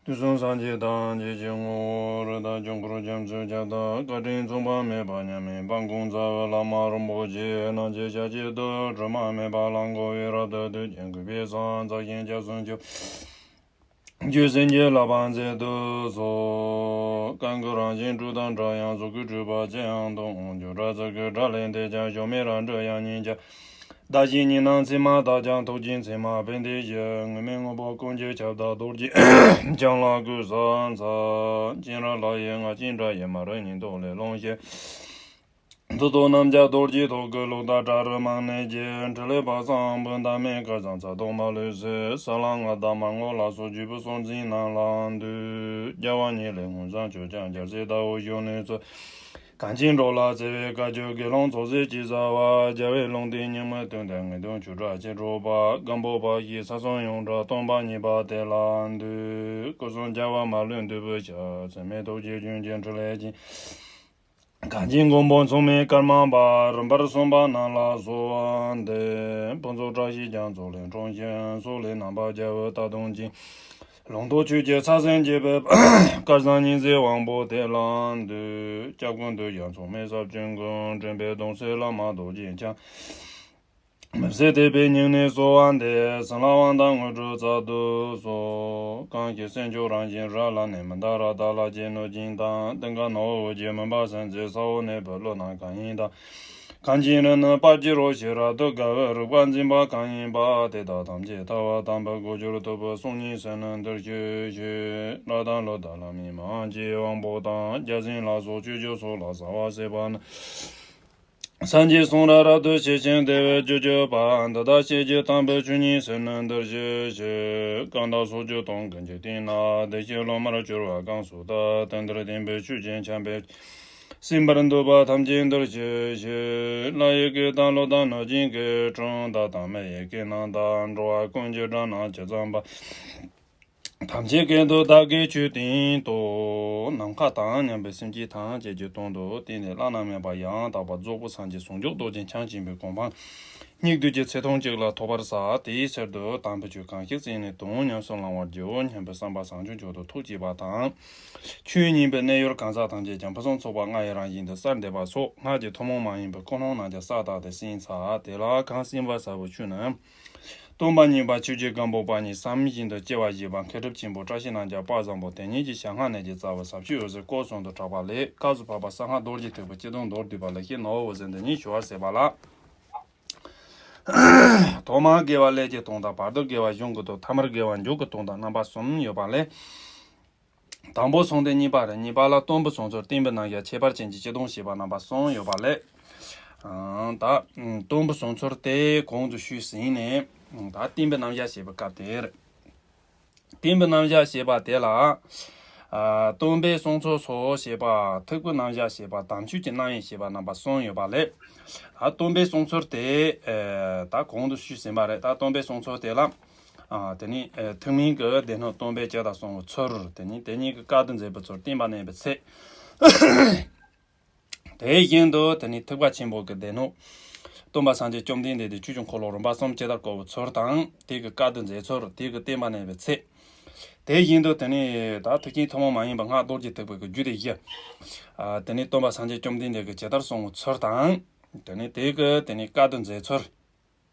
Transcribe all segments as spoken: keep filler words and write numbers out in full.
དུས་གསུམ་སངས་རྒྱས་ཐམས་ཅད་ཀྱི་ངོ་བོ་རིགས་དང་། ཆོས་འཁོར་རྒྱ་མཚོའི་ཁྱབ་བདག། བཀའ་དྲིན་མཚུངས་པ་མེད་པ་མཉམ་མེད་པ། དཔལ་ཀུན་རྩ་བའི་བླ་མ་རིན་པོ་ཆེ་རྣམས་ཀྱི་ཞབས་ཀྱི་རྡུལ། དྲི་མ་མེད་པ་ལ་མགོ་བོས་རབ་ཏུ་བཏུད་ཅིང་། གུས་པས་ཕྱག་འཚལ་ཞིང་སྐྱབས་སུ་མཆིའོ། རྗེ་བཙུན་གྱི་བསླབ་པ་མཛད་དུ་གསོལ། གང་གི་རང་བཞིན་སྤྲོས་དང་བྲལ་ཡང་། གཟུགས་སྐུ་སྤྲོས་པ་ཅི་ཡང་སྟོང་། བྱེ་བྲག་ཚིག་གི་སྒྲ་ལས་འདས་ཀྱང་། གཞོམ་མེད་རང་གྲོལ་དབྱིངས་སྙིང་རྗེ། བདག་གཞན་གཉིས་སྣང་མཚན་མ་དག་ཀྱང་། ཐུགས་རྗེའི་མཚན་མ་ཕན་བདེའི་གཞི། དངོས་མེད་དངོས་པོ་ཀུན་གྱི་ཁྱབ་བདག །རྡོ་རྗེ་འཆང་ལ་གུས་ཕྱག་འཚལ། སྤྱན་རས་ལྷ་ཡི་རྔ་ཆེན་སྒྲ་ཡིས། མ་རིག་ཉིད་དུ་ལས་རློམ་ཞིང་། མཐུ་སྟོབས་རྣམས་ཀྱང་རྡོ་རྗེའི་ཐོག་གི་ལུགས་ལྟར། ཕྲ་རབ་མང་ནས་ཀྱི་ཕྲིན་ལས་དཔག་བསམ་དཔག་ཏུ་མེད། སྐལ་བཟང་ཚ་གདུང་མ་ལུས་སའི། ས་ལ་ལྔ་དང་མར་ངོ་ལ་སོགས། བརྒྱུད་པའི་སྲོག་འཛིན་རྣམས་ལ་འདུད། རྒྱལ་བ་ཉིད་ལས་མངོན་བྱང་ཆུབ་ཀྱང་། རྒྱལ་སྲས་ཟླ་འོད་གཞོན་ནུའི་ཚུལ། གང་ཕྱིར་འགྲོ་ལ་བརྩེ་བའི་བཀའ་བརྒྱུད། དགེ་སློང་ཚོགས་བསགས་ཅི་བྱ་བ། རྒྱལ་བའི་ལུང་བསྟན་ཉིན་མོའི་དུས་མཐའི། ངེས་དོན་ཆོས་སྒྲ་ཆེར་སྒྲོགས་པ། སྒམ་པོ་པ་ཞིག་ས་གསུམ་ཡོངས་གྲགས། སྟོན་པ་གཉིས་པ་དེ་ལ་འདུད། སྐུ་གསུམ་རྒྱལ་བ་མ་ལུས་འདུས་པའི་ཞབས། ཚད་མེད་ཐུགས་རྗེ་ལྗོན་ཀྱི་ཕྲིན་ལས་ཀྱིས། གངས་ཅན་མགོན་པོ་མཚུངས་མེད་ཀརྨ་པ། རིམ་པར་གསུངས་པ་རྣམས་ལ་གསོལ་བ་འདེབས། ཕུན་ཚོགས་བཀྲ་ཤིས་རྒྱ་མཚོ་ལས་འཁྲུངས་ཤིང་། སོག་ལེའི་རྣམ་པར་རྒྱལ་བའི་རྟ་གདོང་ཅན། ལུང་རྟོགས་ཆོས་ཀྱི་ཚ་ཟེར་འགྱེད་པའི། སྐལ་བཟང་ཉི་ཟེར་དབང་པོ་དེ་ལ་འདུད། སྐྱབས་ཀུན་འདུས་ཀྱང་མཚུངས་མེད་ཟབ་ཆོས་ཀུན། འདྲེན་པའི་གདུང་སྲས་བླ་མ་རྡོ་རྗེ་འཆང་། མི་ཕྱེད་དད་པས་སྙིང་ནས་གསོལ་བ་འདེབས། བྱིན་རླབས་དབང་ཐང་དངོས་གྲུབ་སྩལ་དུ་གསོལ། གང་ཞིག་སེམས་མཆོག་རང་བཞིན་རབ་ལ་གནས། མི་འདའ་རབ་རྟ་ལ་སྐྱེས་ནོར་སྦྱིན་དང་། ལྟེང་ཀ་ནོར་བུ་རྒྱས་མུན་པ་སེལ་མཛད། ས་འོག་གནས་པའི་ཀླུ་རྣམས་གང་ཡིན་དང་། གངས་ཅན་རི་ནི་སྤར་གྱི་རོ་ཞེས་རབ་ཏུ་དགའ་བའི། རིག་པ་འཛིན་པ་གང་ཡིན་པ། དེ་དག་ཐམས་ཅད་ཐར་པ་དམ་པའི་གོ་འགྱུར་ཐུབ་པའི་གསུང་སྙན་ཟེར་ནི་འདིར་ཞུ་ཞུ། ལྷ་དང་ཀླུ་དང་ལྷ་མིན་མ་ཡིན་གྱི་དབང་པོ་དང་། བརྒྱ་བྱིན་ལ་སོགས་ཆོས་སྐྱོང་སོགས་ལ་གསོལ་བ་འདེབས་པ་ནི། སངས་རྒྱས་གསུང་རབ་རབ་ཏུ་ཞི་ཞིང་བདེ་བའི་རྒྱུར་གྱུར་པ། འདི་དག་བཤད་རྒྱུད་དམ་པའི་ཆོས་ཉིད་ཟེར་ནི་འདིར་ཞུ་ཞུ། གང་དག་སོགས་རྒྱུད་སྟོང་ཀུན་གྱི་སྟེང་ན། བདེ་གཤེགས་སློབ་མར་གྱུར་པ་གང་སུ་དག། དེ་འདིར་བསྟན་པའི་ཆོས་ཀྱི་ཆར་འབེབས། གསན་པར་འདོད་པ་ཐམས་ཅད་འདིར་ཞུ་ཞུ། ལྷ་ཡི་སྐད་དང་ཀླུ་དང་གནོད་སྦྱིན་སྐད། གྲུལ་བུམ་དག་དང་མི་ཡི་སྐད་རྣམས་དང་། འགྲོ་བ་ཀུན་གྱི་སྒྲ་རྣམས་ཇི་ཙམ་པ། ཐམས་ཅད་སྐད་དུ་བདག་གིས་ཆོས་བསྟན་ཏོ། ནམ་མཁའ་དང་མཉམ་པའི་སེམས་ཅན་ཐམས་ཅད་ཀྱི་དོན་དུ་བསྟན་ཏེ། བླ་ན་མེད་པ་ཡང་དག་པར་རྫོགས་པའི་སངས་རྒྱས་ཟུང་འཇུག་རྡོ་རྗེ་འཆང་ཆེན་པོའི་གོ་འཕང་སྙིགས་དུས་ཀྱི་ཚེ་ཐུང་གཅིག་ལ་ཐོབ་པར་བྱ། དེའི་ཕྱིར་དུ་དམ་པའི་ཆོས་གང་ཞིག་གསན་ནས་དོན་ཉམས་སུ་བླང་བར་བགྱིའོ་སྙམ་པའི་བསམ་པ་བཟང་སྤྱོད་མཆོག་ཏུ་ཐུགས་བསྐྱེད་པ་དང་། ཆོས་ཉན་པའི་གནས་ཡུལ་གང་ཟག་ཐམས་ཅད་ཀྱང་ཕུན་སུམ་ཚོགས་པ་ལྔ་ཡི་རང་བཞིན་དུ་གསལ་འདེབས་པ་སོགས་སྔགས་ཀྱི་ཐུན་མོང་མ་ཡིན་པའི་ཀུན་སློང་རྣམས་ཀྱང་གསལ་བཏབ་སྟེ་གསན་བྱ། དེ་ལ་གང་གསན་པར་བྱ་བའི་ཆོས་ནི། སྟོན་པ་གཉིས་པ་ཆོས་རྗེ་སྒམ་པོ་པ་ཉིད་བསམ་བཞིན་དུ་སྐྱེ་བ་བཞེས་པ། མཁས་གྲུབ་ཆེན་པོ་བཀྲ་ཤིས་རྣམས་ཀྱང་དཔལ་བཟང་པོ་དེ་ཉིད་ཀྱི་ཞལ་སྔ་ནས་ཀྱང་རྩ་བའི་ཟབ་ཆོས་འོད་ཟེར་སྐོར་གསུམ་དུ་གྲགས་པ་ལས། སྐབས་སུ་བབ་པ་གསང་སྔགས་རྡོ་རྗེ་ཐེག་པའི་སྤྱི་དོན་མདོར་བསྡུས་པ་ལེགས་བཤད་ནོར་བུ་འོད་ཟེར་འདི་ཉིད་ཞུ་བར་མཛད་པ་ལགས། ཐོག་མར་དགེ་བ་ཀླད་ཀྱི་དོན་དང་། བར་དུ་དགེ་བ་གཞུང་གི་དོན། ཐ་མར་དགེ་བ་མཇུག་གི་དོན་དང་རྣམ་པ་གསུམ་ཡོད་པ་ལས། དང་པོ་གསུངས་ཏེ་གཉིས་པ་རེད། གཉིས་པ་ལ་སྟོན་པའི་གསུང་ཚུལ། བསྟན་པའི་རྣམ་གཞག་ཁྱད་པར་ཅན་གྱི་སྤྱི་དོན་ཞེས་པ་རྣམ་པ་གསུམ་ཡོད་པ་ལས། ཨང་། ད་སྟོན་པའི་གསུང་ཚུལ་དེ་གོང་དུ་ཞུས་ཟིན་ནས། ད་བསྟན་པའི་རྣམ་གཞག་ཞེས་པའི་སྐབས་དེར། བསྟན་པའི་རྣམ་གཞག་ཞེས་པ་དེ་ལ། ཨ། སྟོན་པའི་གསུང་ཚུལ་སོགས་ཞེས་པ། ཐེག་པའི་རྣམ་གཞག་ཞེས་པ། དམ་ཆོས་ཀྱི་རྣམ་དབྱེ་ཞེས་པ་རྣམ་པ་གསུམ་ཡོད་པ་ལས། ད་སྟོན་པའི་གསུང་ཚུལ་དེ། ཨ། ད་གོང་དུ་ཞུས་ཟིན་པ་རེད། ད་སྟོན་པའི་གསུང་ཚུལ་དེ་ལ། ཨ། དེ་ནི། ཨ། ཐེག་དམན་གྱི་སྡེ་སྣོད་སྟོན་པའི་སྤྱི་དང་གསུང་གི་ཚུལ། དེ་ནི་དེ་ཉིད་ཀྱི་བཀའ་བསྡུ་མཛད་པའི་ཚུལ། བསྟན་པ་གནས་པའི་ཚད། དེ་བཞིན་དུ་དེ་ནི་ཐེག་པ་ཆེན་པོ་གི་སྡེ་སྣོད། སྟོན་པ་སངས་རྒྱས་བཅོམ་ལྡན་འདས་དེ་ཆོས་ཀྱི་འཁོར་ལོ་རིམ་པ་གསུམ་ཇི་ལྟར་བསྐོར་བའི་ཚུལ་དང་། དེ་གི་བཀའ་བསྡུ་མཛད་ཚུལ། དེ་གི་བསྟན་པ་གནས་པའི་ཚད། དེ་བཞིན་དུ་དེ་ནི་ད་ཐེག་ཆེན་ཐུན་མོང་མ་ཡིན་པའི་སྔགས་རྡོ་རྗེ་ཐེག་པའི་གི་རྒྱུད་སྡེ་བཞི། ཨ། དེ་ནི་སྟོན་པ་སངས་རྒྱས་བཅོམ་ལྡན་འདས་ཀྱིས་ཇི་ལྟར་གསུང་བའི་ཚུལ་དང་། དེ་ནི་དེ་གི་དེ་ནི་བཀའ་བསྡུ་མཛད་ཚུལ།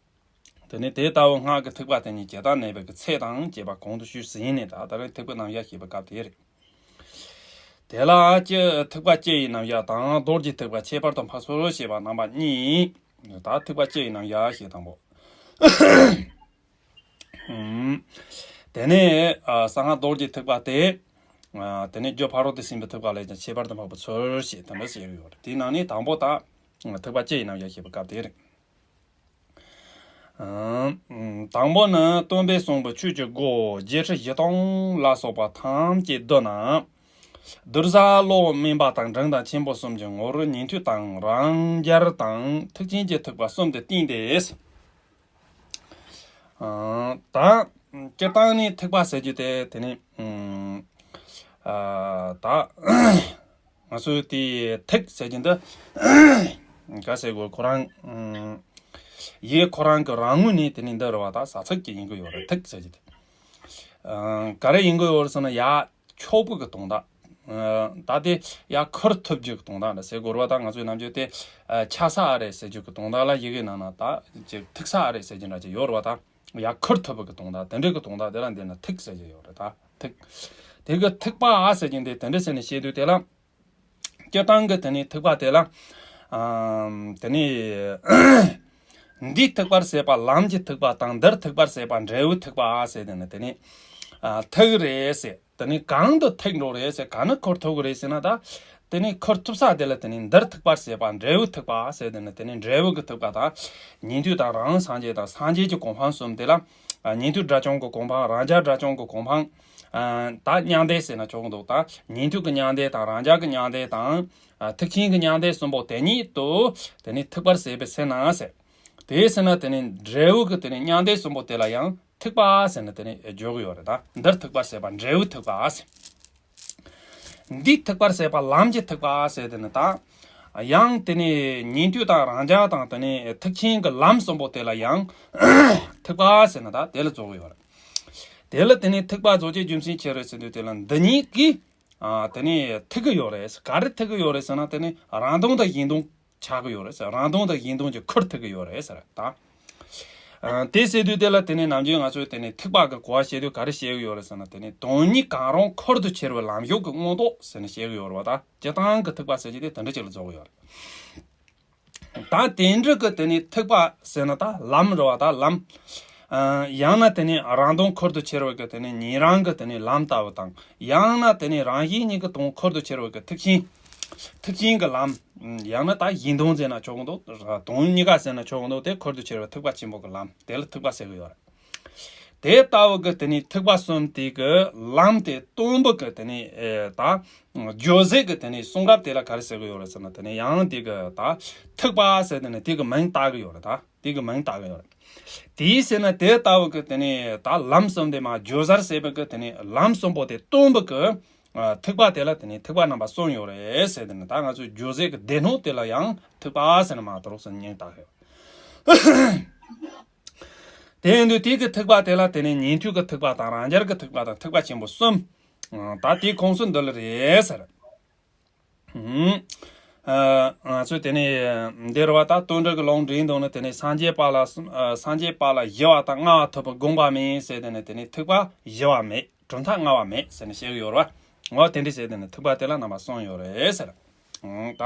དེ་ནི་དེ་ལྟ་བུ་སྔགས་ཀྱི་ཐེག་པ་དེ་ཉིད་ཇི་ལྟར་གནས་པའི་གི་ཚད་དང་བཅས་པ་གོང་དུ་ཞུས་ཟིན་ནས། ད་ད་རེས་ཐེག་པའི་རྣམ་གཞག་ཞེས་པའི་སྐབས་དེར། དེ་ལ་སྤྱི། ཐེག་པ་སྤྱི་ཡི་རྣམ་གཞག་དང་། རྡོ་རྗེ་ཐེག་པ་ཁྱད་པར་དུ་འཕགས་ཚུལ་ཞེས་པ་རྣམ་པ་གཉིས། ད་ཐེག་པ་སྤྱི་ཡི་རྣམ་གཞག་ཞེས་དང་པོ། ཨུམ། དེ་ནས། ཨ། གསང་སྔགས་རྡོ་རྗེ་ཐེག་པ་སྟེ། ཨ། དེ་ནས་རྒྱུ་ཕ་རོལ་ཏུ་ཕྱིན་པའི་ཐེག་པ་ལས་ཀྱང་ཁྱད་པར་དུ་འཕགས་པའི་ཚུལ་ཞེས་དེ་འདྲ་ཞིག་ཡོད་རེད། དེའི་ནང་ནས་དང་པོ་ད་ཐེག་པ་སྤྱི་ཡི་རྣམ་གཞག་ཞེས་པའི་སྐབས་དེ་རེད། ཨ། དང་པོ་ནི། སྟོན་པས་གསུངས་པའི་ཆོས་ཀྱི་སྒོ་བརྒྱད་ཁྲི་བཞི་སྟོང་ལ་སོགས་པ་ཐམས་ཅད་བསྡུ་ན། གདུལ་བྱ་བློ་དམན་པ་དང་། འབྲིང་དང་ཆེན་པོ་གསུམ་གྱི་ངོར་ཉན་ཐོས་དང་རང་རྒྱལ་དང་ཐེག་ཆེན་གྱི་ཐེག་པ་གསུམ་དུ་བསྟན་ཏེ། ཨ། ད་སྤྱིར་བཏང་ནས་ཐེག་པ་ཟེར་རྒྱུ་དེ། དེ་ནི། ཨ། ད་ང་ཚོས་དེའི་ཐེག་ཟེར་རྒྱུ་འདི་ག་ཟེར་དགོས། ཁོ་རང་། ཨ། ཡིད་ཁོ་རང་གི་རང་ངོས་ནས་དེ་ནི་འདི་རེད་བ། ད་ས་ཚིགས་ཀྱི་ཡིན་གྱི་ཡོད་རེད། ཐེག་ཟེར་རྒྱུ་དེ། ག་རེ་ཡིན་གྱི་ཡོད་རེད་ཟེར་ན། ཡ་ཁྱོག་པོ་གི་དོན་དག་ད་དེ་ཡ་ཁུར་ཐུབ་རྒྱུ་གི་དོན་དག་ལ་ཟེར་དགོས་རེད་བ། ད་ང་ཚོའི་ནམ་རྒྱུན་དེ་ཆགས་ས་ཨ་རེད་ཟེར་རྒྱུ་གི་དོན་དག་ལ་ཡི་གེ་ནང་ན་ད་ཅིག་ཐུག་ས་ཨ་རེད་ཟེར་རྒྱུ་འདྲ་ཅིག་ཡོད་རེད་བ། ད་ཡ་ཁུར་ཐུབ་པ་གི་དོན་དག་དེ་འདྲ་གི་དོན་དག་དེ་ལ་འདི་ན་ཐུག་ཟེར་རྒྱུ་ཡོད་རེད། ད་ཐུག་དེ་གི་ཐུག་པ་ཨ་ཟེར་རྒྱུ་འདི་དེ་འདྲ་ཟེར་ནས་བཤད་དུས་དེ་ལ། སྤྱིར་བཏང་གི་དེ་ནས་ཐུག་པ་དེ་ལ། ཨམ། དེ་ནས་འདིས་ཐུག་པར་བྱེད་པ་ལམ་གྱི་ཐུག་པ་དང་། འདིར་ཐུག་པར་བྱེད་པ་འབྲས་བུའི་ཐུག་པ་ཟེར། དེ་ནས་དེ་ནས་ཨ་ཐུག་རེད་ཟེར། དེ་ནས་གང་དུ་ཐུག་འགྲོ་རེད་ཟེར། ག་ནས་ཁུར་ཐུབ་ཀྱི་རེད་ཟེར་ན། ད་དེ་ནས་ཁུར་ཐུབ་ས་དེ་ལ་དེ་ནས་འདིར་ཐུག་པར་བྱེད་པ་འབྲས་བུའི་ཐུག་པ་ཟེར། དེ་ནས་དེ་ནས་འབྲས་བུ་གི་ཐུག་པ་དང་། ཉན་ཐོས་དང་རང་སངས་རྒྱས་དང་། སངས་རྒྱས་ཀྱི་གོ་འཕང་གསུམ་དེ་ལ། ཨ་ཉན་ཐོས་དགྲ་བཅོམ་གྱི་གོ་འཕང་། རང་རྒྱལ་དགྲ་བཅོམ་གྱི་གོ་འཕང་། ཨ་ད་མྱང་འདས་ཟེར་ན་ཆོག་གི་འདུག་ད་ཉན་ཐོས་ཀྱི་མྱང་འདས་དང་། རང་རྒྱལ་གྱི་མྱང་འདས་དང་། ཨ་ཐེག་ཆེན་གྱི་མྱང་འདས་གསུམ་པོ་དེ་ཉིད་དུ་དེ་ནི་ཐུག་པར་བྱེད་པའི་ཚེ་ན་ཟེར། དེའི་ཚེ་ན་དེ་ནི་འབྲས་བུ་གི་དེ་ནི་མྱང་འདས་གསུམ་པོ་དེ་ལ་ཡང་ཐུག་པ་ཟེར་ནས་དེ་ནི་བརྗོད་ཀྱི་ཡོད་རེད། ད་འདིར་ཐུག་པར་བྱེད་པ་འབྲས་བུའི་ཐུག་པ་ཟེར། འདིས་ཐུག་པར་བྱེད་པ་ལམ་གྱི་ཐུག་པ་ཟེར། དེ་ནི་ད་ཡང་དེ་ནི་ཉན་ཐོས་དང་རང་རྒྱལ་དང་། དེ་ནི་ཐེག་ཆེན་གྱི་ལམ་གསུམ་པོ་དེ་ལ་ཡང་ཐུག་པ་ཟེར་ན་ད་དེ་ལ་རྫོགས་ཀྱི་ཡོད་རེད། དེ་ལ་དེ་ནི་ཐུག་པ་རྫོགས་བྱེད་རྒྱུ་མཚན་ཅི་རེད་ཟེར་དུས། དེ་ལ་འདི་ཉིད་ཀྱིས་ཨ་དེ་ནི་ཐུག་གི་ཡོད་རེད། ག་རེ་ཐུག་གི་ཡོད་རེད་ཟེར་ན། དེ་ནི་རང་དོན་དང་གཞན་དོན་ཆགས་ཀྱི་ཡོད་རེད་ཟེར། རང་དོན་དང་གཞན་དོན་གྱི་ཁུར་ཐུག་གི་ཡོད་རེད་ཟེར། ད་ཨ་དེ་ཟེར་དུས་དེ་ལ་དེ་ནི་ནམ་རྒྱུན་ང་ཚོས་དེ་ནི་ཐུག་པ་གི་གོ་བ་བཤད་དུས་ག་རེ་བཤད་ཀྱི་ཡོད་རེད་ཟེར་ན། དེ་ནི་དོན་གཉིས་གང་རུང་ཁུར་དུ་ཁྱེར་བའི་ལམ་ཞུགས་ཀྱི་མངོན་རྟོགས་ཟེར་ནས་བཤད་ཀྱི་ཡོད་རེད་བ། ད་སྤྱིར་བཏང་གི་ཐུག་པ་ཟེར་གྱི་དེ་དེ་འདྲ་ཅིག་ལ་རྫོགས་ཀྱི་ཡོད་རེད། ད་དེ་འདྲ་གི་དེ་ནི་ཐུག་པ་ཟེར་ན་ད་ལམ་རེད་བ། ད་ལམ། ཨ་ཡང་ན་དེ་ནི་རང་དོན་ཁུར་དུ་ཁྱེར་བའི་གི་དེ་ནི་ཉན་རང་གི་དེ་ནི་ལམ་ལྟ་བུ་དང་། ཡང་ན་དེ་ནི་རང་གཞན་གཉིས་ཀྱི་དོན་ཁུར་དུ་ཁྱེར་བའི་གི་ཐེག་ཆེན། ཐེག་ཆེན་གྱི་ལམ། ཡང་ན་ད་གཞན་དོན་ཟེར་ན་ཆོག་གི་འདུག་དོན་གཉིས་ཀ་ཟེར་ན་ཆོག་གི་འདུག་དེ་ཁུར་དུ་ཁྱེར་བའི་ཐུག་པ་ཆེན་པོ་གི་ལམ་དེ་ལ་ཐུག་པ་ཟེར་གི་ཡོད་རེད། དེ་ལྟ་བུ་གི་དེ་ནི་ཐུག་པ་གསུམ་དེ་གི་ལམ་དེ་སྟོན་པ་གི་དེ་ནི་ཨེ་ད་བརྗོད་བྱེད་ཀྱི་དེ་ནི་གསུང་རབ་དེ་ལ་ག་རེ་ཟེར་གི་ཡོད་རེད་ཟེར་ན། དེ་ནི་ཡང་དེ་གི་ད་ཐུག་པ་ཟེར་དེ་ནི་དེ་གི་མིང་བཏགས་གི་ཡོད་རེད། ད་དེ་གི་མིང་བཏགས་གི་ཡོད་རེད། དེའི་ཟེར་ན་དེ་ལྟ་བུ་གི་དེ་ནི་ད་ལམ་གསུམ་དེ་མ་བརྗོད་བྱར་བྱེད་པ་གི་དེ་ནི་ལམ་གསུམ་པོ་དེ་སྟོན་པ་གི་ཨ་ཐུག་པ་དེ་ལ་དེ་ནི་ཐུག་པ་རྣམ་པ་གསུམ་ཡོད་རེད་ཟེར། དེ་ནི་ད་ང་ཚོའི་བརྗོད་བྱེད་ཀྱི་སྡེ་སྣོད་དེ་ལ་ཡང་ཐུག་པ་ཟེར་ན་མ་གཏོགས་ཟེར་མིང་བཏགས་གི་ཡོད། དེ་ཡིན་དུས་དེ་གི་ཐུག་པ་དེ་ལ་དེ་ནི་ཉན་ཐོས་ཀྱི་ཐུག་པ་དང་རང་རྒྱལ་གྱི་ཐུག་པ་དང་ཐུག་པ་ཆེན་པོ་གསུམ། ཨ་ད་དེའི་ཁོངས་སུ་འདུ་ལེ་རེད་ཟེར། ཨ་ང་ཚོས་དེ་ནི་འདིར་བ་ད་དོན་འགྲེལ་གྱི་ལུང་འདྲེན་དང་ནི། དེ་ནི་སངས་རྒྱས་པ་ལ་སངས་རྒྱས་པ་ལ་ཞི་བ་དང་མངའ་བ་ཐོབ་པའི་དགོངས་པ་མེད་ཟེར། དེ་ནི་དེ་ནི་ཐུག་པ་ཞི་བ་མེད། གྲུབ་མཐའ་མངའ་བ་མེད་ཟེར་ནས་བཤད་ཀྱི་ཡོད་རེད་བ། འོ་དེ་འདྲ་བྱས་དེ་ནི་ཐུག་པ་དེ་ལ་རྣམ་པ་གསུམ་ཡོད་རེད་ཟེར། ཨང་ད་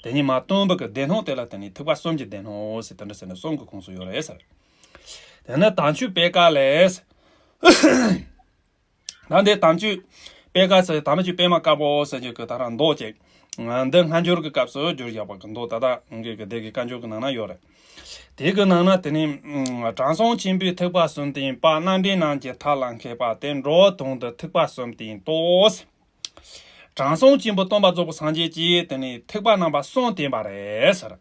དེ་ཉིད་མ་སྟོན་པ་གི་སྡེ་སྣོད་དེ་ལ་དེ་ནི་ཐུག་པ་གསུམ་གྱི་སྡེ་སྣོད་ཟེར། དེ་འདྲ་ཟེར་ནས་གསུམ་གྱི་ཁོངས་སུ་ཡོད་རེད་ཟེར། དེ་ནི་དལ་འབྱོར་པད་དཀར་ལས། ད་འདི་དལ་འབྱོར་པད་དཀར་ཟེར། དལ་འབྱོར་པད་མ་དཀར་པོ་ཟེར་རྒྱུ་གི་ད་རང་མདོ་ཅིག་འདི་སྔ་འགྱུར་གྱི་སྐབས་སུ་བསྒྱུར་བཞག་པ་གི་མདོ་ད་ལྟ་འགའི་གི་སྡེ་གི་བཀའ་འགྱུར་གྱི་ནང་ན་ཡོད་རེད། དེ་གི་ནང་ན་དེ་ནི་དྲང་སྲོང་ཆེན་པོའི་ཐུག་པ་གསུམ་བསྟན་པ། རྣམ་འདྲེན་རྣམས་ཀྱི་ཐབས་ལ་མཁས་པ་སྟེ། འགྲོ་བ་དོན་དུ་ཐུག་པ་གསུམ་བསྟན་ཏོ། དྲང་སྲོང་ཆེན་པོ་སྟོན་པ་རྫོགས་པའི་སངས་རྒྱས་ཀྱིས་དེ་ནི་ཐུག་པ་རྣམ་པ་གསུམ་བསྟན་པ་རེད་ཟེར།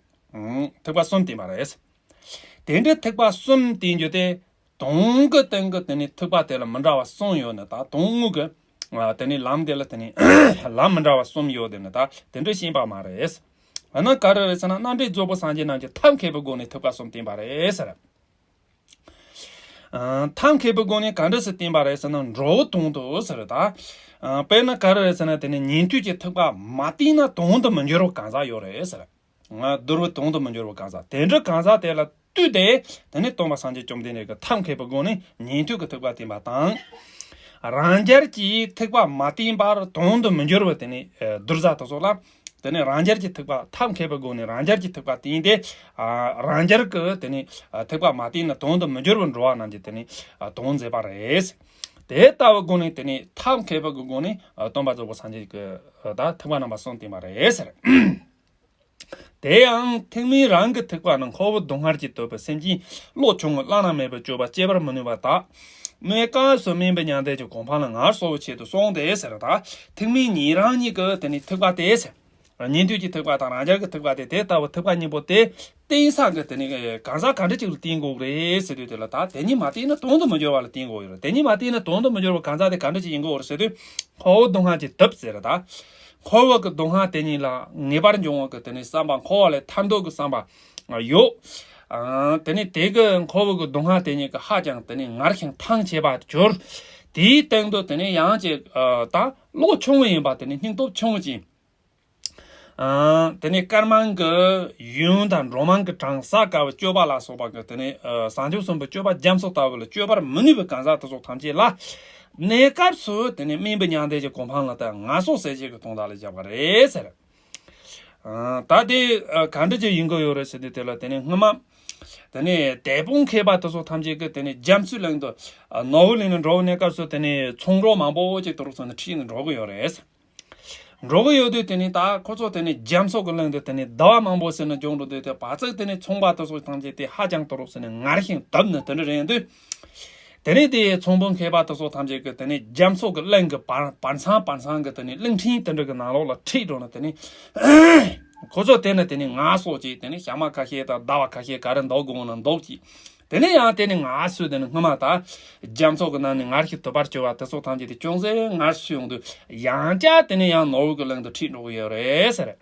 ཐུག་པ་གསུམ་བསྟན་པ་རེད། དེ་འདྲའི་ཐུག་པ་གསུམ་བསྟན་རྒྱུ་དེ། དོན་གྱི་སྟེང་གི་དེ་ནི་ཐུག་པ་དེ་ལ་མི་འདྲ་བ་གསུམ་ཡོད་ནི། ད་དོན་དངོས་ཀྱི་དེ་ནི་ལམ་དེ་ལ་དེ་ནི་ལམ་མི་འདྲ་བ་གསུམ་ཡོད་དེ་ནི་ད་དེ་འདྲ་ཤེས་པ་མ་རེད། འོ་ན་ག་རེ་རེད་ཟེར་ན། རྣམ་འདྲེན་རྫོགས་པའི་སངས་རྒྱས་རྣམས་ཀྱིས་ཐབས་མཁས་པའི་སྒོ་ནས་ཐུག་པ་གསུམ་བསྟན་པ་རེད་ཟེར། ཐབས་མཁས་པའི་སྒོ་ནས་ག་འདྲ་སེ་བསྟན་པ་རེད་ཟེར་ན། འགྲོ་བའི་དོན་དུ་ཟེར། ད་དཔེར་ན་ག་རེ་རེད་ཟེར་ན། དེ་ནི་ཉན་ཐོས་ཀྱི་ཐུག་པ་མ་བསྟན་ན་དོན་དུ་མི་འགྱུར་བ་གང་ཟག་ཡོད་རེད་ཟེར། བསྡུར་བའི་དོན་དུ་མི་འགྱུར་བ་གང་ཟག་དེ་འདྲ་གང་ཟག་དེ་ལ་ལྟོས་ཏེ་དེ་ནི་སྟོན་པ་སངས་རྒྱས་བཅོམ་ལྡན་འདས་ཀྱིས་ཐབས་མཁས་པའི་སྒོ་ནས་ཉན་ཐོས་ཀྱི་ཐུག་པ་བསྟན་པ་དང་། རང་རྒྱལ་གྱི་ཐུག་པ་མ་བསྟན་པར་དོན་དུ་མི་འགྱུར་བ་དེ་ནི་བསྡུར་ས་དེ་ཚོ་ལ། དེ་ནི་རང་རྒྱལ་གྱི་ཐུག་པ། ཐབས་མཁས་པའི་སྒོ་ནས་རང་རྒྱལ་གྱི་ཐུག་པ་བསྟན་ཏེ། རང་རྒྱལ་གྱི་དེ་ནི་ཐུག་པ་མ་བསྟན་ན་དོན་དུ་མི་འགྱུར་བར་འགྲོ་བ་རྣམས་ཀྱི་དེ་ནི་དོན་མཛད་པ་རེད། དེ་ལྟ་བུའི་སྒོ་ནས་དེ་ནི་ཐབས་མཁས་པའི་སྒོ་ནས་སྟོན་པ་རྫོགས་པའི་སངས་རྒྱས་ཀྱིས་ད་ཐུག་པ་རྣམ་པ་གསུམ་བསྟན་པ་རེད་ཟེར། དེ་ཡང་ཐེག་དམན་རང་གི་ཐུག་པ་ནི། འཁོར་བའི་སྡུག་བསྔལ་གྱིས་དུབ་པའི་སེམས་ཅན། བློ་ཆུང་ངུས་བླ་ན་མེད་པའི་སྤྱོད་པ་སྤྱད་པར་མི་ནུས་པ་དག་སྣོད་གང་སུ་སྨིན་པའི་མྱང་འདས་ཀྱི་གོ་འཕང་ལ་ངལ་གསོ་བའི་ཆེད་དུ་གསུངས་ཏེ་ཟེར། ད་ཐེག་དམན་ཉན་རང་གཉིས་ཀྱི་དེ་ནི་ཐུག་པ་དེ་ཟེར། ཉན་ཐོས་ཀྱི་ཐུག་པ་དང་རང་རྒྱལ་གྱི་ཐུག་པ་དེ། དེ་ལྟ་བུ་ཐུག་པ་གཉིས་པོ་དེ་བསྟན་ས་གི་དེ་ནི་གང་ཟག་ག་འདྲ་ཅིག་ལ་བསྟན་དགོས་རེད་ཟེར་དུས། དེ་ལ་ད་དེ་གཉིས་མ་བསྟན་ན་དོན་དུ་མི་འགྱུར་བ་ལ་བསྟན་དགོས་ཡོད་རེད། དེ་གཉིས་མ་བསྟན་ན་དོན་དུ་མི་འགྱུར་བ་གང་ཟག་དེ་ག་འདྲ་ཅིག་ཡིན་དགོས་རེད་ཟེར་དུས། འཁོར་བའི་སྡུག་བསྔལ་གྱིས་དུབ་ཟེར། ད་འཁོར་བ་གི་སྡུག་བསྔལ་དེ་ཉིད་ལ་ངེས་པར་འབྱུང་བ་གི་དེ་ནི་བསམ་པ། འཁོར་བ་ལས་ཐར་འདོད་ཀྱི་བསམ་པ་ཡོད། ཨ་དེ་ནི་དེ་གི་འཁོར་བ་གི་སྡུག་བསྔལ་དེ་ཉིད་ཀྱིས་ཧ་ཅང་དེ་ནི་ངར་ཞིང་ཐང་ཆད་པར་གྱུར། དེའི་སྟེང་དུ་དེ་ནས་ཡང་ཅིག་ད་བློ་ཆུང་ངུ་ཡིན་པ་དེ་ནས་སྙིང་སྟོབས་ཆུང་ངུ་ཅིག་དེ་ནས་སྐར་མ་གི་ཡུན་དང་འགྲོ་མ་གི་གྲངས་ས་ག་བའི་སྤྱོད་པ་ལ་སོགས་པ་གི་དེ་ནས་བྱང་ཆུབ་སེམས་དཔའི་སྤྱོད་པ་རྒྱ་མཚོ་ལྟ་བུ་ལ་སྤྱོད་པར་མི་ནུས་པའི་གང་ཟག་དེ་ཚོ་ཐམས་ཅད་ལ། གནས་སྐབས་སུ་དེ་ནས་དམན་པའི་མྱང་འདས་ཀྱི་གོ་འཕང་ལ་ད་ངལ་གསོ་ཟེར་བྱེད་ཀྱི་དོན་དག་ལ་བཞག་པ་རེད་ཟེར། ད་དེ་ག་འདྲ་ཅིག་ཡིན་དགོས་ཡོད་རེད་ཟེར་དུས་དེ་ལ་དེ་ནས་སྔོན་མ། དེ་ནས་དད་སྤོང་མཁས་པ་དེ་ཚོ་ཐམས་ཅད་ཀྱིས་དེ་ནས་རྒྱ་མཚོའི་གླིང་དུ་ནོར་བུའི་གླིང་ནས་འགྲོ་བའི་གནས་སྐབས་སུ་དེ་ནས་ཚོང་གྲོགས་མང་པོ་ཅིག་དུ་རུག་སོང་ནས་ཁྲིད་ནས་འགྲོ་གི་ཡོད་རེད། འགྲོ་གི་ཡོད་དུས་དེ་ནས་ད་ཁོ་ཚོ་དེ་ནས་རྒྱ་མཚོ་གི་གླིང་དུ་དེ་ནས་ཟླ་བ་མང་པོ་ཟིན་ནས་འབྱོངས་འགྲོ་དུས་དེ་བར་ཚིགས་དེ་ནས་ཚོང་པ་དེ་ཚོ་ཐམས་ཅད་དེ་ཧ་ཅང་དུ་རུག་སོང་ནས་ངར་ཞིང་དུབ་ནས་དེ་འདྲ་རེད་འདུག་དེ་ནས་དེ་ཚོང་དཔོན་མཁས་པ་དེ་ཚོ་ཐམས་ཅད་ཀྱིས་དེ་ནས་རྒྱ་མཚོ་གི་གླིང་གི་བར་བར་མཚམས་བར་མཚམས་ཀྱི་དེ་ནས་གླིང་ཕྲན་དེ་འདྲ་གི་ནང་ལོགས་ལ་ཁྲིད་འགྲོ་ནས་དེ་ནས་ཁོ་ཚོ་དེ་ནས་དེ་ནས་ངལ་གསོ་བྱས། དེ་ནས་ཞག་མ་ཁ་ཤས་དང་ཟླ་བ་ཁ་ཤས་ག་རེ་འདུག་དགོས་ན་འདུག་བྱས། དེ་ནས་ཡང་དེ་ནས་ངལ་གསོས། དེ་ནས་སྔོན་མ་ད་རྒྱ་མཚོ་གི་ནང་ནས་ངར་ཞིང་དུབ་པར་གྱུར་པ་དེ་ཚོ་ཐམས་ཅད་དེ་ཅུང་ཟད་ངལ་གསོས་ཡོང་དུས་ཡང་བསྐྱར་དེ་ནས་ཡང་ནོར་བུ་གི་གླིང་དུ་ཁྲིད་འགྲོ་གི་ཡོད་རེད་ཟེར།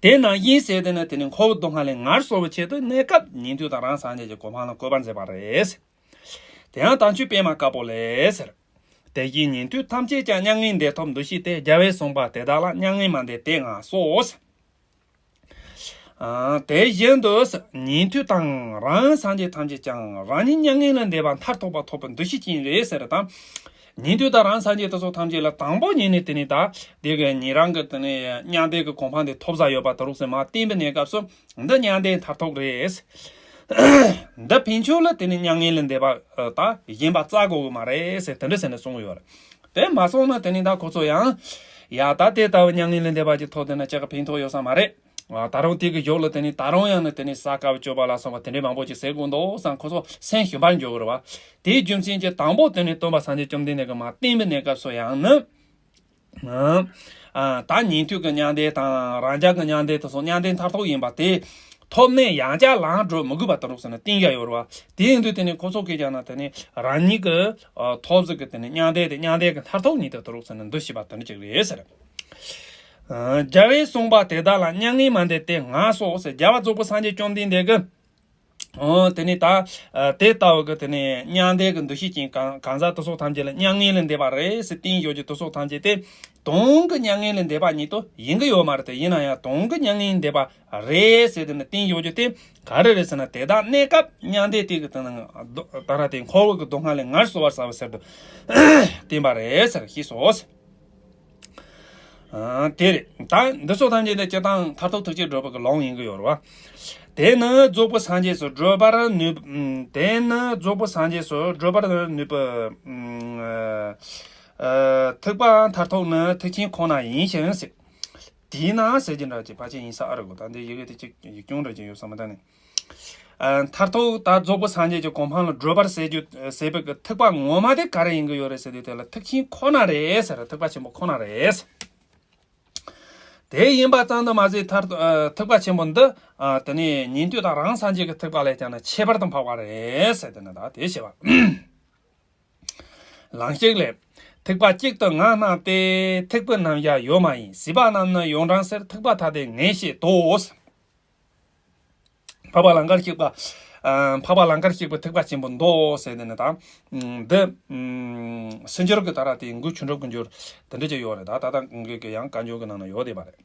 དེ་ནང་བཞིན་ཟེར་དེ་ནས་དེ་ནས་འཁོར་བའི་སྡུག་བསྔལ་ལས་ངལ་གསོ་བའི་ཆེད་དུ་གནས་སྐབས་ཉན་ཐོས་དང་རང་སངས་རྒྱས་ཀྱི་གོ་འཕང་ལ་བཀོད་པར་མཛད་པ་རེད། དེ་ཡང་དམ་ཆོས་པད་མ་དཀར་པོ་ལས་ཟེར། དེ་བཞིན་ཉན་ཐོས་ཐམས་ཅད་ཀྱང་མྱ་ངན་འདས་ཐོབ་འདུ་ཤེས་ཏེ། རྒྱལ་བས་གསུངས་པ་དེ་དག་ལ་མྱ་ངན་མ་འདས་དེ་སྔ་སོ། དེ་བཞིན་དུ་ཉན་ཐོས་དང་རང་སངས་རྒྱས་ཐམས་ཅད་ཀྱང་རང་ཉིད་མྱ་ངན་ལས་འདས་པ་མཐར་ཐུག་པ་ཐོབ་པའི་འདུ་ཤེས་ཅན་རེད་ཟེར་དང་། ཉན་ཐོས་དང་རང་སངས་རྒྱས་དེ་ཚོ་ཐམས་ཅད་ལ་དང་པོ་ཉིད་ནས་དེ་ནས་ད་དེ་གི་ཉན་རང་གི་དེ་ནས་མྱང་འདས་ཀྱི་གོ་འཕང་དེ་ཐོབ་ས་ཡོད་པ་དེ་རུག་སེ་མ་བསྟན་པའི་གནས་སྐབས་སུ་འདི་མྱང་འདས་མཐར་ཐུག་རེད། འདི་ཕན་ཆོད་ལ་དེ་ནས་མྱ་ངན་ལས་འདས་པ་ད་གཞན་པ་བཙལ་དགོས་གི་མ་རེད་ཟེར་དེ་འདྲ་ཟེར་ནས་གསུངས་ཡོད་རེད། དེ་མ་སོང་ན་དེ་ནས་ད་ཁོ་ཚོ་ཡང་ཡ་ད་དེ་ལྟ་བུ་མྱ་ངན་ལས་འདས་པ་ཅིག་ཐོབ་བསྡད་ན་ཅི་ག་ཕན་ཐོགས་ཡོད་ས་མ་རེད། ད་རུང་དེ་གི་ཞོར་ལ་དེ་ནས་ད་རུང་ཡང་ནི་དེ་ནས་ས་དཀའ་བའི་སྤྱོད་པ་ལ་སོགས་པ་དེ་འདྲའི་མང་པོ་ཅིག་ཟེར་དགོས་འདུག་བསམ་ཁོ་ཚོ་སེམས་ཞུམ་པར་འགྱུར་གི་རེད་བ། དེའི་རྒྱུ་མཚན་གྱིས་དང་པོ་དེ་ནས་སྟོན་པ་སངས་རྒྱས་བཅོམ་ལྡན་འདས་ཀྱིས་མ་བསྟན་པའི་གནས་སྐབས་སུ་ཡང་ནི། ད་ཉན་ཐོས་ཀྱི་མྱང་འདས་དང་རང་རྒྱལ་གྱི་མྱང་འདས་དེ་ཚོ་མྱང་འདས་མཐར་ཐུག་ཡིན་པ་དེ་ཐོབ་ནས་ཡང་བསྐྱར་ལམ་འགྲོ་མི་དགོས་པ་དེ་རུག་སེ་ནས་བསྟན་ཡ་ཡོད་རེད་བ། དེ་ཡིན་དུས་དེ་ནས་ཁོ་ཚོ་གིས་ཀྱང་ན་དེ་ནས་རང་ཉིད་ཀྱི་ཐོབ་ཟིག་གི་དེ་ནས་མྱང་འདས་དེ་མྱང་འདས་ཀྱི་མཐར་ཐུག་ཉིད་དུ་དེ་རུག་སེ་ནས་འདུ་ཤེས་པ་དེ་འདྲ་ཅིག་རེད་ཟེར། རྒྱལ་བས་གསུངས་པ་དེ་དག་ལ་མྱ་ངན་མ་འདས་དེ་སྔ་སོ་ཟེར། རྒྱལ་བ་རྫོགས་པའི་སངས་རྒྱས་བཅོམ་ལྡན་འདས་ཀྱིས། འོ་དེ་ནས་ད་དེ་ལྟ་བུ་གི་དེ་ནས་མྱང་འདས་ཀྱི་འདུ་ཤེས་ཅན་གང་གང་ཟག་དེ་ཚོ་ཐམས་ཅད་ལ་མྱ་ངན་ལས་འདས་པ་རེད་ཟེར་བསྟན་ཡོད་རྒྱུ་དེ་ཚོ་ཐམས་ཅད་དེ་དོན་གྱི་མྱ་ངན་ལས་འདས་པ་ཉིད་དུ་ཡིན་གྱི་ཡོད་མ་རེད་དེ། ཡིན་ན་ཡང་དོན་གྱི་མྱ་ངན་འདས་པ་རེད་ཟེར་དེ་ནས་བསྟན་ཡོད་རྒྱུ་དེ་ག་རེ་རེད་ཟེར་ན། དེ་དག་གནས་སྐབས་མྱང་འདས་དེ་གི་དེ་ནས་ད་ར་དེ་འཁོར་བའི་གི་སྡུག་བསྔལ་ལས་ངལ་གསོ་བར་བྱ་བ་ཟེར་དུ་བསྟན་པ་རེད་ཟེར་ཤེས་སོ། དེ་རེད། ད་འདི་ཚོ་ཐམས་ཅད་ནི་སྤྱིར་བཏང་མཐར་ཐུག་ཐུགས་རྗེ་བགྲོད་པ་གི་ལུང་ཡིན་གྱི་ཡོད་རེད་བ། དེ་ནི་རྫོགས་པའི་སངས་རྒྱས་སུ་བགྲོད་པར་ནུས། དེ་ནི་རྫོགས་པའི་སངས་རྒྱས་སུ་བགྲོད་པར་ནུས་པའི་ཐེག་པ་མཐར་ཐུག་ནི་ཐེག་ཆེན་ཁོ་ན་ཡིན་ཞིང་ཟེར། དེས་ན་ཟེར་གྱི་འདྲ་ཅིག་ཕལ་ཆེར་ཡིན་ས་ཨ་རེད་གོ། ད་འདི་ཡི་གེ་དེ་ཅིག་ཡིག་ཆུང་འདྲ་ཅིག་ཡོད་ས་མི་ད་ནི། མཐར་ཐུག་ད་རྫོགས་པའི་སངས་རྒྱས་ཀྱི་གོ་འཕང་ལ་བགྲོད་པར་ཟེར་རྒྱུ་ཟེར་བའི་གི་ཐེག་པ་ངོ་མ་དེ་ག་རེ་ཡིན་གི་ཡོད་རེད་ཟེར་དུས་དེ་ལ་ཐེག་ཆེན་ཁོ་ན་རེད་ཟེར། ཐེག་པ་ཆེན་པོ་ཁོ་ན་རེད། དེ་ཡིན་པ་ཙམ་དུ་མ་ཟད་མཐར་ཐུག་ཐེག་པ་ཆེན་པོ་འདི་དེ་ནས་ཉན་ཐོས་དང་རང་སངས་རྒྱས་ཀྱི་ཐེག་པ་ལས་ཀྱང་ན་ཁྱད་པར་དུ་འཕགས་པ་རེད་ཟེར་དེ་ནི་ད་དེ་བྱས་པ། ལང་གཤེགས་ལས། ཐེག་པ་གཅིག་ཏུ་ང་སྣང་སྟེ། ཐེག་པའི་རྣམ་གཞག་ཡོད་མ་ཡིན། བྱིས་པ་རྣམས་ནི་ཡོངས་འདྲེན་ཟེར། ཐེག་པ་ཐ་དད་ངེས་ཤེས་དོ། འཕགས་པ་ལང་ཀར་གཤེགས་པ། ཨ། འཕགས་པ་ལང་ཀར་གཤེགས་པའི་ཐེག་པ་ཆེན་པོ་མདོ་ཟེར་དེ་ནི་ད། འདི། ཨ། སྲིད་འབྱོར་གྱི་ད་ར་དེ་མགོ་ཆུ་འགྲོ་ཀུན་འབྱོར་དེ་འདྲ་ཅིག་ཡོད་རེད། ད་ད་ལྟ་ངེད་ཀྱི་ཡང་བཀའ་འགྱུར་གྱི་ནང་ན་ཡོད་བསྡད་པ་རེད།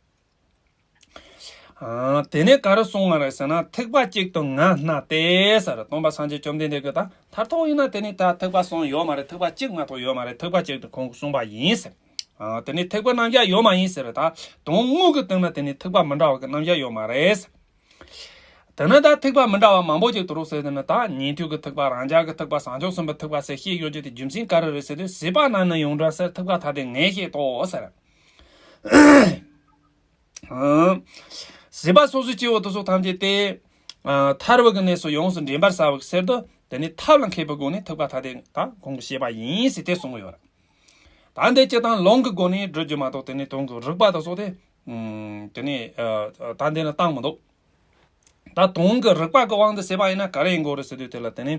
ཨ། དེ་ནས་ག་རེ་གསུངས་པ་རེད་ཟེར་ན། ཐེག་པ་གཅིག་ཏུ་ང་སྣང་སྟེ་ཟེར། སྟོན་པ་སངས་རྒྱས་བཅོམ་ལྡན་འདས་ཀྱིས་ད་མཐར་ཐུག་ཡིན་ན་དེ་ནི་ད་ཐེག་པ་གསུམ་ཡོད་མ་རེད། ཐེག་པ་གཅིག་མ་གཏོགས་ཡོད་མ་རེད། ཐེག་པ་གཅིག་ཏུ་ཁོང་གིས་གསུངས་པ་ཡིན་ཟེར། ཨ། དེ་ནི་ཐེག་པའི་རྣམ་གཞག་ཡོད་མ་ཡིན་ཟེར། ད་དོན་དངོས་ཀྱི་སྟེང་ན་དེ་ནི་ཐེག་པ་མི་འདྲ་བ་གི་རྣམ་གཞག་ཡོད་མ་རེད་ཟེར། དེ་ནི་ད་ཐེག་པ་མི་འདྲ་བ་མང་པོ་ཅིག་ཏུ་རུག་ཟེར་དེ་ནི་ད་ཉན་ཐོས་ཀྱི་ཐེག་པ། རང་རྒྱལ་གྱི་ཐེག་པ། བྱང་ཆུབ་སེམས་དཔའི་ཐེག་པ་ཟེར་བཤད་ཡོད་རྒྱུ་དེ་རྒྱུ་མཚན་ག་རེ་རེད་ཟེར་དུས། བྱིས་པ་རྣམས་ནི་ཡོངས་འདྲེན་ཟེར། ཐེག་པ་ཐ་དད་ངེས་ཤེས་དོ་ཟེར། ཨ། བྱིས་པ་སོ་སོའི་སྐྱེ་བོ་དེ་ཚོ་ཐམས་ཅད་དེ། ཨ། ཐར་བའི་གི་གནས་སུ་ཡོངས་སུ་འདྲེན་པར་བྱ་བའི་ཟེར་དུས། དེ་ནི་ཐབས་ལ་མཁས་པའི་སྒོ་ནས་ཐེག་པ་ཐ་དད་ད་ཁོང་གིས་བཤད་པ་ཡིན་ཟེར་དེ་གསུངས་ཡོད་རེད། ད་འདི་སྤྱིར་བཏང་ལུང་གི་སྒོ་ནས་བསྒྲུབ་རྒྱུ་མ་གཏོགས་དེ་ནི་དོན་གྱི་རིགས་པ་དེ་ཚོ་དེ། ཨ། དེ་ནི། ཨ། ད་འདི་ནི་བཏང་མི་འདུག་ད་དོན་གྱི་རིགས་པ་གི་དབང་དུ་བྱས་པ་ཡིན་ན་ག་རེ་ཡིན་དགོས་རེད་ཟེར་དུས། དེ་ལ་དེ་ནི།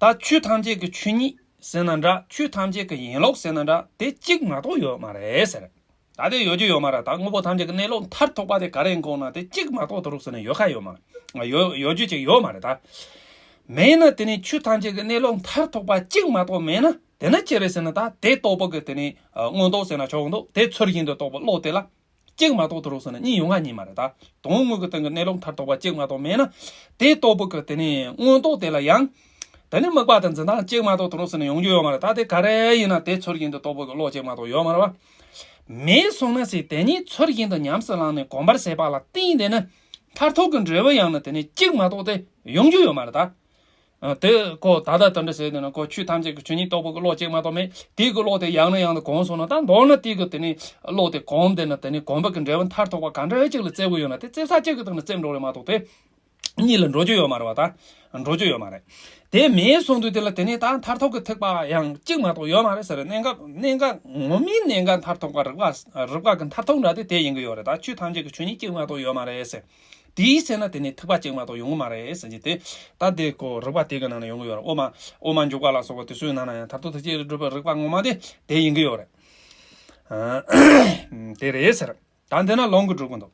ད་ཆོས་ཐམས་ཅད་ཀྱི་ཆོས་ཉིད་ཟེར་ན་འདྲ། ཆོས་ཐམས་ཅད་ཀྱི་ཡིན་ལུགས་ཟེར་ན་འདྲ། དེ་གཅིག་མ་གཏོགས་ཡོད་མ་རེད་ཟེར། ད་དེ་ཡོད་རྒྱུ་ཡོད་མ་རེད། ད་དངོས་པོ་ཐམས་ཅད་ཀྱི་གནས་ལུགས་མཐར་ཐུག་པ་དེ་ག་རེ་ཡིན་དགོས་ན་དེ་གཅིག་མ་གཏོགས་དེ་རུག་ཟེར་ནས་ཡོད་ཁ་ཡོད་མ་རེད། ཡོད་ཡོད་རྒྱུ་ཅིག་ཡོད་མ་རེད་ད། མེད་ན་དེ་ནི་ཆོས་ཐམས་ཅད་ཀྱི་གནས་ལུགས་མཐར་ཐུག་པ་གཅིག་མ་གཏོགས་མེད་ན། དེ་ནི་ཅི་རེད་ཟེར་ན། ད་དེ་ལྟ་བུ་གི་དེ་ནི་མངོན་རྟོགས་ཟེར་ན་ཆོག་འདུག་དེ་ཚུལ་བཞིན་དུ་རྟོགས་པའི་བློ་དེ་ལ་གཅིག་མ་གཏོགས་དེ་རུ་ཟེར་ན་གཉིས་ཡོང་ང་གཉིས་མ་རེད། ད་དོན་དངོས་ཀྱི་སྟེང་གི་གནས་ལུགས་མཐར་ཐུག་པ་གཅིག་མ་གཏོགས་མེད་ན། དེ་ལྟ་བུ་གི་དེ་ནི་མངོན་རྟོགས་དེ་ལ་ཡང་དེ་ནི་དམིགས་པ་དང་འཛིན་སྟངས་གཅིག་མ་གཏོགས་དེ་རུ་ཟེར་ན་ཡོང་རྒྱུ་ཡོད་མ་རེད། ད་དེ་ག་རེ་ཡིན་ན་དེ་ཚུལ་བཞིན་དུ་རྟོགས་པའི་བློ་གཅིག་མ་གཏོགས་ཡོད་མ་རེད་བ། མེད་སོང་ན་ཟེར། དེ་ཉིད་ཚུལ་བཞིན་དུ་ཉམས་སུ་བླངས་ནས་གོམས་པར་བྱས་པ་ལ་བརྟེན་ཏེ་ནི་མཐར་ཐུག་གི་འབྲས་བུ་ཡང་ནི་དེ་ནི་གཅིག་མ་གཏོགས་དེ་ཡོང་རྒྱུ་ཡོད་མ་རེད་ད། ཨ། དེ་ཁོ་ད་ལྟ་དེ་འདྲ་ཟེར་དེ་ནི་ཁོ་ཆོས་ཐམས་ཅད་ཀྱི་ཆོས་ཉིད་རྟོགས་པའི་བློ་གཅིག་མ་གཏོགས་མེད། དེ་གི་བློ་དེ་ཡང་ནས་ཡང་དུ་གོམས་སོང་ན། ད་མདོར་ན་དེ་གི་དེ་ནི་བློ་དེ་གོམས་དེ་ནི་དེ་ནི་གོམས་པ་གི་འབྲས་བུ་མཐར་ཐུག་པ་ག་འདྲ་ཅིག་ལ་བརྩི་གི་ཡོད་ན་དེ་བརྩི་ས་གཅིག་གི་སྟེང་ནས་བརྩི་འགྲོ་རེད་མ་གཏོགས་དེ་གཉིས་ལ་འགྲོ་རྒྱུ་ཡོད་མ་རེད་བ། ད་འགྲོ་རྒྱུ་ཡོད་མ་རེད། དེ་མེད་སོང་དུས་དེ་ལ་དེ་ནི་ད་མཐར་ཐུག་གི་ཐེག་པ་ཡང་གཅིག་མ་གཏོགས་ཡོད་མ་རེད་ཟེར། གནད་འགག་གནད་འགག་ངོ་མའི་གནད་འགག་མཐར་ཐུག་པ་རིགས་པ་རིགས་པ་གི་མཐར་ཐུག་འདྲ་དེ་དེ་ཡིན་གི་ཡོད་རེད། ད་ཆོས་ཐམས་ཅད་ཀྱི་ཆོས་ཉིད་གཅིག་མ་གཏོགས་ཡོད་མ་རེད་ཟེར། དེའི་ཚེ་ན་དེ་ནི་ཐེག་པ་གཅིག་མ་གཏོགས་ཡོང་གི་མ་རེད་ཟེར་གྱི་དེ། ད་དེ་ཁོ་རིགས་པ་དེ་གི་ནང་ན་ཡོང་གི་ཡོད་རེད། དབུ་མ་དབུ་མ་འཇུག་པ་ལ་སོགས་པ་དེ་ཚོའི་ནང་ན་ཡང་མཐར་ཐུག་ཐེག་ཆེན་སྒྲུབ་པའི་རིགས་པ་ངོ་མ་དེ་དེ་ཡིན་གི་ཡོད་རེད། ཨ། དེ་རེད་ཟེར། ད་འདི་ན་ལུང་གིས་སྒྲུབ་གི་འདུག་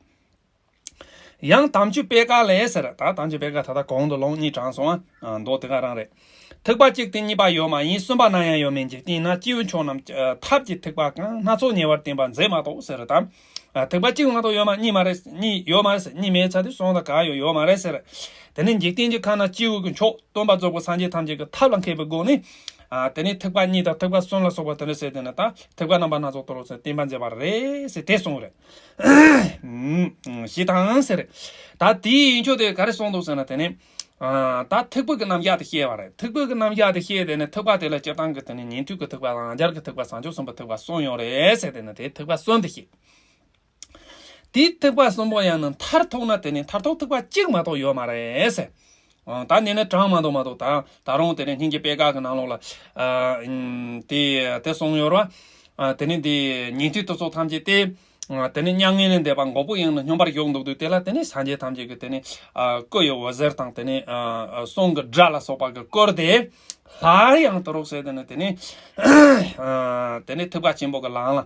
ཡང་དམ་ཆོས་པད་དཀར་ལས་ཟེར། ད་དམ་ཆོས་པད་དཀར་ད་ལྟ་གོང་དུ་ལུང་གཉིས་དྲངས་སོང་ང་། མདོ་དེ་ག་རང་རེད། ཐེག་པ་གཅིག་སྟེ་གཉིས་པ་ཡོད་མ་ཡིན། གསུམ་པ་ན་ཡང་ཡོད་མིན། འཇིག་རྟེན་ན་སྐྱེས་བུ་མཆོག་རྣམས་ཐབས་ཀྱི་ཐེག་པ་གང་སྣ་ཚོགས་ཉེ་བར་བསྟན་པ་མཛད་མ་གཏོགས་ཟེར། ད་ཐེག་པ་གཅིག་མ་གཏོགས་ཡོད་མ། གཉིས་མ་རེད། གཉིས་ཡོད་མ་རེད་ཟེར། གཉིས་མེད་ཚར་དུས་གསུམ་དང་ག་ཡོད་ཡོད་མ་རེད་ཟེར། དེ་ནས་འཇིག་རྟེན་གྱི་ཁམས་ན་སྐྱེས་བུ་གི་མཆོག་སྟོན་པ་རྫོགས་པའི་སངས་རྒྱས་ཐམས་ཅད་ཀྱི་ཐབས་ལ་མཁས་པའི་སྒོ་ནས། ཨ། དེ་ནས་ཐེག་པ་གཉིས་དང་ཐེག་པ་གསུམ་ལ་སོགས་པ་དེ་འདྲ་ཟེར་དེ་ནི་ད་ཐེག་པ་རྣམ་པ་སྣ་ཚོགས་དེ་རུ་ཟེར་བསྟན་པ་མཛད་པ་རེད་ཟེར་དེ་གསུངས་རེད། ཞེས་དང་ཟེར། ད་དེའི་ཡིན་ཆོག་དེ་ག་རེ་གསུངས་འདུག་ཟེར་ན། དེ་ནི། ཨ། ད་ཐེག་པའི་གི་རྣམ་གཞག་དེ་བཤད་པ་རེད། ཐེག་པའི་གི་རྣམ་གཞག་དེ་བཤད་དེ་ནི་ཐེག་པ་དེ་ལ་སྤྱིར་བཏང་གི་དེ་ནི་ཉན་ཐོས་ཀྱི་ཐེག་པ་དང་རང་རྒྱལ་གྱི་ཐེག་པ་བྱང་ཆུབ་སེམས་དཔའི་ཐེག་པ་གསུམ་ཡོད་རེད་ཟེར། དེ་ནི་དེ་ཐེག་པ་གསུམ་དེ་བཤད། དེའི་ཐེག་པ་གསུམ་པོ་ཡང་ནི་མཐར་ཐུག་ན་དེ་ནི་མཐར་ཐུག་ཐེག་པ་གཅིག་མ་གཏོགས་ཡོད་མ་རེད་ཟེར། ཨ། ད་ནི་ནི་དྲངས་མ་འདུག་མ་གཏོགས་ད་ད་རུང་དེ་ནི་སྙིང་རྗེ་པད་དཀར་གྱི་ནང་ལོགས་ལ། ཨ། ཨིན། དེ་དེ་གསུངས་ཡོད་རེད་བ། ཨ། དེ་ནི་དེ་ཉན་ཐོས་དེ་ཚོ་ཐམས་ཅད་དེ། ཨ། དེ་ནི་མྱ་ངན་ལས་འདས་པ་འགོག་པའི་དབྱིངས་ལ་སྙོམས་པར་ཞུགས་འདུག་དུས་དེ་ལ་དེ་ནི་སངས་རྒྱས་ཐམས་ཅད་ཀྱི་དེ་ནི། ཨ། སྐུ་ཡི་འོད་ཟེར་དང་དེ་ནི། ཨ། གསུང་གི་སྒྲ་ལ་སོགས་པ་གིས་བསྐོར་ཏེ། སླར་ཡང་དེ་རུ་ཟེར་དེ་ནི་དེ་ནི། ཨ། དེ་ནི་ཐེག་པ་ཆེན་པོ་གི་ལམ་ལ།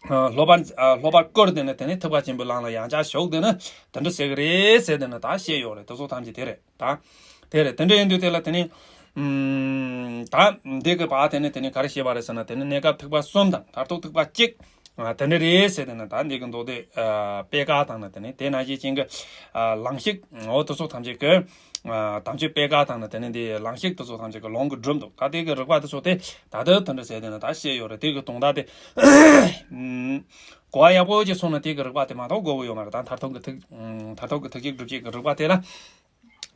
ཨ། སློབ་པ། ཨ། སློབ་པར་བསྐུལ་དེ་ནི་དེ་ནི་ཐེག་པ་ཆེན་པོའི་ལམ་ལ་ཡང་བསྐྱར་ཞུགས་དེ་ནི་དེ་འདྲ་ཟེར་གི་རེད་ཟེར་དེ་ནི་ད་བཤད་ཡོད་རེད། དེ་ཚོ་ཐམས་ཅད་དེ་རེད་ད། དེ་རེད། དེ་འདྲ་ཡིན་དུས་དེ་ལ་དེ་ནི། ཨུམ། ད་འདི་གི་བར་དེ་ནི་དེ་ནི་ག་རེ་བཤད་པ་རེད་ཟེར་ན། དེ་ནི་གནས་སྐབས་ཐེག་པ་གསུམ་དང་མཐར་ཐུག་ཐེག་པ་གཅིག་ཨ། དེ་འདྲ་རེད་ཟེར་དེ་ནི་ད་འདི་གི་མདོ་སྡེ། ཨ། པད་དཀར་དང་ནི་དེ་ནི་དེ་ནང་བཞིན་ཅན་གྱི། ཨ། ལང་གཤེགས། འོ་དེ་ཚོ་ཐམས་ཅད་ཀྱི། ཨ། དམ་ཆོས་པད་དཀར་དང་ནི་དེ་ནི་འདི་ལང་གཤེགས་དེ་ཚོ་ཐམས་ཅད་ཀྱི་ལུང་གིས་སྒྲུབ་འདུག་ད་དེ་གི་རིགས་པ་དེ་ཚོ་དེ་ད་ལྟ་དེ་འདྲ་ཟེར་དེ་ནི་ད་བཤད་ཡོད་རེད། དེ་གི་དོན་དག་དེ། ཨུམ། གོ་བ་ཡག་པོ་ཅིག་སོང་ན་དེ་གི་རིགས་པ་དེ་མ་གཏོགས་དགོས་ཀྱི་ཡོད་མ་རེད། ད་མཐར་ཐུག་གི་ཐེག་ཨུམ། མཐར་ཐུག་གི་ཐེག་ཆེན་སྒྲུབ་བྱེད་ཀྱི་རིགས་པ་དེ་ལ།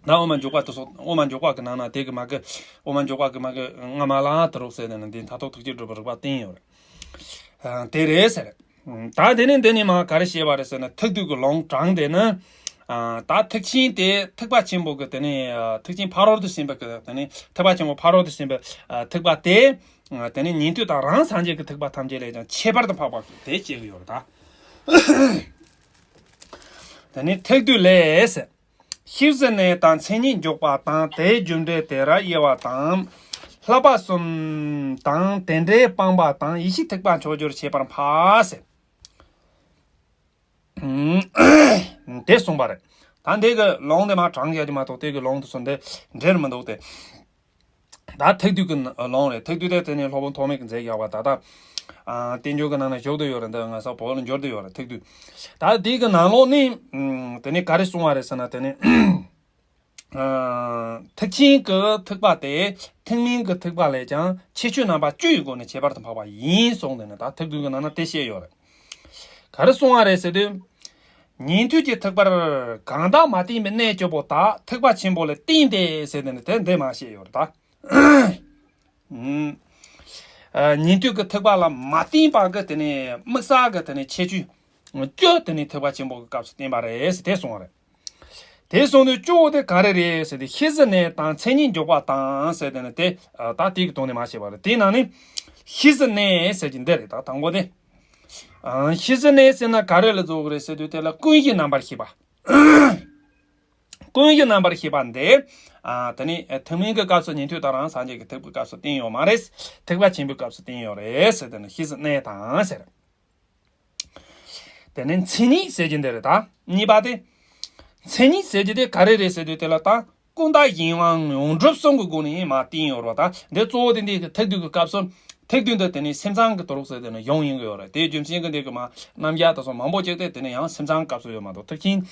ད་དབུ་མ་འཇུག་པ་དེ་ཚོ། དབུ་མ་འཇུག་པ་གི་ནང་ན་དེ་གི་མ་གི། དབུ་མ་འཇུག་པ་གི་མ་གི་སྔ་མ་ལ་དེ་རུ་ཟེར་དེ་ནི་འདི་མཐར་ཐུག་ཐེག་ཆེན་སྒྲུབ་པའི་རིགས་པ་བསྟན་ཡོད་རེད། ཨ། དེ་རེད་ཟེར། ད་དེ་ནི་འདི་ནི་མ་ག་རེ་བཤད་པ་རེད་ཟེར་ན། ཐེག་བསྡུས་ཀྱི་ལུང་དྲངས་དེ་ནི། ཨ། ད་ཐེག་ཆེན་དེ་ཐེག་པ་ཆེན་པོ་གི་དེ་ནི། ཨ། ཐེག་ཆེན་ཕ་རོལ་ཏུ་ཕྱིན་པ་གི་དེ་ནི་ཐེག་པ་ཆེན་པོ་ཕ་རོལ་ཏུ་ཕྱིན་པའི། ཨ། ཐེག་པ་དེ། ཨ། དེ་ནི་ཉན་ཐོས་དང་རང་སངས་རྒྱས་ཀྱི་ཐེག་པ་ཐམས་ཅད་ལས་ཀྱང་ཁྱད་པར་དུ་འཕགས་པ་དེ་བཤད་ཀྱི་ཡོད་རེད་ད། དེ་ནི་ཐེག་བསྡུས་ལས། ཤེས་བཞིན་གནས་དང་མཚན་ཉིད་འཇོག་པ་དང་། དེའི་རྒྱུ་འབྲས་དེ་ར་དབྱེ་བ་དང་། བསླབ་པ་གསུམ་དང་དེ་འདྲའི་སྤངས་པ་དང་། ཡེ་ཤེས་ཐེག་པ་མཆོག་གྱུར་ཁྱད་པར་འཕགས་ཟེར། དེ་གསུངས་པ་རེད། ད་འདི་གི་ལུང་དེ་མ་དྲངས་ཡ་དེ་མ་གཏོགས་དེ་གི་ལུང་དེ་ཚོ་འདི་འབྲེལ་མི་འདུག་སྟེ། ད་ཐེག་བསྡུས་ཀྱི་ལུང་རེད། ཐེག་བསྡུས་དེ་དེ་ནི་སློབ་དཔོན་ཐོགས་མེད་ཀྱིས་མཛད་ཡག་པ་ད་ལྟ། ཨ། བསྟན་འགྱུར་གྱི་ནང་ན་བཞུགས་བསྡད་ཡོད་རེད། འདི་ང་ཚོ་བོད་ལ་འབྱོར་བསྡད་ཡོད་རེད། ཐེག་བསྡུས། ད་དེ་གི་ནང་ལོགས་ནས། ཨ། དེ་ནི་ག་རེ་གསུངས་པ་རེད་ཟེར་ན། དེ་ནི། ཨ། ཐེག་ཆེན་གྱི་ཐེག་པ་དེ་ཐེག་དམན་གྱི་ཐེག་པ་ལས་ཀྱང་ཁྱད་ཆོས་རྣམ་པ་བཅུ་ཡི་སྒོ་ནས་ཁྱད་པར་དུ་འཕགས་པ་ཡིན་གསུངས་དེ་ནི་ད་ཐེག་བསྡུས་ཀྱི་ནང་ན་དེ་བཤད་ཡོད་རེད། ག་རེ་གསུངས་པ་རེད་ཟེར་དུས། ཉན་ཐོས་ཀྱི་ཐེག་པར་གང་དག་མ་བསྟེན་པའི་གནད་བཅུ་པོ་དག་ཐེག་པ་ཆེན་པོ་ལ་བརྟེན་ཏེ་ཟེར་དེ་ནི་དེ་འདི་མ་བཤད་ཡོད་རེད་ད། ཨུམ། ཨ། ཉན་ཐོས་ཀྱི་ཐེག་པ་ལ་མ་བརྟེན་པ་གི་དེ་ནི་དམིགས་བསལ་གྱི་དེ་ནི་ཁྱད་ཆོས་བཅུ་དེ་ནི་ཐེག་པ་ཆེན་པོ་གི་སྐབས་སུ་བསྟན་པ་རེད་ཟེར་དེ་གསུངས་པ་རེད། དེ་གསུངས་དུས་བཅུ་པོ་དེ་ག་རེ་རེད་ཟེར་དུས། ཤེས་བཞིན་གནས་དང་མཚན་ཉིད་འཇོག་པ་དང་ཟེར་དེ་ནི་དེ། ཨ། ད་དེ་གི་དོན་དེ་མ་བཤད་པ་རེད། དེའི་ནང་ནས་ཤེས་བཞིན་གནས་ཟེར་གྱི་འདི་རེད། ད་དང་པོ་དེ། ཨ། ཤེས་བཞིན་གནས་ཟེར་ན་ག་རེ་ལ་འཇོག་གི་རེད་ཟེར་དུས། དེ་ལ་ཀུན་གཞི་རྣམ་པར་ཤེས་པ། ཀུན་གཞི་རྣམ་པར་ཤེས་པ་འདི། ཨ། དེ་ནི་ཐེག་དམན་གྱི་སྐབས་སུ་ཉན་ཐོས་དང་རང་སངས་རྒྱས་ཀྱི་ཐེག་པའི་སྐབས་སུ་བསྟན་ཡོད་མ་རེད། ཐེག་པ་ཆེན་པོའི་སྐབས་སུ་བསྟན་ཡོད་རེད་ཟེར། དེ་ནི་ཤེས་བཞིན་གནས་དང་ཟེར། དེ་ནས་མཚན་ཉིད་ཟེར་གྱི་འདི་རེད་ད། གཉིས་པ་དེ། མཚན་ཉིད་ཟེར་གྱི་དེ་ག་རེ་རེད་ཟེར་དུས། དེ་ལ་ད། ཀུན་བཏགས་གཞན་དབང་ཡོངས་གྲུབ་གསུམ་གྱི་སྒོ་ནས་མར་བསྟན་ཡོད་རེད་བ། ད་འདི་གཙོ་བོ་དེ་འདི་གི་ཐེག་བསྡུས་ཀྱི་སྐབས་སུ། ཐེག་བསྡུས་འདི་དེ་ནས་སེམས་ཙམ་གྱི་ཐོག་ལོག་ཟེར་དེ་ནས་ཡོང་ཡིན་གྱི་ཡོད་རེད། དེའི་རྒྱུ་མཚན་གྱིས་འདི་གི་མར་རྣམ་གཞག་དེ་ཚོ་མང་པོ་ཅིག་དེ་དེ་ནས་ཡང་སེམས་ཙམ་སྐབས་སུ་ཡོད་མ་གཏོགས། ཐེག་ཆེན།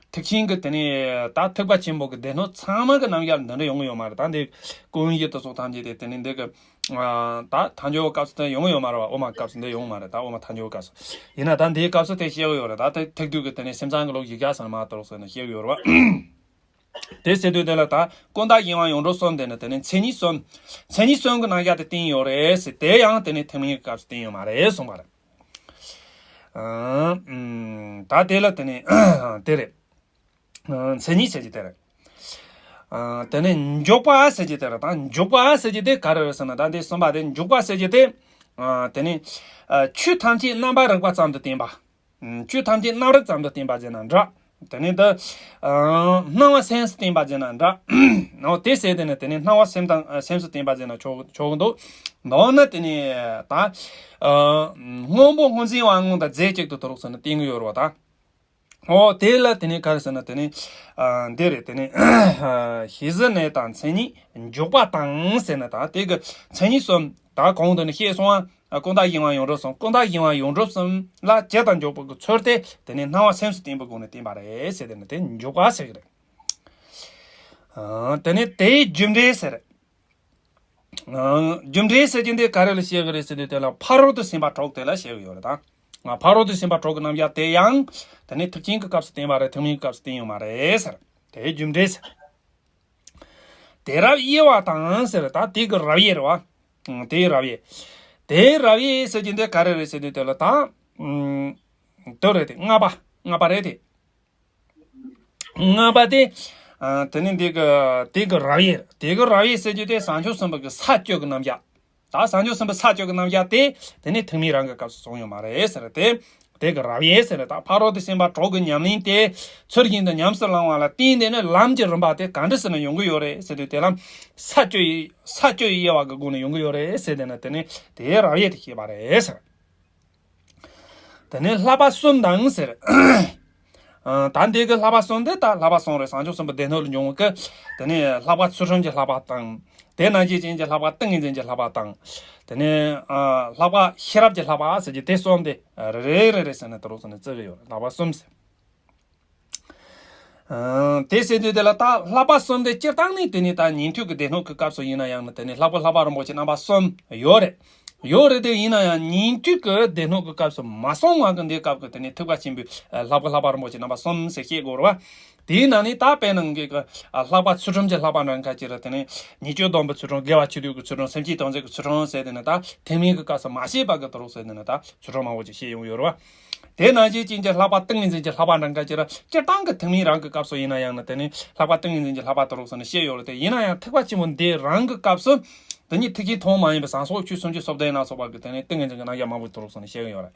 ཐེག་ཆེན་གྱི་དེ་ནས་ད་ཐེག་པ་ཆེན་པོ་གི་སྡེ་སྣོད་ཚང་མ་གི་རྣམ་གཞག་འདི་འདྲ་ཡོང་གི་ཡོད་མ་རེད། ད་འདི་ཀུན་གཞི་དེ་ཚོ་ཐམས་ཅད་དེ་དེ་ནས་འདི་གི། ད་ཐལ་འགྱུར་སྐབས་སུ་དེ་ཡོང་གི་ཡོད་མ་རེད་བ། དབུ་མ་སྐབས་སུ་འདི་ཡོང་མ་རེད། ད་དབུ་མ་ཐལ་འགྱུར་སྐབས་སུ་ཡིན་ན། ད་འདིའི་སྐབས་སུ་དེ་བཤད་གི་ཡོད་རེད། ད་དེ་ཐེག་བསྡུས་ཀྱི་དེ་ནས་སེམས་ཙམ་གྱི་ལུགས་ཡིག་བརྒྱ་ཟེར་ན་མ་གཏོགས་ཟེར་ནས་བཤད་གི་ཡོད་རེད་བ། དེ་ཟེར་དུས་དེ་ལ་ད་ཀུན་བཏགས་གཞན་དབང་ཡོངས་གྲུབ་གསུམ་དེ་ནི་དེ་ནི་མཚན་ཉིད་གསུམ། མཚན་ཉིད་གསུམ་གྱི་རྣམ་གཞག་དེ་བསྟན་ཡོད་རེད་ཟེར། དེ་ཡང་དེ་ནི་ཐེག་དམན་གྱི་སྐབས་སུ་བསྟན་ཡོད་མ་རེད་གསུངས་པ་རེད། ཨང་། ད་དེ་ལ་དེ་ནི་དེ་རེད། མཚན་ཉིད་ཟེར་གྱི་དེ་རེད། དེ་ནི་འཇུག་པ་ཟེར་གྱི་དེ་རེད། ད་འཇུག་པ་ཟེར་གྱི་དེ་ག་རེ་རེད་ཟེར་ན། ད་དེ་གསུམ་པ་དེ་འཇུག་པ་ཟེར་གྱི་དེ། དེ་ནི་ཆོས་ཐམས་ཅད་རྣམ་པར་རིག་པ་ཙམ་དུ་བསྟན་པ། ཆོས་ཐམས་ཅད་རྣམ་རིག་ཙམ་དུ་བསྟན་པ་ཟེར་ན་འདྲ། དེ་ནས་འདི། སྣང་བ་སེམས་སུ་བསྟན་པ་ཟེར་ན་འདྲ། འོ་དེ་ཟེར་དེ་ནས་དེ་ནས་སྣང་བ་སེམས་དང་སེམས་སུ་བསྟན་པ་ཟེར་ན་ཆོག་ཆོག་གི་འདུག་མདོར་ན་དེ་ནས་ད། སྔོན་པོ་སྔོ་འཛིན་པ་དངོས་དང་རྫས་གཅིག་ཏུ་ཐལ་ཟེར་ནས་བསྟན་གི་ཡོད་རེད་བ་ད། འོ་དེ་ལ་དེ་ནས་ག་རེ་ཟེར་ན་དེ་ནས། འདི་རེད། དེ་ནས་ཤེས་བཟོད་གནས་དང་མཚན་ཉིད་འཇུག་པ་དང་ཟེར་ན། ད་དེ་གི་མཚན་ཉིད་གསུམ། ད་གོང་དུ་ནས་བཤད་སོང་བ། ཀུན་བཏགས་གཞན་དབང་ཡོངས་གྲུབ་གསུམ། ཀུན་བཏགས་གཞན་དབང་ཡོངས་གྲུབ་གསུམ་ལ་བྱེད་དང་འཇུག་པ་གི་ཚུལ་དེ་དེ་ནས་སྣང་བ་སེམས་སུ་བསྟན་པའི་སྒོ་ནས་བསྟན་པ་རེད་ཟེར་དེ་ནི་དེ་འཇུག་པ་ཟེར་གི་རེད། དེ་ནས་དེའི་རྒྱུ་འབྲས་ཟེར། རྒྱུ་འབྲས་ཟེར་གྱི་འདི་ག་རེ་ལ་བཤད་གི་རེད་ཟེར་དུས་དེ་ལ་ཕ་རོལ་ཏུ་ཕྱིན་པ་དྲུག་དེ་ལ་བཤད་གི་ཡོད་རེད་ད། ཕ་རོལ་ཏུ་ཕྱིན་པ་དྲུག་གི་རྣམ་གཞག་དེ་ཡང་དེ་ནས་ཐེག་ཆེན་གྱི་སྐབས་སུ་བསྟན་པ་རེད། ཐེག་དམན་གྱི་སྐབས་སུ་བསྟན་ཡོད་མ་རེད་ཟེར། དེའི་རྒྱུ་འབྲས་ཟེར། དེ་རབ་དབྱེ་བ་དང་ཟེར། ད་དེ་གི་རབ་དབྱེ་རེད་བ། དེའི་རབ་དབྱེ། དེའི་རབ་དབྱེ་ཟེར་གྱི་འདི་ག་རེ་རེད་ཟེར་དུས་དེ་ལ་ད། དེ་རེད་དེ། ལྔ་པ། ལྔ་པ་རེད་དེ། ལྔ་པ་དེ། དེ་ནི་དེ་གི་དེ་གི་རབ་དབྱེ། དེ་གི་རབ་དབྱེ་ཟེར་གྱི་དེ་བྱང་ཆུབ་སེམས་དཔའ་གི་ས་བཅུ་གི་རྣམ་གཞག་ད་བྱང་ཆུབ་སེམས་དཔའི་ས་བཅུ་གི་རྣམ་གཞག་དེ་དེ་ནི་ཐེག་དམན་རང་གི་སྐབས་སུ་སོང་ཡོད་མ་རེད་ཟེར་ཏེ། དེ་གི་རབ་དབྱེ་ཟེར་ན། ད་ཕ་རོལ་ཏུ་ཕྱིན་པ་དྲུག་གི་ཉམས་ལེན་དེ་ཚུལ་བཞིན་དུ་ཉམས་སུ་བླང་བ་ལ་བརྟེན་ཏེ་ནི་ལམ་གྱི་རིམ་པ་དེ་ག་འདྲ་ཟེར་ན་ཡོང་གི་ཡོད་རེད་ཟེར་དུས། དེ་ལམ་ས་བཅུ་ཡི་ས་བཅུ་ཡི་དབྱེ་བ་གི་སྒོ་ནས་ཡོང་གི་ཡོད་རེད་ཟེར་དེ་ན། དེ་ནི་དེའི་རབ་དབྱེ་དེ་བཤད་པ་རེད་ཟེར། དེ་ནས་བསླབ་པ་གསུམ་དང་ཟེར། ད་འདི་གི་བསླབ་པ་གསུམ་དེ་ད་བསླབ་པ་གསུམ་རེད། བྱང་ཆུབ་སེམས་དཔའི་སྡེ་སྣོད་ལ་འབྱུང་བ་གི། དེ་ནས་བསླབ་པ་ཚུལ་ཁྲིམས་ཀྱི་བསླབ་པ་དང་། དེ་ནང་བཞིན་ཅན་གྱི་བསླབ་པ་ཏིང་ངེ་འཛིན་གྱི་བསླབ་པ་དང་། དེ་ནས་བསླབ་པ་ཤེས་རབ་ཀྱི་བསླབ་པ་ཟེར་གྱི་དེ་གསུམ་དེ་རེ་རེ་རེ་རེ་ཟེར་ནས་དེ་རུ་ཟེར་ནས་བརྩི་གི་ཡོད་རེད། བསླབ་པ་གསུམ་ཟེར། དེ་ཟེར་དུས་དེ་ལ་ད་བསླབ་པ་གསུམ་དེ་སྤྱིར་བཏང་ནས་དེ་ནི་ད་ཉན་ཐོས་ཀྱི་སྡེ་སྣོད་ཀྱི་སྐབས་སུ་ཡིན་ན་ཡང་ན། དེ་ནི་ལྷག་པར་བསླབ་པ་རིན་པོ་ཆེ་རྣམ་པ་གསུམ་ཡོད་རེད། ཡོད་རེད་དེ། ཡིན་ན་ཡང་ཉན་ཐོས་ཀྱི་སྡེ་སྣོད་ཀྱི་སྐབས་སུ་མ་སོང་བ་གི་འདི་སྐབས་ཀྱི་དེ་ནི་ཐེག་པ་ཆེན་པོའི་ལྷག་པར་བསླབ་པ་རིན་པོ་ཆེ་རྣམ་པ་གསུམ་ཟེར་བཤད་དགོས་རེད་བ། དེའི་ནང་ནས་ད་དཔེར་ན་ངེད་ཀྱི་བསླབ་པ་ཚུལ་ཁྲིམས་ཀྱི་བསླབ་པ་འདྲ་ཁ་ཅིག་རེད། དེ་ནི་ཉེས་སྤྱོད་སྡོམ་པའི་ཚུལ་ཁྲིམས། དགེ་བ་ཆེ་བསྟོད་ཀྱི་ཚུལ་ཁྲིམས། སེམས་བསྐྱེད་དོན་གཟིགས་ཀྱི་ཚུལ་ཁྲིམས་ཟེར་དེ་ནི། ད་ཐེག་དམན་གྱི་སྐབས་སུ་མ་བཤད་པ་གི་དེ་རུ་ཟེར་དེ་ནི་ད་ཚུལ་ཁྲིམས་མང་པོ་ཅིག་བཤད་ཡོང་ཡོད་རེད་བ། དེ་ནང་བཞིན་ཅན་གྱི་ལྷག་པ་ཏིང་ངེ་འཛིན་གྱི་བསླབ་པ་འདྲ་ཁ་ཅིག་རེད། སྤྱིར་བཏང་གི་ཐེག་དམན་རང་གི་སྐབས་སུ་ཡིན་ན་ཡང་ན། དེ་ནི་ལྷག་པ་ཏིང་ངེ་འཛིན་གྱི་བསླབ་པ་དེ་རུ་ཟེར་ནས་བཤད་ཡོད་རེད་དེ། ཡིན་ན་ཡང་ཐེག་པ་ཆེན་པོ་འདི་རང་གི་སྐབས་སུ་དེ་ཉིད་ཐེག་ཆེན་ཐུན་མོང་མ་ཡིན་པའི་ཟངས་སོགས་ཆོས་སུམ་ཅུ་སོ་བདུན་ལ་སོགས་པ་གི་དེ་ནི་ཏིང་ངེ་འཛིན་གྱི་རྣམ་གཞག་མང་པོ་དེ་རུ་ཟེར་ནས་བཤད་ཀྱི་ཡོད་རེད།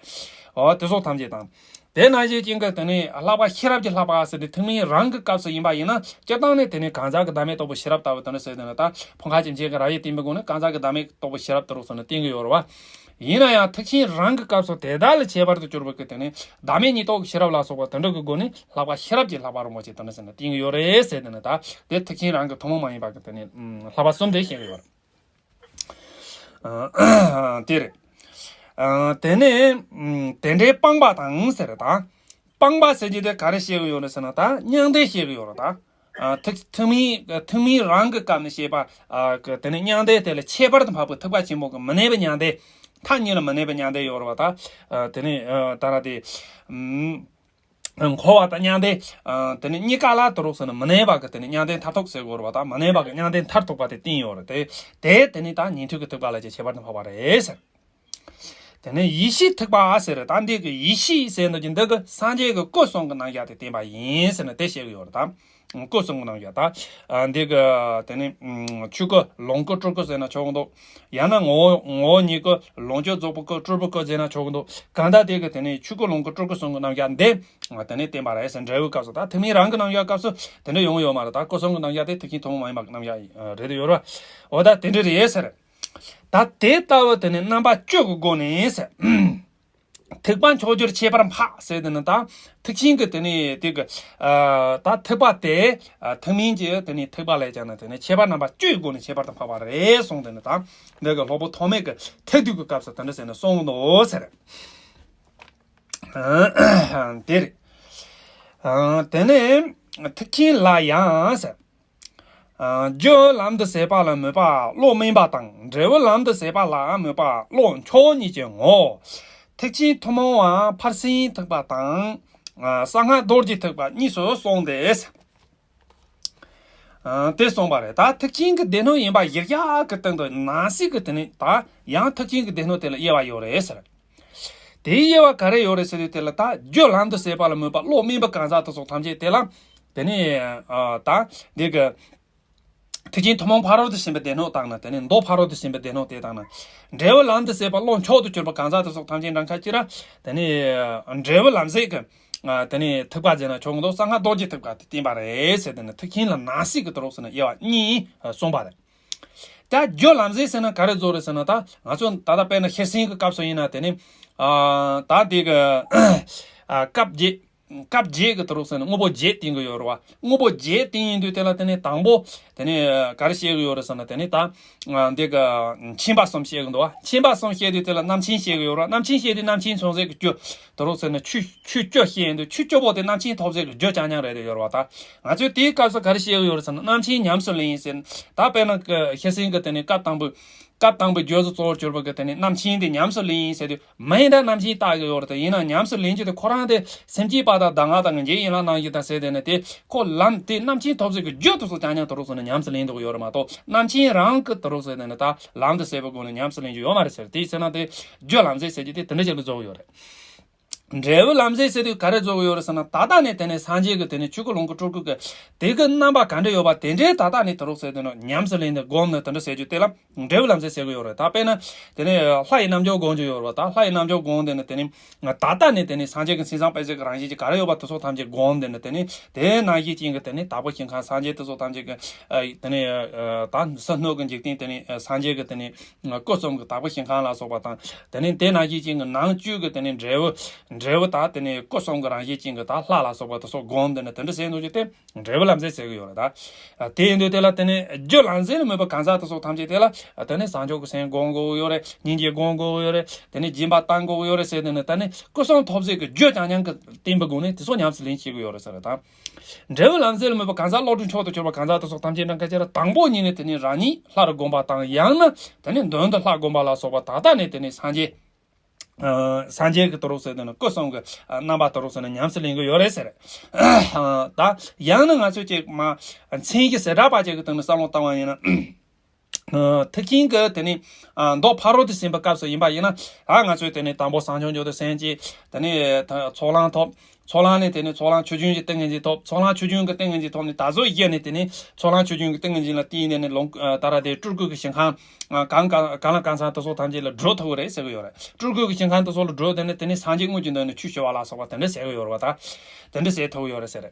འོ་དེ་སོགས་ཐམས་ཅད་དང་། དེ་ནང་བཞིན་ཅན་གྱི་དེ་ནི་བསླབ་པ་ཤེས་རབ་ཀྱི་བསླབ་པ་ཟེར་དེ་ཐེག་དམན་རང་གི་སྐབས་སུ་ཡིན་པ་ཡིན་ན། སྤྱིར་བཏང་ནས་དེ་ནི་གང་ཟག་གི་བདག་མེད་རྟོགས་པའི་ཤེས་རབ་ལྟ་བུ་དེ་ནི་ཟེར་དེ་ནི། ད་འཕོ་འགག་གི་མཚན་གྱི་རབ་དབྱེ་བསྟན་པའི་སྒོ་ནས་གང་ཟག་གི་བདག་མེད་རྟོགས་པའི་ཤེས་རབ་དེ་རུ་ཟེར་ནས་བསྟན་གྱི་ཡོད་རེད་བ། ཡིན་ན་ཡང་ཐེག་ཆེན་རང་གི་སྐབས་སུ་དེ་དག་ལས་ཁྱད་པར་དུ་གྱུར་པའི་གི་དེ་ནི་བདག་མེད་གཉིས་རྟོགས་ཀྱི་ཤེས་རབ་ལ་སོགས་པ་དེ་འདྲ་གི་སྒོ་ནས་བསླབ་པ་ཤེས་རབ་ཀྱི་བསླབ་པ་རིན་པོ་ཆེ་དེ་ནི་ཟེར་ནས་བསྟན་གྱི་ཡོད་རེད་ཟེར་དེ་ནི། ད་དེ་ཐེག་ཆེན་རང་གི་ཐུན་མོང་མ་ཡིན་པ་གི་དེ་ནི་བསླབ་པ་གསུམ་དེ་བཤད་ཀྱི་ཡོད་རེད། དེ་རེད། དེ་ནས་དེ་འདྲའི་སྤངས་པ་དང་ཟེར། ད་སྤངས་པ་ཟེར་གྱི་དེ་ག་རེ་བཤད་ཀྱི་ཡོད་རེད་ཟེར་ན། ད་མྱང་འདས་བཤད་ཀྱི་ཡོད་རེད། ད་ཐེག་ཐེག་དམན་ཐེག་དམན་རང་གི་སྐབས་ནས་བཤད་པ་གི་དེ་ནས་མྱང་འདས་དེ་ལ་ཁྱད་པར་དུ་འཕགས་པའི་ཐེག་པ་ཆེན་པོ་གི་མི་གནས་པའི་མྱང་འདས། མཐའ་གཉིས་ལ་མི་གནས་པའི་མྱང་འདས་ཡོད་རེད་བ། ད་དེ་ནས་ད་ར་དེ། འཁོར་བ་དང་མྱང་འདས། དེ་ནི་གཉིས་ཀ་ལ་དེ་རུ་ཟེར་ནས་མི་གནས་པ་གི་དེ་ནི་མྱང་འདས་མཐར་ཐུག་ཟེར་དགོས་རེད་བ། ད་མི་གནས་པ་གི་མྱང་འདས་མཐར་ཐུག་པ་དེ་བསྟན་ཡོད་རེད་དེ། དེ་དེ་ནི་ད་ཉན་ཐོས་ཀྱི་ཐེག་པ་ལ་ཅིག་ཁྱད་པར་དུ་འཕགས་པ་རེད་ཟེར། དེ་ནི་ཡེ་ཤེས་ཐེག་པ་ཟེར། ད་འདི་གི་ཡེ་ཤེས་ཟེར་འདུག་ཀྱི་འདི་གི་སངས་རྒྱས་ཀྱི་སྐུ་གསུམ་གྱི་རྣམ་གཞག་དེ་བསྟན་པ་ཡིན་ཟེར་ནས་དེ་བཤད་ཀྱི་ཡོད་རེད། ད་སྐུ་གསུམ་གྱི་རྣམ་གཞག་ད་འདི་གི་དེ་ནི་ཆོས་སྐུ་ལོངས་སྐུ་སྤྲུལ་སྐུ་ཟེར་ན་ཆོག་གི་འདུག་ཡང་ན་ངོ་བོ་ངོ་བོ་ཉིད་སྐུ་ལོངས་སྤྱོད་རྫོགས་པའི་སྐུ་སྤྲུལ་པའི་སྐུ་ཟེར་ན་ཆོག་གི་འདུག་གང་ལྟར་དེ་གི་དེ་ནི་ཆོས་སྐུ་ལོངས་སྐུ་སྤྲུལ་སྐུ་གསུམ་གྱི་རྣམ་གཞག་འདི་དེ་ནི་བསྟན་པ་རེད་ཟེར། འབྲས་བུའི་སྐབས་སུ། ད་ཐེག་དམན་རང་གི་རྣམ་གཞག་སྐབས་སུ་དེ་འདྲ་ཡོང་གི་ཡོད་མ་རེད། ད་སྐུ་གསུམ་གྱི་རྣམ་གཞག་དེ་ཐེག་ཆེན་ཐུན་མོང་མ་ཡིན་པ་གི་རྣམ་གཞག་རེད་དེ་ཡོད་རེད། འོ་ད་དེ་འདྲ་རེད་ཟེར། ད་དེ་ལྟ་བུ་དེ་ནི་རྣམ་པ་བཅུ་གི་སྒོ་ནས་ཟེར། ཐེག་པ་མཆོག་གྱུར་ཁྱད་པར་འཕགས་ཟེར་དེ་ནི་ད་ཐེག་ཆེན་གྱི་དེ་ནི་དེ་གི་ཨ་ད་ཐེག་པ་དེ་ཨ་ཐེག་དམན་གྱི་དེ་ནི་ཐེག་པ་ལས་ཀྱང་ནི་དེ་ནི་ཁྱད་པར་རྣམ་པ་བཅུའི་སྒོ་ནས་ཁྱད་པར་དུ་འཕགས་པ་རེད་གསུངས་དེ་ནི་ད་འདི་གི་སློབ་དཔོན་ཐོགས་མེད་ཀྱི་ཐེག་བསྡུས་ཀྱི་སྐབས་སུ་དེ་འདྲ་ཟེར་ནས་གསུངས་འདུག་ཟེར། དེ་རེད། ཨ་དེ་ནས་ཐེག་ཆེན་ལ་ཡང་ཟེར། ཨ་རྒྱུ་ལམ་དུ་ཟད་པ་ལ་མོས་པ་བློ་དམན་པ་དང་འབྲས་བུ་ལམ་དུ་ཟད་པ་ལ་མོས་པ་བློ་མཆོག་གཉིས་ཀྱི་ངོ་བོ། ཐེག་ཆེན་ཐུན་མོང་བ་ཕར་ཕྱིན་ཐེག་པ་དང་། ཨ་གསང་སྔགས་རྡོ་རྗེ་ཐེག་པ་གཉིས་སུ་གསུངས་ཏེ། ཨ་དེ་གསུངས་པ་རེད། ད་ཐེག་ཆེན་གྱི་སྡེ་སྣོད་ཡིན་པ་གཞིར་བཞག་གི་སྟེང་དུ་ནང་གསེས་ཀྱི་དེ་ནི་ད་ཡང་ཐེག་ཆེན་གྱི་སྡེ་སྣོད་དེ་ལ་དབྱེ་བ་ཡོད་རེད་ཟེར། དེའི་དབྱེ་བ་ག་རེ་ཡོད་རེད་ཟེར་དུས་དེ་ལ་ད་རྒྱུ་ལམ་དུ་ཟད་པ་ལ་མོས་པ་བློ་དམན་པ་གང་ཟག་དེ་སོགས་ཐམས་ཅད་དེ་ལ་དེ་ནི་ཨ་ད་འདི་གི་ཐེག་ཆེན་ཐུན་མོང་ཕ་རོལ་ཏུ་ཕྱིན་པའི་སྡེ་སྣོད་དང་ནི་དེ་ནི་མདོ་ཕ་རོལ་ཏུ་ཕྱིན་པའི་སྡེ་སྣོད་དེ་དང་ནི། འབྲས་བུ་ལམ་དུ་ཟད་པ་བློ་མཆོག་ཏུ་གྱུར་པ་གང་ཟག་དེ་སོགས་ཐམས་ཅད་འདྲ་ཁ་ཅིག་ར་དེ་ནི་འབྲས་བུ་ལམ་ཟད་ཀྱི་ཨ་དེ་ནི་ཐེག་པ་ཟེར་ན་ཆོག་མདོ་གསང་སྔགས་རྡོ་རྗེ་ཐེག་པ་དེ་བསྟན་པ་རེད་ཟེར། དེ་ནི་ཐེག་ཆེན་ལ་ནང་གསེས་ཀྱི་དུ་རོགས་ཟེར་ན་དབྱེ་བ་གཉིས་གསུངས་པ་རེད། ད་རྒྱུ་ལམ་ཟད་ཟེར་ན་ག་རེ་བཟོ་རེད་ཟེར་ན་ད་ང་ཚོ་ད་ལྟ་དཔེར་ན་ཤེར་ཕྱིན་གྱི་སྐབས་སུ་ཡིན་ན་དེ་ནི་ཨ་ད་དེ་གི་ཨ་སྐབས་བརྒྱད། སྐབས་བརྒྱད་ཀྱི་དུ་རོགས་ཟེར་ན་དངོས་པོ་བརྒྱད་བསྟན་གྱི་ཡོད་རེད་བ། དངོས་པོ་བརྒྱད་བསྟན་ཡིན་དུས་དེ་ལ་དེ་ནི་དང་པོ་དེ་ནི་ག་རེ་བཤད་གི་ཡོད་རེད་ཟེར་ན་དེ་ནི་ད་འདི་གི་མཁྱེན་པ་གསུམ་བཤད་གི་འདུག་བ། མཁྱེན་པ་གསུམ་བཤད་དུས་དེ་ལ་རྣམ་མཁྱེན་བཤད་གི་ཡོད་རེད་བ། རྣམ་མཁྱེན་བཤད་དུས་རྣམ་མཁྱེན་ཐོབ་ཟད་ཀྱི་རྒྱུ་དུ་རོགས་ཟེར་ན་ཆོས་ཆོས་བཅུ་བཤད་ཡིན་དུས་ཆོས་བཅུ་པོ་དེ་རྣམ་མཁྱེན་ཐོབ་ཟད་ཀྱི་རྒྱུ་རྐྱང་རྐྱང་རེད་དེ་ཡོད་རེད་བ། ད་ང་ཚོས་དེའི་སྐབས་སུ་ག་རེ་བཤད་གི་ཡོད་རེད་ཟེར་ན་རྣམ་མཁྱེན་ཉམས་སུ་ལེན་ཡིན་ཟེར་ན་ད་དཔེར་ན་ཤེར་ཕྱིན་གྱི་དེ་ནི་སྐབས་དང་པོའི་སྐབས་དང་པོའི་རྒྱུ་ཚོགས་གཙོ་བོར་གྱུར་པ་གི་དེ་ནི་རྣམ་མཁྱེན་དེ་ཉམས་སུ་ལེན་ཡིན་ཟེར་དུས། མིང་དང་རྣམ་མཁྱེན་བཏགས་ཀྱི་ཡོད་རེད་དེ། ཡིན་ན་ཉམས་སུ་ལེན་རྒྱུ་དེ་ཁོ་རང་དེ་སེམས་བསྐྱེད་པ་དང་གདམས་ངག་དང་གི་རྗེས་ཡན་ལག་གནང་རྒྱུ་དང་ཟེར་དེ་ནི་དེ་ཁོ་ལམ་དེ་རྣམ་མཁྱེན་ཐོབ་ཟད་ཀྱི་རྒྱུ་དེ་ཚོ་རྐྱང་རྐྱང་དུ་རོགས་ཟེར་ནས་ཉམས་སུ་ལེན་འདུག་ཡོད་རེད་མ་གཏོགས། རྣམ་མཁྱེན་རང་གི་དུ་རོགས་ཟེར་ནས་ནི་ད་ལམ་དུ་ཟད་པའི་སྒོ་ནས་ཉམས་སུ་ལེན་རྒྱུ་ཡོད་མ་རེད་ཟེར། དེ་ཟེར་ན་དེ་རྒྱུ་ལམ་ཟད་ཟེར་རྒྱུ་དེ་དེ་འདྲ་ཞིག་ལ་རྫོགས་ཡོད་རེད། འབྲས་བུ་ལམ་ཟད་ཟེར་དུས་ག་རེ་རྫོགས་ཡོད་རེད་ཟེར་ན། ད་ལྟ་ནས་དེ་ནས་སངས་རྒྱས་ཀྱི་དེ་ནས་ཆོས་སྐུ་ལོངས་སྐུ་སྤྲུལ་སྐུ་གི་དེ་གི་རྣམ་པ་ག་འདྲ་ཡོད་པ་དེ་འདྲའི་ད་ལྟ་ནས་དུ་རོགས་ཟེར་དེ་ནི་ཉམས་སུ་ལེན་ནས་སྒོམ་ནས་དེ་འདྲ་ཟེར་རྒྱུ་དེ་ལ་འབྲས་བུ་ལམ་ཟད་ཟེར་གི་ཡོད་རེད། ད་དཔེར་ན་དེ་ནས་ལྷ་ཡི་རྣམ་འགྱུར་སྒོམ་རྒྱུ་ཡོད་རེད་བ། ད་ལྷ་ཡི་རྣམ་འགྱུར་སྒོམ་དེ་ནི་དེ་ནི་ད་ལྟ་ནས་དེ་ནི་སངས་རྒྱས་ཀྱི་མཚན་བཟང་དཔལ་བརྩེགས་ཀྱི་རང་བཞིན་གྱི་ག་རེ་ཡོད་པ་དེ་ཚོ་ཐམས་ཅད་སྒོམ་དེ་ནི་དེ་ནི་དེ་ནང་བཞིན་ཅན་གྱི་དེ་ནི་དྭགས་པོ་ཤིང་ཁང་སངས་རྒྱས་དེ་ཚོ་ཐམས་ཅད་ཀྱི་དེ་ནི་ད་སྣོད་ཀྱི་འཇིག་རྟེན་དེ་ནི་སངས་རྒྱས་ཀྱི་དེ་ནི་སྐུ་གསུམ་གྱི་དྭགས་པོ་ཤིང་ཁང་ལ་སོགས་པ་དང་། དེ་ནས་དེ་ནང་བཞིན་ཅན་གྱི་ནང་བཅུད་ཀྱི་དེ་ནས་འབྲས་བུ། འབྲས་བུ་དག་དེ་ནས་སྐུ་གསུམ་གྱི་རང་བཞིན་ཅན་གྱི་དག་ལྷ་ལ་སོགས་པ་དེ་ཚོ་སྒོམ་དེ་ནས་དེ་འདྲ་ཟེར་འདུག་ཅེས་དེ་འབྲས་བུ་ལམ་ཟད་ཟེར་གྱི་ཡོད་རེད་ད། དེ་ཡིན་དུས་དེ་ལ་དེ་ནས་རྒྱུ་ལམ་ཟད་ལ་མོས་པ་གང་ཟག་དེ་ཚོ་ཐམས་ཅད་དེ་ལ་དེ་ནས་བྱང་ཆུབ་ཀྱི་སེམས་སྒོམ་དགོས་ཀྱི་ཡོད་རེད། སྙིང་རྗེ་སྒོམ་དགོས་ཀྱི་ཡོད་རེད། དེ་ནས་སྦྱིན་པ་བཏང་དགོས་ཀྱི་ཡོད་རེད་ཟེར་དེ་ནས་དེ་ནས་སྐུ་གསུམ་ཐོབ་ཟད་ཀྱི་རྒྱུ་རྐྱང་རྐྱང་གི་བསྟན་པའི་སྒོ་ནས་དེ་ཚོ་ཉམས་སུ་ལེན་བྱེད་ཀྱི་ཡོད་རེད་ཟེར་རེད་ད། འབྲས་བུ་ལམ་ཟད་ལ་མོས་པ་གང་ཟག་བློ་གྲོས་མཆོག་ཏུ་གྱུར་པ་གང་ཟག་དེ་ཚོ་ཐམས་ཅད་འདྲ་ཁ་ཅིག་ར་དང་པོ་ཉིད་ནས་དེ་ནས་རང་ཉིད་ལྷར་བསྒོམ་པ་དང་། ཡང་ན་དེ་ནས་མདུན་དུ་ལྷ་བསྒོམ་པ་ལ་སོགས་པ་ད་ལྟ་ནས་དེ་ནས་སངས་རྒྱས། ཨ་སངས་རྒྱས་ཀྱི་དུ་རོགས་ཟེར་དེ་ནི་སྐུ་གསུམ་གྱི་ཨ་རྣམ་པ་དུ་རོགས་ཟེར་ནས་ཉམས་སུ་ལེན་གྱི་ཡོད་རེད་ཟེར། ད་ཡང་ན་ང་ཚོས་ཅིག་མ་མཚན་གྱི་གསལ་བསྒྲགས་པ་ཅིག་གི་སྟེང་ནས་བསམ་བློ་བཏང་བ་ཡིན་ན། ཨ་ཐེག་ཆེན་གྱི་དེ་ནི་ཨ་མདོ་ཕ་རོལ་ཏུ་ཕྱིན་པའི་སྐབས་སུ་ཡིན་པ་ཡིན་ན། ཨ་ང་ཚོས་དེ་ནི་དང་པོ་བྱང་ཆུབ་མཆོག་ཏུ་སེམས་བསྐྱེད། དེ་ནི་ད་ཚོགས་ལམ་ཐོབ། ཚོགས་ལམ་ནས་དེ་ནི་ཚོགས་ལམ་ཆོས་འབྱུང་གི་ཏིང་ངེ་འཛིན་ཐོབ། ཚོགས་ལམ་ཆོས་འབྱུང་གི་ཏིང་ངེ་འཛིན་ཐོབ་ནས་ད་གཟོད་གཞི་ནས་དེ་ནི་ཚོགས་ལམ་ཆོས་འབྱུང་གི་ཏིང་ངེ་འཛིན་ལ་བརྟེན་ནས་ནི་ལོངས་ཨ་ད་ར་དེ་སྤྲུལ་སྐུ་གི་ཞིང་ཁམས་ཨ་གང་གང་གང་ལ་གང་འཚམ་དེ་ཚོ་ཐམས་ཅད་ལ་བགྲོད་ཐུབ་ཀྱི་རེད་ཟེར་གྱི་ཡོད་རེད། སྤྲུལ་སྐུ་གི་ཞིང་ཁམས་དེ་ཚོ་ལ་བགྲོད་དེ་ནི་དེ་ནི་སངས་རྒྱས་དངོས་ཀྱི་མདུན་ནས་ཆོས་ཞུ་བ་ལ་སོགས་པ་དེ་འདྲ་ཟེར་གྱི་ཡོད་རེད་བ། ད་དེ་འདྲ་ཟེར་ཐུབ་ཀྱི་ཡོད་རེད་ཟེར།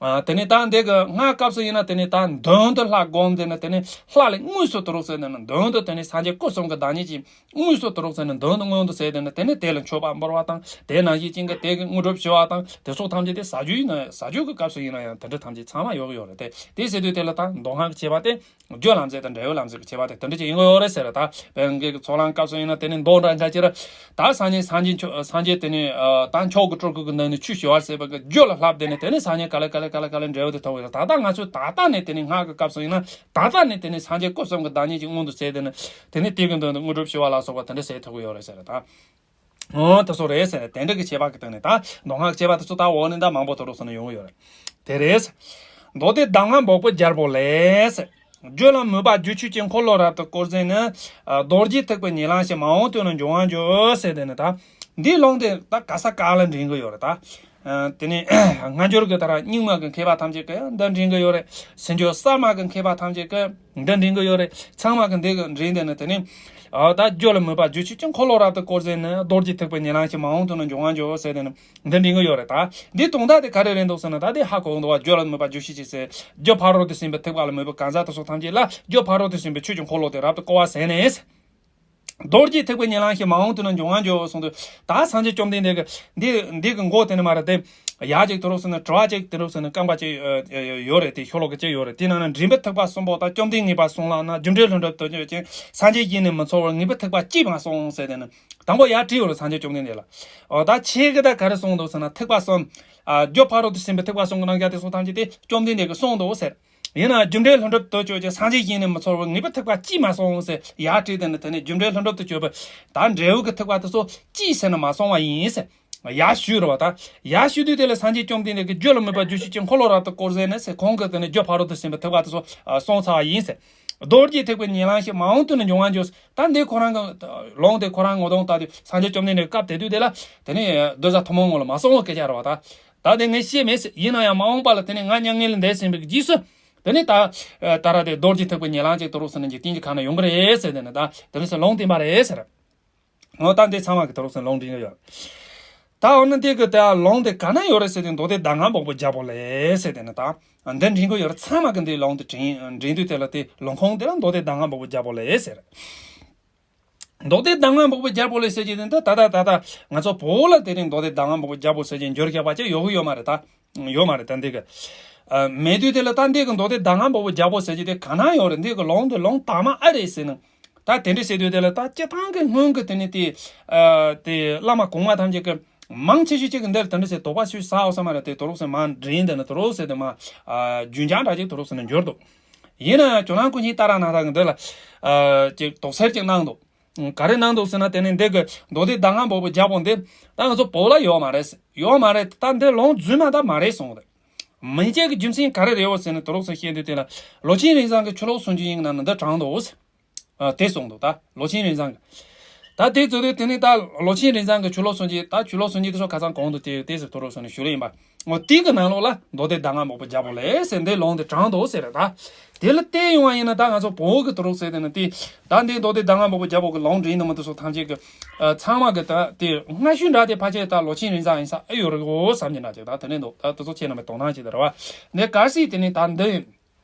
ཨ་དེ་ནི་ད་འདི་གི་སྔ་སྐབས་སུ་ཡིན་ན་དེ་ནི་ད་མདུན་དུ་ལྷ་བསྒོམ་དེ་ནི་དེ་ནི་ལྷ་ལ་དངོས་སུ་དུ་རོགས་ཟེར་ནས་ནི་མདུན་དུ་དེ་ནི་སངས་རྒྱས་སྐུ་གསུམ་གྱི་བདག་ཉིད་ཀྱི་དངོས་སུ་དུ་རོགས་ཟེར་ནས་མདུན་དུ་མངོན་དུ་ཟེར་དེ་ནི་དེ་ནི་དེ་ལ་མཆོད་པ་འབུལ་བ་དང་། དེ་ནང་བཞིན་ཅན་གྱི་དེ་གི་དངོས་གྲུབ་ཞུ་བ་དང་དེ་སོགས་ཐམས་ཅད་དེ་ཟ་རྒྱུ་ཡིན་ན་ཟ་རྒྱུ་གི་སྐབས་སུ་ཡིན་ན་ཡང་དེ་འདྲ་ཐམས་ཅད་ཚང་མ་ཡོད་ཀྱི་ཡོད་རེད་དེ། དེ་ཟེར་དུས་དེ་ལ་ད་མདོ་སྔགས་ཀྱི་ཁྱད་པར་དེ། རྒྱུ་ལམ་ཟད་དང་འབྲས་བུ་ལམ་ཟད་ཀྱི་ཁྱད་པར་དེ་དེ་འདྲ་ཅིག་ཡིན་དགོས་ཡོད་རེད་ཟེར། ད་དཔེར་ན་གི་ཚོགས་ལམ་སྐབས་སུ་ཡིན་ན་དེ་ནི་མདོ་འདྲ་འགའ་ཅིག་ར། ད་སངས་རྒྱས་སངས་རྒྱས་མཆོག་སངས་རྒྱས་དེ་ནི་ཨ་ད་མཆོག་གི་སྤྲུལ་སྐུ་གི་ནང་ནས་ཆོས་ཞུ་བར་ཟེར་བ་གི་རྒྱུ་ལ་བསླབ་དེ་ནི་དེ་ནི་སངས་རྒྱས་ག་ལེ་ག་ལེ་ག་ལེ་ག་ལེ་འབྲས་བུ་དེ་ཐོབ་ཡོད་རེད། ད་ལྟ་ང་ཚོས་ད་ལྟ་ནས་དེ་ནི་སྔགས་ཀྱི་སྐབས་སུ་ཡིན་ན་ད་ལྟ་ནས་དེ་ནི་སངས་རྒྱས་སྐུ་གསུམ་གྱི་བདག་ཉིད་ཀྱི་མངོན་དུ་ཟེར་དེ་ནི་དེ་ནི་དེ་གི་མདུན་དུ་དངོས་གྲུབ་ཞུ་བ་ལ་སོགས་པ་དེ་འདྲ་ཟེར་ཐུབ་ཀྱི་ཡོད་རེད་ཟེར། ད། འོ་དེ་ཚོ་རེད་ཟེར་ནས་དེ་འདྲ་གི་ཁྱད་པར་གྱི་སྟེང་ནས་ད་མདོ་སྔགས་ཁྱད་པར་དེ་ཚོ་ད་འོག་ནས་ད་མང་པོ་དུ་རུ་སོང་ནས་ཡོང་གི་ཡོད་རེད། དེ་རེད། མདོ་སྡེ་གདམས་ངག་འབོགས་པའི་རྒྱལ་པོ་ལས། རྒྱུ་ལ་མོས་པ་རྒྱུ་ཆོས་ཀྱི་འཁོར་ལོ་རབ་ཏུ་བསྐོར་ཟིན་ནས། རྡོ་རྗེ་ཐེག་པའི་ཉེ་ལམ་ཞིག་མ་འོངས་དུས་ན་འབྱུང་བར་འགྱུར་ཟེར་དེ་ནི་ད། འདིའི་ལུང་དེ་ད་ག་ས་ག་ལ་འདྲེན་གི་ཡོད་རེད་ད། ཨ་དེ་ནས་སྔ་འགྱུར་གྱི་ད་ར་རྙིང་མ་གི་མཁས་པ་ཐམས་ཅད་ཀྱིས་འདི་འདྲེན་གྱི་ཡོད་རེད། ཕྱི་འགྱུར་གསར་མ་གི་མཁས་པ་ཐམས་ཅད་ཀྱིས་འདི་འདྲེན་གྱི་ཡོད་རེད། ཚང་མ་གིས་འདི་གི་འདྲེན་དེ་ནི་དེ་ནི་ཨ་ད་རྒྱུ་ལ་མོས་པ་རྒྱུ་ཆོས་ཀྱི་འཁོར་ལོ་རབ་ཏུ་བསྐོར་ཟིན་ནས་རྡོ་རྗེ་ཐེག་པའི་ཉེ་ལམ་ཞིག་མ་འོངས་དུས་ན་འབྱུང་བར་འགྱུར་ཟེར་དེ་ནི་འདི་འདྲེན་གྱི་ཡོད་རེད་ད། འདིའི་དོན་དག་དེ་ག་རེ་རེད་འདུག་ཟེར་ན་ད་དེ་ཧ་གོ་གི་འདུག་བ། རྒྱུ་ལ་མོས་པ་རྒྱུ་ཆོས་ཀྱི་ཟེར། རྒྱུ་ཕ་རོལ་ཏུ་ཕྱིན་པའི་ཐེག་པ་ལ་མོས་པ་གང་ཟག་དེ་ཚོ་ཐམས་ཅད་ལ་རྒྱུ་ཕ་རོལ་ཏུ་ཕྱིན་པའི་ཆོས་ཀྱི་འཁོར་ལོ་དེ་རབ་ཏུ་བསྐོར་བ་ཟེར་ནས། རྡོ་རྗེ་ཐེག་པའི་ཉེ་ལམ་ཞིག་མ་འོངས་དུས་ན་འབྱུང་བར་འགྱུར་གསུངས་དུས། ད་སངས་རྒྱས་བཅོམ་ལྡན་འདས་ཀྱི་འདི་འདི་གི་མགོ་དེ་ནི་མ་རེད་དེ། ཡ་གཅིག་དུ་རུག་སེ་ནི་དྲི་བ་གཅིག་དུ་རུག་སེ་ནི་རྐང་པ་གཅིག་ཡོད་རེད་དེ། ཤོ་ལོ་ཀ་གཅིག་ཡོད་རེད། དེ་ནང་ན་འདྲེན་པའི་ཐེག་པ་གསུམ་པོ་དང་བཅོམ་ལྡན་ངེས་པར་གསུངས་ལགས་ན། རྒྱུ་འབྲས་ལྷུན་གྲུབ་ཏུ་སྤྱོད་ཅིང་སངས་རྒྱས་ཡིན་ནི་མི་ཚོར་བར་ངེས་པའི་ཐེག་པ་ཅིས་མ་གསུངས་ཟེར་དེ་ནི། དང་པོ་ཡར་དྲིས་ཡོད་རེད་སངས་རྒྱས་བཅོམ་ལྡན་འདས་ལ། འོ་ད་ཁྱེད་ཀྱིས་ད་ག་རེ་གསུངས་འདུག་ཟེར་ན་ཐེག་པ་གསུམ། ཨ་རྒྱུ་ཕ་རོལ་ཏུ་ཕྱིན་པའི་ཐེག་པ་གསུམ་གྱི་རྣམ་གཞག་དེ་སོགས་ཐམས་ཅད་དེ་བཅོམ་ལྡན་འདས་ཀྱིས་གསུངས་འདུག་ཟེར། ཡིན་ནའང་རྒྱུ་འབྲས་ལྷུན་གྲུབ་ཏུ་སྤྱོད་ཅིང་སངས་རྒྱས་ཡིན་ནི་མི་ཚོར་བར་ངེས་པའི་ཐེག་པ་ཅིས་མ་གསུངས་ཟེར་ཡར་དྲིས་དེ་ནི། དེ་ནི་རྒྱུ་འབྲས་ལྷུན་གྲུབ་ཏུ་སྤྱོད་པའི་ད་འབྲས་བུ་གི་ཐེག་པ་དེ་ཚོ་ཅིས་ཟེར་ན་མ་གསུངས་པ་ཡིན་ཟེར། ཡར་ཞུས་རེད་བ་ད། ཡར་ཞུས་དུས་དེ་ལ་སངས་རྒྱས་བཅོམ་ལྡན་འདས་ཀྱིས་རྒྱུ་ལ་དམིགས་པ་རྒྱུ་ཤེས་ཀྱི་འཁོར་ལོ་རབ་ཏུ་བསྐོར་ཟེར་ནས་ཟེར། ཁོང་གིས་དེ་ནི་རྒྱུ་ཕ་རོལ་ཏུ་ཕྱིན་པའི་ཐེག་པ་དེ་ཚོ་གསུངས་ཚར་བ་ཡིན་ཟེར། རྡོ་རྗེ་ཐེག་པའི་ཉེ་ལམ་ཞིག་མ་འོངས་དུས་ན་འབྱུང་བར་འགྱུར། ད་འདི་ཁོ་རང་གི་ལུང་དེ་ཁོ་རང་ངོ་གདོང་ལྟ་དུས་སངས་རྒྱས་བཅོམ་ལྡན་འདས་ཀྱི་སྐབས་དེ་དུས་དེ་ལ་དེ་ནི་གདུལ་བྱ་ཐུན་མོང་ངོ་ལ་མ་གསུངས་པའི་སྐད་ཆ་རེད་བ་ད། ད་དེ་ངས་ཤེས་མེད་ཟེར། ཡིན་ན་ཡང་མ་འོངས་པ་ལ་དེ་ནི་ང་མྱ་ངན་ལས་འདས་ཟིན་པའི་རྗེས་སུ་དེ་ནི་ད་ད་ར་དེ་རྡོ་རྗེ་ཐེག་པའི་ཉེ་ལམ་ཅིག་དུ་རུག་སེ་ནི་འཇིག་རྟེན་གྱི་ཁམས་ན་ཡོང་གི་རེད་ཟེར། དེ་ནི་ད་དེ་ནི་ཟེར་ལུང་བསྟན་པ་རེད་ཟེར། འོ་ད་འདི་ཚང་མ་གི་དུ་རུག་སེ་ལུང་འདྲེན་གི་ཡོད། ད་འོ་ན་འདི་གི་ད་ལུང་དེ་ག་ན་ཡོད་རེད་ཟེར་དུས་མདོ་སྡེ་གདམས་ངག་འབོགས་པའི་རྒྱལ་པོ་ལས་ཟེར། དེ་ནི་ད་འདི་འདྲེན་གི་ཡོད་རེད། ཚང་མ་གི་འདི་ལུང་དེ་འདྲེན་འདྲེན་དུས་དེ་ལ་དེ་ལུང་ཁུངས་དེ་ལ་མདོ་སྡེ་གདམས་ངག་འབོགས་པའི་རྒྱལ་པོ་ལས་ཟེར། མདོ་སྡེ་གདམས་ངག་འབོགས་པའི་རྒྱལ་པོ་ལས་ཟེར་གྱི་དེ་འདི་ད་ད་ད་ད་ང་ཚོ་བོད་ལ་དེ་རིང་མདོ་སྡེ་གདམས་ངག་འབོགས་པའི་རྒྱལ་པོ་ཟེར་གྱི་འགྱུར་བཞག་པ་ཅིག་ཡོད་གི་ཡོད་མ་རེད་ད། ཡོད་མ་རེད་ད་འདི་གི། ཨ་མེད་དུས་དེ་ལ་ད་འདི་གི་མདོ་སྡེ་གདམས་ངག་འབོགས་པའི་རྒྱལ་པོ་ཟེར་གྱི་དེ་ག་ན་ཡོད་རེད། འདི་གི་ལུང་དེ་ལུང་དག་མ་ཨ་རེད་ཟེར་ནས། ད་དེ་འདྲ་བྱེད་དུས་དེ་ལ་ད་སྤྱིར་བཏང་གི་སྔོན་གྱི་དེ་ནི་དེ། ཨ་དེ་བླ་མ་གོང་མ་ཐམས་ཅད་ཀྱི་མང་ཆེ་ཤོས་ཅིག་གི་འདིར་དེ་འདྲ་བྱེད་དོགས་པ་ཞུ་ས་འོ་ས་མ་རེད། དེ་དུ་རུག་སེ་མ་འདྲེན་དེ་ནི་དུ་རུག་སེ་དེ་མ་ཨ་རྒྱུན་འཁྱོངས་འདྲ་ཅིག་དུ་རུག་སེ་ནི་འགྱུར་འདུག་ཡིན་ན་ཡང་ཇོ་ནང་ཀུན་མཁྱེན་ཏཱ་ར་ནཱ་ཐ་གི་འདི་ལ་ཨ་ཅིག་དོགས་སེལ་ཅིག་གནང་འདུག་ག་རེ་གནང་འདུག་ཟེར་ན་དེ་ནི་འདི་གི་མདོ་སྡེ་གདམས་ངག་འབོགས་པའི་རྒྱལ་པོ་འདི་ད་ང་ཚོ་བོད་ལ་ཡོད་མ་རེད། ཡོད་མ་རེད། ད་འདི་ལུང་རྫུན་མ་ད་མ་རེད་གསུངས་ཏེ། མི་འཇིག་གི་རྒྱུ་མཚན་ག་རེ་རེད་འོ་ཟེར་ནས་དུ་རུག་སེ་བཤད་དུས་དེ་ལ་ལོ་ཆེན་རིན་བཟང་གི་ཆུ་ལོག་སུམ་ཅུ་ཡིན་ནང་ན་འདི་དྲངས་འདུག་ཟེར། ཨ་དེ་གསུངས་འདུག་ད་ལོ་ཆེན་རིན་བཟང་གི། ད་དེ་ཚོ་དེ་དེ་ནི་ད་ལོ་ཆེན་རིན་བཟང་གི་ཆུ་ལོག་སུམ་ཅུ། ད་ཆུ་ལོག་སུམ་ཅུ་དེ་ཚོ་ཁ་སང་གོང་དུ་དེ་དེ་ཟེར་དུ་རུག་སེ་ནས་ཞུ་ལེ་ཡིན་པ། འོ་དེ་གི་ནང་ལོགས་ལ་མདོ་སྡེ་གདམས་ངག་འབོགས་པའི་རྒྱལ་པོ་ལས་ཟེར་འདི་ལུང་དེ་དྲངས་འདུག་ཟེར། ད་དེ་ལ་བལྟས་ཡོང་བ་ཡིན་ན་ད་ང་ཚོ་བོད་ཀྱི་དུ་རུག་སེ་དེ་ནི་དེ་ད་འདི་མདོ་སྡེ་གདམས་ངག་འབོགས་པའི་རྒྱལ་པོ་གི་ལུང་འདྲེན་འདུག་མི་འདུག་སོགས་ཐམས་ཅད་ཀྱི་ཨ་ཚང་མ་གི་ད་དེ་སྔ་ཤོས་འདྲ་དེ་ཕལ་ཆེར་ད་ལོ་ཆེན་རིན་བཟང་ཡིན་ས་ཨེ་ཡོད་རེད་གོ་བསམ་གྱི་འདྲ་ཅིག་ད་དེ་ནས་འདུག་ད་དེ་ཚོ་ཁྱེད་རྣམ་པས་དོ་སྣང་བྱེད་དེ་རེད་བ། འདི་གལ་སྲིད་དེ་ནི་ད་འདི།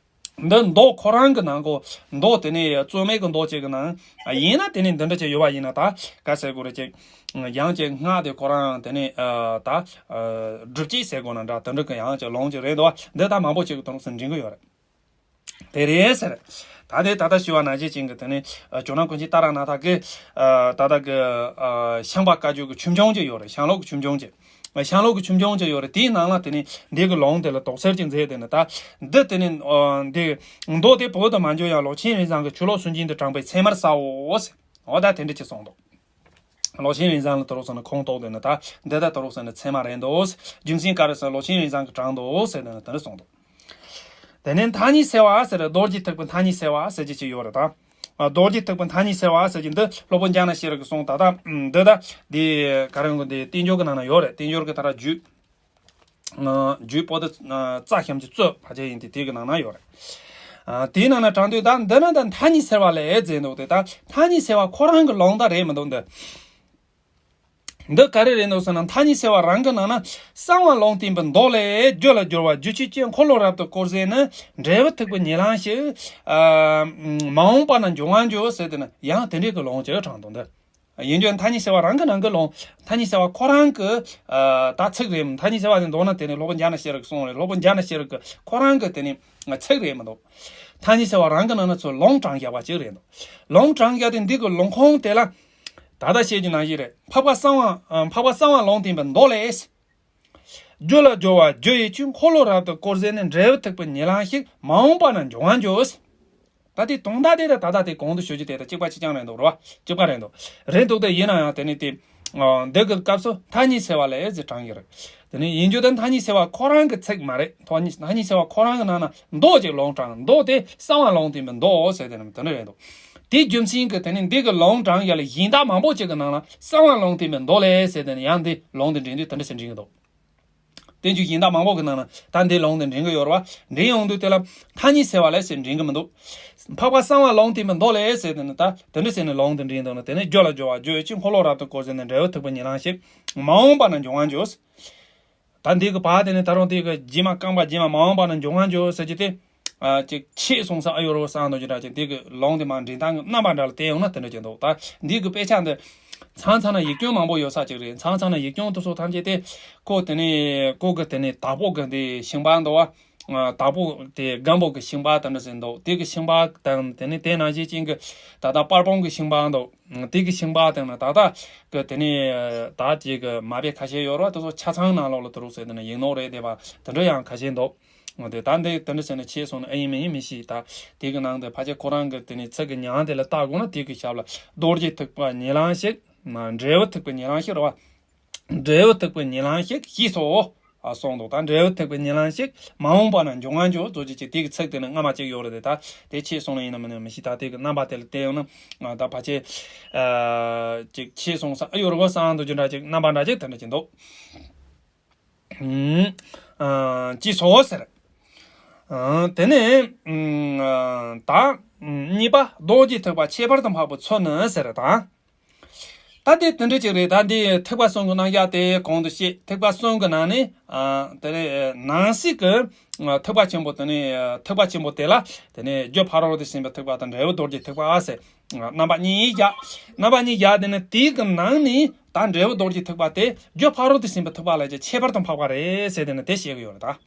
འདི་མདོ་ཁོ་རང་གི་ནང་གོ། མདོ་དེ་ནས་རྩོད་མེད་ཀྱི་མདོ་གཅིག་གི་ནང་ཡིན་ན་དེ་ནས་འདི་འདྲ་ཅིག་ཡོད་པ་ཡིན་ན་ད་ག་ཟེར་དགོས་རེད་ཅིག་ཡང་ཅིག་སྔགས་དེ་ཁོ་རང་དེ་ནས་ཨ་ད་ཨ་སྒྲུབ་བྱེད་ཟེར་དགོས་ན་འདྲ་དེ་འདྲ་གི་ཡང་ཅིག་ལུང་ཅིག་རེད་འདུག་བ། འདི་ད་མང་པོ་ཅིག་གི་དོན་སུ་འདྲེན་གི་ཡོད་རེད། དེ་རེད་ཟེར། ད་དེ་ད་ལྟ་ཞུ་བ་ནང་བཞིན་ཅན་གྱི་དེ་ནས་ཨ་ཇོ་ནང་ཀུན་མཁྱེན་ཏཱ་ར་ནཱ་ཐ་གི་ཨ་ད་ལྟ་གི་ཨ་ཤངས་པ་བཀའ་བརྒྱུད་ཀྱི་ཆོས་འབྱུང་ཅིག་ཡོད་རེད། ཤངས་ལུགས་ཀྱི་ཆོས་འབྱུང་ཅིག་ཤངས་ལུགས་ཀྱི་ཆོས་འབྱུང་ཅིག་ཡོད་རེད། དེའི་ནང་ལ་དེ་ནི་འདི་གི་ལུང་དེ་ལ་དོགས་སེལ་ཅིག་མཛད་དེ་ནི་ད་འདི་དེ་ནི་ཨ་འདི་མདོ་དེ་བོད་དུ་མ་འབྱོར་ཡང་ལོ་ཆེན་རིན་བཟང་གི་ཆུ་ལོག་སུམ་ཅུ་འདི་དྲངས་པའི་ཚད་མར་གསལ་བའོ་ཟེར། འོ་ད་དེ་འདྲ་ཅིག་གསུངས་འདུག་ལོ་ཆེན་རིན་བཟང་ལ་དུ་རུག་སེ་ནི་ཁུངས་གཏུགས་དེ་ནི་ད་འདི་ད་དུ་རུག་སེ་ནི་ཚད་མ་རེད་འདུག་རྒྱུ་མཚན་ག་རེ་ཟེར་ལོ་ཆེན་རིན་བཟང་གི་དྲངས་འདུག་ཟེར་དེ་ནི་དེ་འདྲ་གསུངས་འདུག་དེ་ནས་མཐའ་གཉིས་གསལ་བ་ཟེར། རྡོ་རྗེ་ཐེག་པའི་མཐའ་གཉིས་གསལ་བ་ཟེར་གྱི་ཅིག་ཡོད་རེད་ད། ཨ་རྡོ་རྗེ་ཐེག་པའི་མཐའ་གཉིས་གསལ་བ་ཟེར་གྱི་འདི་སློབ་དཔོན་ཛྙཱ་ན་ཤེས་རབ་ཀྱིས་གསུངས། ད་ལྟ་འདི་ད་འདི་ག་རེ་ཡོང་གི་འདི་བསྟན་འགྱུར་གྱི་ནང་ན་ཡོད་རེད། བསྟན་འགྱུར་གྱི་ད་ར་རྒྱུད་ཨ་རྒྱུད་པོ་ཏི་ཨ་རྩ་ཤམ་གྱི་གཙོ་ཕལ་ཆེར་ཡིན་ཏེ་དེ་གི་ནང་ན་ཡོད་རེད། ཨ་དེའི་ནང་ན་དྲངས་དུས་ད་འདི་ན་ད་མཐའ་གཉིས་གསལ་བ་ལས་མཛད་འདུག་སྟེ། ད་མཐའ་གཉིས་གསལ་བ་ཁོ་རང་གི་ལུང་ད་རེད་མི་འདུག་འདི། འདི་ག་རེ་རེད་འདུག་ཟེར་ན་མཐའ་གཉིས་གསལ་བ་རང་གི་ནང་ན་གསང་བ་ལུང་བསྟན་པའི་མདོ་ལས། རྒྱུ་ལ་སྦྱོར་བ་རྒྱུ་ཆོས་ཅན། འཁོར་ལོ་རབ་ཏུ་བསྐོར་ཟེར་ནས་འབྲས་བུ་ཐེག་པའི་ཉེ་ལམ་ཞིག་ཨ་མ་འོངས་པ་ན་འབྱུང་བར་འགྱུར་ཟེར་དེ་ནི་ཡང་དེ་འདྲའི་གི་ལུང་ཅིག་དྲངས་འདུག་འདི་ཡིན་རྒྱུ་མཐའ་གཉིས་གསལ་བ་རང་གི་ནང་གི་ལུང་། མཐའ་གཉིས་གསལ་བ་ཁོ་རང་གི་ཨ་ད་ཚིག་རེད། མཐའ་གཉིས་གསལ་བ་དེ་མདོར་ན་དེ་ནི་སློབ་དཔོན་ཛྙཱ་ན་ཤེས་རབ་ཀྱིས་གསུངས་རེད། སློབ་དཔོན་ཛྙཱ་ན་ཤེས་རབ་ཀྱི་ཁོ་རང་གི་དེ་ནི་ཚིག་རེད་མི་འདུག་མཐའ་གཉིས་གསལ་བ་རང་གི་ནང་ན་ཚུར་ལུང་དྲངས་བཞག་པ་ཅིག་རེད་འདུག་ལུང་དྲངས་བཞག་དེ་འདི་གི་ལུང་ཁུངས་དེ་ལ་ད་ལྟ་བཤད་རྒྱུ་ནང་བཞིན་རེད། འཕགས་པ་གསང་བ་ཨ་འཕགས་པ་གསང་བ་ལུང་བསྟན་པའི་མདོ་ལས། རྒྱུ་ལ་སྦྱོར་བ་རྒྱུ་ཡི་ཆོས། འཁོར་ལོ་རབ་ཏུ་བསྐོར་ཟེར་ནས། འབྲས་བུ་ཐེག་པའི་ཉེ་ལམ་ཞིག་མ་འོངས་པ་ན་འབྱུང་བར་འགྱུར། ད་དེ་དོན་དག་དེ་དང་ད་ལྟ་དེ་གོང་དུ་ཞུ་རྒྱུ་དེ་དང་གཅིག་པ་གཅིག་རྐྱང་རེད་འདུག་རེད་བ། གཅིག་པ་རེད་འདུག་རེད་འདུག་སྟེ་ཡིན་ན་ཡང་དེ་ནི་དེ་ཨ་འདི་གི་སྐབས་སུ་མཐའ་གཉིས་གསལ་བ་ལས་ཟེར་དྲངས་ཡོད་རེད། དེ་ནི་ཡིན་རྒྱུ་དེ་མཐའ་གཉིས་གསལ་བ་ཁོ་རང་གི་ཚིག་མ་རེད། མཐའ་གཉིས་མཐའ་གཉིས་གསལ་བ་ཁོ་རང་གི་ནང་ན་མདོ་ཅིག་ལུང་དྲངས། མདོ་དེ་གསང་བ་ལུང་བསྟན་པའི་མདོ་ཟེར་དེ་ནི་དེ་འདྲ་རེད་འདུག་དེའི་རྒྱུ་མཚན་གྱིས་དེ་ནི་འདི་གི་ལུང་དྲངས་ཡ་ལ་གཞན་དག་མང་པོ་ཅིག་གི་ནང་ལ་གསང་བ་ལུང་བསྟན་པའི་མདོ་ལས་ཟེར་དེ་ནི་ཡང་འདི་ལུང་དེ་འདྲེན་དུས་དེ་འདྲ་ཞིག་འདྲེན་གྱི་འདུག་བསྟན་བཅོས་གཞན་དག་མང་པོ་གི་ནང་ན་ད་འདི་ལུང་དེ་འདྲེན་གྱི་ཡོད་རེད་བ། འདྲེན་ཡོང་དུས་དེ་ལ་མཐའ་གཉིས་གསལ་བ་ལས་ཟེར་འདྲེན་གྱི་མི་འདུག་འཕགས་པ་གསང་བ་ལུང་བསྟན་པའི་མདོ་ལས་ཟེར་དེ་ནི་ད་དེ་འདྲ་ཟེར་ནས་ལུང་དེ་འདྲེན་འདུག་ན། དེ་ནི་རྒྱུ་ལ་སྦྱོར་བ་རྒྱུ་ཡི་ཆོས། འཁོར་ལོ་རབ་ཏུ་བསྐོར་ཟེར་ནས། འབྲས་བུ་ཐེག་པའི་ཉེ་ལམ་ཞིག་མ་འོངས་པ་ན་འབྱུང་བར་འགྱུར། ད་འདི་གི་བར་དེ་ནི་ད་རུང་དེ་གི་རྗེས་མ་རྐང་པ་རྗེས་མ་མ་འོངས་པ་ན་འབྱུང་བར་འགྱུར་ཟེར་གྱི་དེ། ཨ་ཅིག་ཆད་སོང་ས་ཨ་ཡོ་རོ་བསམ་འདུག་ཅི་འདྲ་ཅིག་འདི་གི་ལུང་དེ་མ་འདྲེན་སྟངས་ཀྱི་རྣམ་པ་འདྲ་ལ་བལྟས་ཡོང་ན་དེ་འདྲ་ཅིག་འདུག་ད་འདི་གི་དཔེ་ཆ་འདི་མཚམས་མཚམས་ན་ཡིག་སྐྱོན་མང་པོ་ཡོད་ས་ཅིག་རེད། མཚམས་མཚམས་ན་ཡིག་སྐྱོན་དེ་ཚོ་ཐམས་ཅད་དེ་ཁོ་དེ་ནས་ཁོ་གི་དེ་ནས་དྭགས་པོ་གི་འདི་ཤིང་པ་འདུག་བ། དྭགས་པོ་དེ་སྒམ་པོ་གི་ཤིང་པ་དེ་འདྲ་ཟེར་འདུག་དེ་གི་ཤིང་པ་དང་དེ་ནས་དེ་ནང་བཞིན་ཅན་གི་ད་ལྟ་པར་སྤུངས་གི་ཤིང་པ་འདུག་དེ་གི་ཤིང་པ་དེ་ནི་ད་ལྟ་གི་དེ་ནས་ད་ཅིག་གི་མ་དཔེ་ཁ་ཤས་ཡོད་རེད་བ། དེ་ཚོ་ཆ་ཚང་ནང་ལོགས་ལ་དུ་རུག་ཟེར་དེ་ནི་ཡིག་ནོར་རེད་བསྡད་པ་དེ་འདྲ་ཡང་ཁ་ཤས་འདུག་དེ་ད་འདི་དེ་འདྲ་ཟེར་ནས་ཆད་སོང་ན་ཨེ་ཡིན་མིན་ཡིན་མི་ཤེས། ད་དེ་གི་ནང་དུ་ཕལ་ཆེར་ཁོ་རང་གི་དེ་ནས་ཚིག་གི་ཉིང་དེ་ལ་བལྟ་དགོས་ན་དེ་གི་ཞབས་ལ་རྡོ་རྗེ་ཐེག་པ་ཉེ་ལམ་ཞིག་མ་འབྲས་བུ་ཐེག་པའི་ཉེ་ལམ་ཞིག་རེད་བ། འབྲས་བུ་ཐེག་པའི་ཉེ་ལམ་ཞིག་ཞེས་སོ། ཨ་གསུངས་འདུག་ད་འབྲས་བུ་ཐེག་པའི་ཉེ་ལམ་ཞིག་མ་འོངས་པ་ན་འབྱུང་བར་འགྱུར་རོ་ཅེས་དེ་གི་ཚིག་དེ་ནི་སྔ་མ་གཅིག་ཡོད་རེད་དེ། ད་དེ་ཆད་སོང་ན་ཡིན་ན་མིན་ན་མི་ཤེས། ད་དེ་གི་རྣམ་པ་དེ་ལ་བལྟས་ཡོང་ན་ད་ཕལ་ཆེར་ཨ་ཅིག་ཆད་སོང་ས་ཨ་ཡོ་རོ་བསམ་འདུག་ཅི་འདྲ་ཅིག་རྣམ་པ་འདྲ་ཅིག་དེ་འདྲ་ཅིག་འདུག་ཨ་ཅེས་སོ་ཟེར། ཨ་དེ་ནས་ཨ་ད་གཉིས་པ་རྡོ་རྗེ་ཐེག་པ་ཁྱད་པར་དུ་འཕགས་པའི་ཚུལ་ནི་ཟེར་ད། ད་དེ་དེ་འདྲ་ཅིག་རེད། ད་འདི་ཐེག་པ་གསུམ་གྱི་རྣམ་གཞག་དེ་གོང་དུ་བཤད། ཐེག་པ་གསུམ་གྱི་ནང་ནས་ཨ་དེ་རེད། ནང་གསེས་ཀྱི་ཨ་ཐེག་པ་ཆེན་པོ་དེ་ནས་ཨ་ཐེག་པ་ཆེན་པོ་དེ་ལ་དེ་ནས་རྒྱུ་ཕ་རོལ་ཏུ་ཕྱིན་པའི་ཐེག་པ་དང་འབྲས་བུ་རྡོ་རྗེ་ཐེག་པ་ཨ་ཟེར་ཨ་རྣམ་པ་གཉིས་བཞག་རྣམ་པ་གཉིས་བཞག་དེ་ནས་དེའི་གི་ནང་ནས་ད་འབྲས་བུ་རྡོ་རྗེ་ཐེག་པ་དེ་རྒྱུ་ཕ་རོལ་ཏུ་ཕྱིན་པའི་ཐེག་པ་ལས་ཀྱང་ཁྱད་པར་དུ་འཕགས་པ་རེད་ཟེར་དེ་ནས་དེ་བཤད་གི་ཡོད་རེད་ད།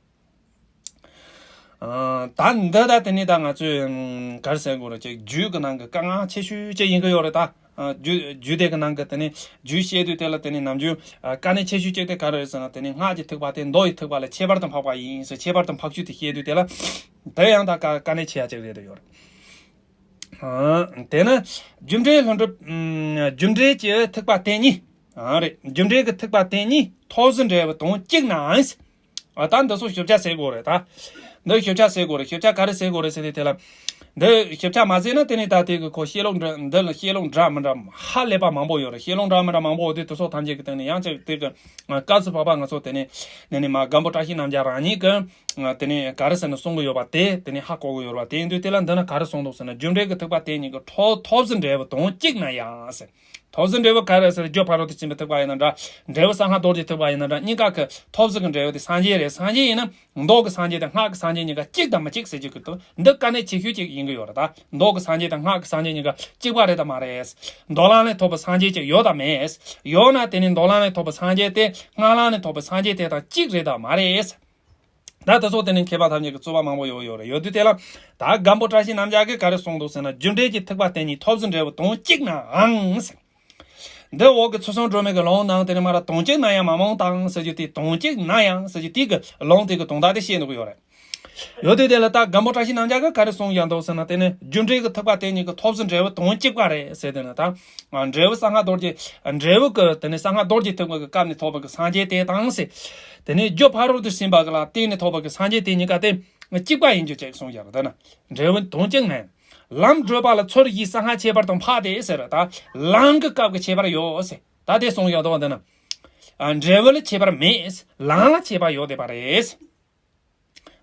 ཨ་ད་འདི་ད་དེ་ནི་ད་ང་ཚོས་ཨམ་ག་རེ་ཟེར་དགོས་རེད། ཅིག་རྒྱུད་ཀྱི་ནང་གི་དཀའ་ངལ་ཆེ་ཤོས་ཅིག་ཡིན་གི་ཡོད་རེད་ད། ཨ་རྒྱུད་རྒྱུད་སྡེ་གི་ནང་གི་དེ་ནི་རྒྱུད་བཤད་དུས་དེ་ལ་དེ་ནི་ནམ་རྒྱུན་ཨ་དཀའ་གནད་ཆེ་ཤོས་ཅིག་དེ་ག་རེ་རེད་ཟེར་ན། དེ་ནི་སྔགས་ཀྱི་ཐེག་པ་དེ་མདོ་ཡི་ཐེག་པ་ལས་ཁྱད་པར་དུ་འཕགས་པ་ཡིན་ཟེར། ཁྱད་པར་དུ་འཕགས་ཚུལ་དེ་བཤད་དུས་དེ་ལ་དེ་ཡང་ད་དཀའ་དཀའ་གནད་ཆེ་ཡ་ཅིག་རེད་དུ་ཡོད་རེད། ཨ་དེ་ནི་རྒྱུ་འབྲས་ལྷུན་གྲུབ་ཨམ་རྒྱུ་འབྲས་ཀྱི་ཐེག་པ་དེ་གཉིས། ཨ་རེད། རྒྱུ་འབྲས་ཀྱི་ཐེག་པ་དེ་གཉིས་ཐོབ་ཟིན་འབྲས་བུ་དོན་གཅིག་ནའང་། ཨ་ད་འདི་ཚོ་ཞིབ་ཆ་ཟེར་དགོས་རེད་ད། འདི་ཞིབ་ཆ་ཟེར་དགོས་རེད། ཞིབ་ཆ་ག་རེ་ཟེར་དགོས་རེད་ཟེར་དུས་དེ་ལ། འདི་ཞིབ་ཆ་མ་ཟེར་ན་དེ་ནས་ད་དེ་གི་ཁོ་བཤད་ལུགས་འདྲ་འདི་ལ་བཤད་ལུགས་འདྲ་མི་འདྲ་ཧ་ལས་པ་མང་པོ་ཡོད་རེད། བཤད་ལུགས་འདྲ་མི་འདྲ་མང་པོ་ཡོད་དུས་དེ་ཚོ་ཐམས་ཅད་ཀྱི་སྟེང་ནས་ཡང་ཅིག་དེ་གི་སྐབས་སུ་བབ་པ་ང་ཚོ་དེ་ནས་དེ་ནས་མ་སྒམ་པོ་བཀྲ་ཤིས་རྣམ་རྒྱལ་རང་ཉིད་ཀྱི་དེ་ནས་ག་རེ་ཟེར་ན་གསུང་གི་ཡོད་པ་དེ་དེ་ནས་ཧ་གོ་གི་ཡོད་རེད་པ། དེ་ཡིན་དུས་དེ་ལ་འདི་ན་ག་རེ་གསུངས་འདུག་ཟེར་ན། རྒྱུ་འབྲས་ཀྱི་ཐེག་པ་དེ་གཉིས་ཀྱི་ཐོབ་ཐོབ་ཟིན་འབྲས་བུ་དོན་གཅིག་ན་ཡང་ཟེར། ཐོབ་ཟིན་འབྲས་བུ་ག་རེ་ཟེར། རྒྱུ་ཕ་རོལ་ཏུ་ཕྱིན་པའི་ཐེག་པ་ཡིན་ན་འདྲ། འབྲས་བུ་གསང་སྔགས་རྡོ་རྗེ་ཐེག་པ་ཡིན་ན་འདྲ། གཉིས་ཀ་གི་ཐོབ་ཟིན་གྱི་འབྲས་བུ་དེ་སངས་རྒྱས་རེད། སངས་རྒྱས་ཡིན་ན་མདོ་གི་སངས་རྒྱས་དང་སྔགས་ཀྱི་སངས་རྒྱས་གཉིས་ཀ་གཅིག་དང་མི་གཅིག་ཟེར་རྒྱུ་གི་འདུག་འདི་དཀའ་གནད་ཆེ་ཤོས་གཅིག་ཡིན་གི་ཡོད་རེད་ད། མདོ་གི་སངས་རྒྱས་དང་སྔགས་ཀྱི་སངས་རྒྱས་གཉིས་ཀ་གཅིག་པ་རེད་དམ་མ་རེད། མདོ་ལམ་ལས་ཐོབ་པའི་སངས་རྒྱས་གཅིག་ཡོད་དམ་མེད། ཡོད་ན་དེ་ནི་མདོ་ལམ་ལས་ཐོབ་པའི་སངས་རྒྱས་དེ་སྔགས་ལམ་ལས་ཐོབ་པའི་སངས་རྒྱས་དེ་དང་གཅིག་རེད་དམ་མ་རེད། ད་དེ་ཚོ་དེ་ནི་མཁས་པ་ཐམས་ཅད་ཀྱི་རྩོད་པ་མང་པོ་ཡོད་ཡོད་རེད། ཡོད་དུས་དེ་ལ་ད་སྒམ་པོ་བཀྲ་ཤིས་རྣམ་རྒྱལ་གྱིས་ག་རེ་གསུངས་འདུག་ཟེར་ན། རྒྱུ་འབྲས་ཀྱི་ཐེག་པ་དེ་གཉིས་ཐོབ་ཟིན་འབྲས་བུ་དོན་གཅིག་ནའང་ཟེར། འདི་འོག་གི་ཚུལ་གསུམ་སྒྲོན་མེ་གི་ལུང་ནང་དེ་ནི་མ་ར་དོན་གཅིག་ན་ཡང་མ་མང་དང་ཟེར་རྒྱུ་དེ། དོན་གཅིག་ན་ཡང་ཟེར་རྒྱུ་དེ་གི་ལུང་དེ་གི་དོན་དག་དེ་བཤད་འདུག་ཡོད་རེད། ཡོད་དུས་དེ་ལ་ད་སྒམ་པོ་བཀྲ་ཤིས་རྣམ་རྒྱལ་གྱིས་ག་རེ་གསུངས་ཡོད་འདུག་ཟེར་ན། དེ་ནི་རྒྱུ་འབྲས་ཀྱི་ཐེག་པ་དེ་གཉིས་ཀྱི་ཐོབ་ཟིན་འབྲས་བུ་དོན་གཅིག་པ་རེད་ཟེར། དེ་ནི་ད་འབྲས་བུ་གསང་སྔགས་རྡོ་རྗེ་འབྲས་བུ་གི་དེ་ནི་གསང་སྔགས་རྡོ་རྗེ་ཐེག་པ་གི་སྐབས་ནས་ཐོབ་པ་གི་སངས་རྒྱས་དེ་དང་ཟེར། དེ་ནི་རྒྱུ་ཕ་རོལ་ཏུ་ཕྱིན་པ་གི་ལ་བརྟེན་ནས་ཐོབ་པ་གི་སངས་རྒྱས་དེ་གཉིས་ཀ་དེ་གཅིག་པ་ཡིན་རྒྱུ་ཅིག་གསུངས་ཡོད་རེད། དེ་ནི་འབྲས་བུ་དོན་གཅིག་ནས། ལམ་བགྲོད་པ་ལ་ཚུལ་བཞིའི་གསང་སྔགས་ཁྱད་པར་དུ་འཕགས་ཏེ་ཟེར། ད་ལམ་གྱི་སྐབས་ཀྱི་ཁྱད་པར་ཡོད་ཟེར། ད་དེ་གསུངས་ཡོད་དོ། འདི་ན་ཨ་འབྲས་བུ་ལ་ཁྱད་པར་མེད། ལམ་ལ་ཁྱད་པར་ཡོད་བསྡད་པ་རེད།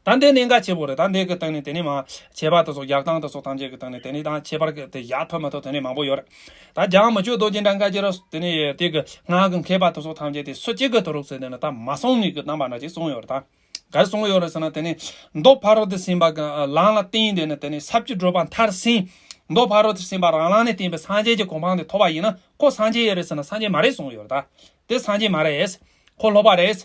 ད་འདི་གནད་འགག་ཆེ་པོ་རེད། ད་འདི་གི་སྟེང་ནས་དེ་ནས་མ་ཁྱད་པར་དེ་ཚོ་རྒྱག་སྟངས་དེ་ཚོ་ཐམས་ཅད་ཀྱི་སྟེང་ནས་དེ་ནས་ད་ཁྱད་པར་གྱི་དེ་རྒྱག་ཐུབ་མ་ཐུབ་དེ་ནས་མང་པོ་ཡོད་རེད། ད་འཇམ་དབྱངས་མི་བསྐྱོད་རྡོ་རྗེ་འདྲ་འགའ་ཅིག་ར་དེ་ནས་དེ་གི་སྔགས་ཀྱི་མཁས་པ་དེ་ཚོ་ཐམས་ཅད་དེ་སུ་གཅིག་གི་དུ་རུག་ཟེར། དེ་ནས་ད་མ་གསུངས་ནས་གི་རྣམ་པ་འདྲ་ཅིག་གསུངས་ཡོད་རེད་ད། ག་རེ་གསུངས་ཡོད་རེད་ཟེར་ན། དེ་ནི་མདོ་ཕ་རོལ་ཏུ་ཕྱིན་པ་གི་ལམ་ལ་བརྟེན་དེ་ནི་དེ་ནི་ས་བཅུ་བགྲོད་པ་མཐར་ཕྱིན། མདོ་ཕ་རོལ་ཏུ་ཕྱིན་པ་རང་ལམ་ནས་བསྟན་པའི་སངས་རྒྱས་ཀྱི་གོ་འཕང་དེ་ཐོབ་པ་ཡིན་ན་ཁོ་སངས་རྒྱས་ཡོད་རེད་ཟེར་ན་སངས་རྒྱས་མ་རེད་གསུངས་ཡོད་རེད་ད། དེ་སངས་རྒྱས་མ་རེད། ཁོ་ལྷོད་པ་རེད།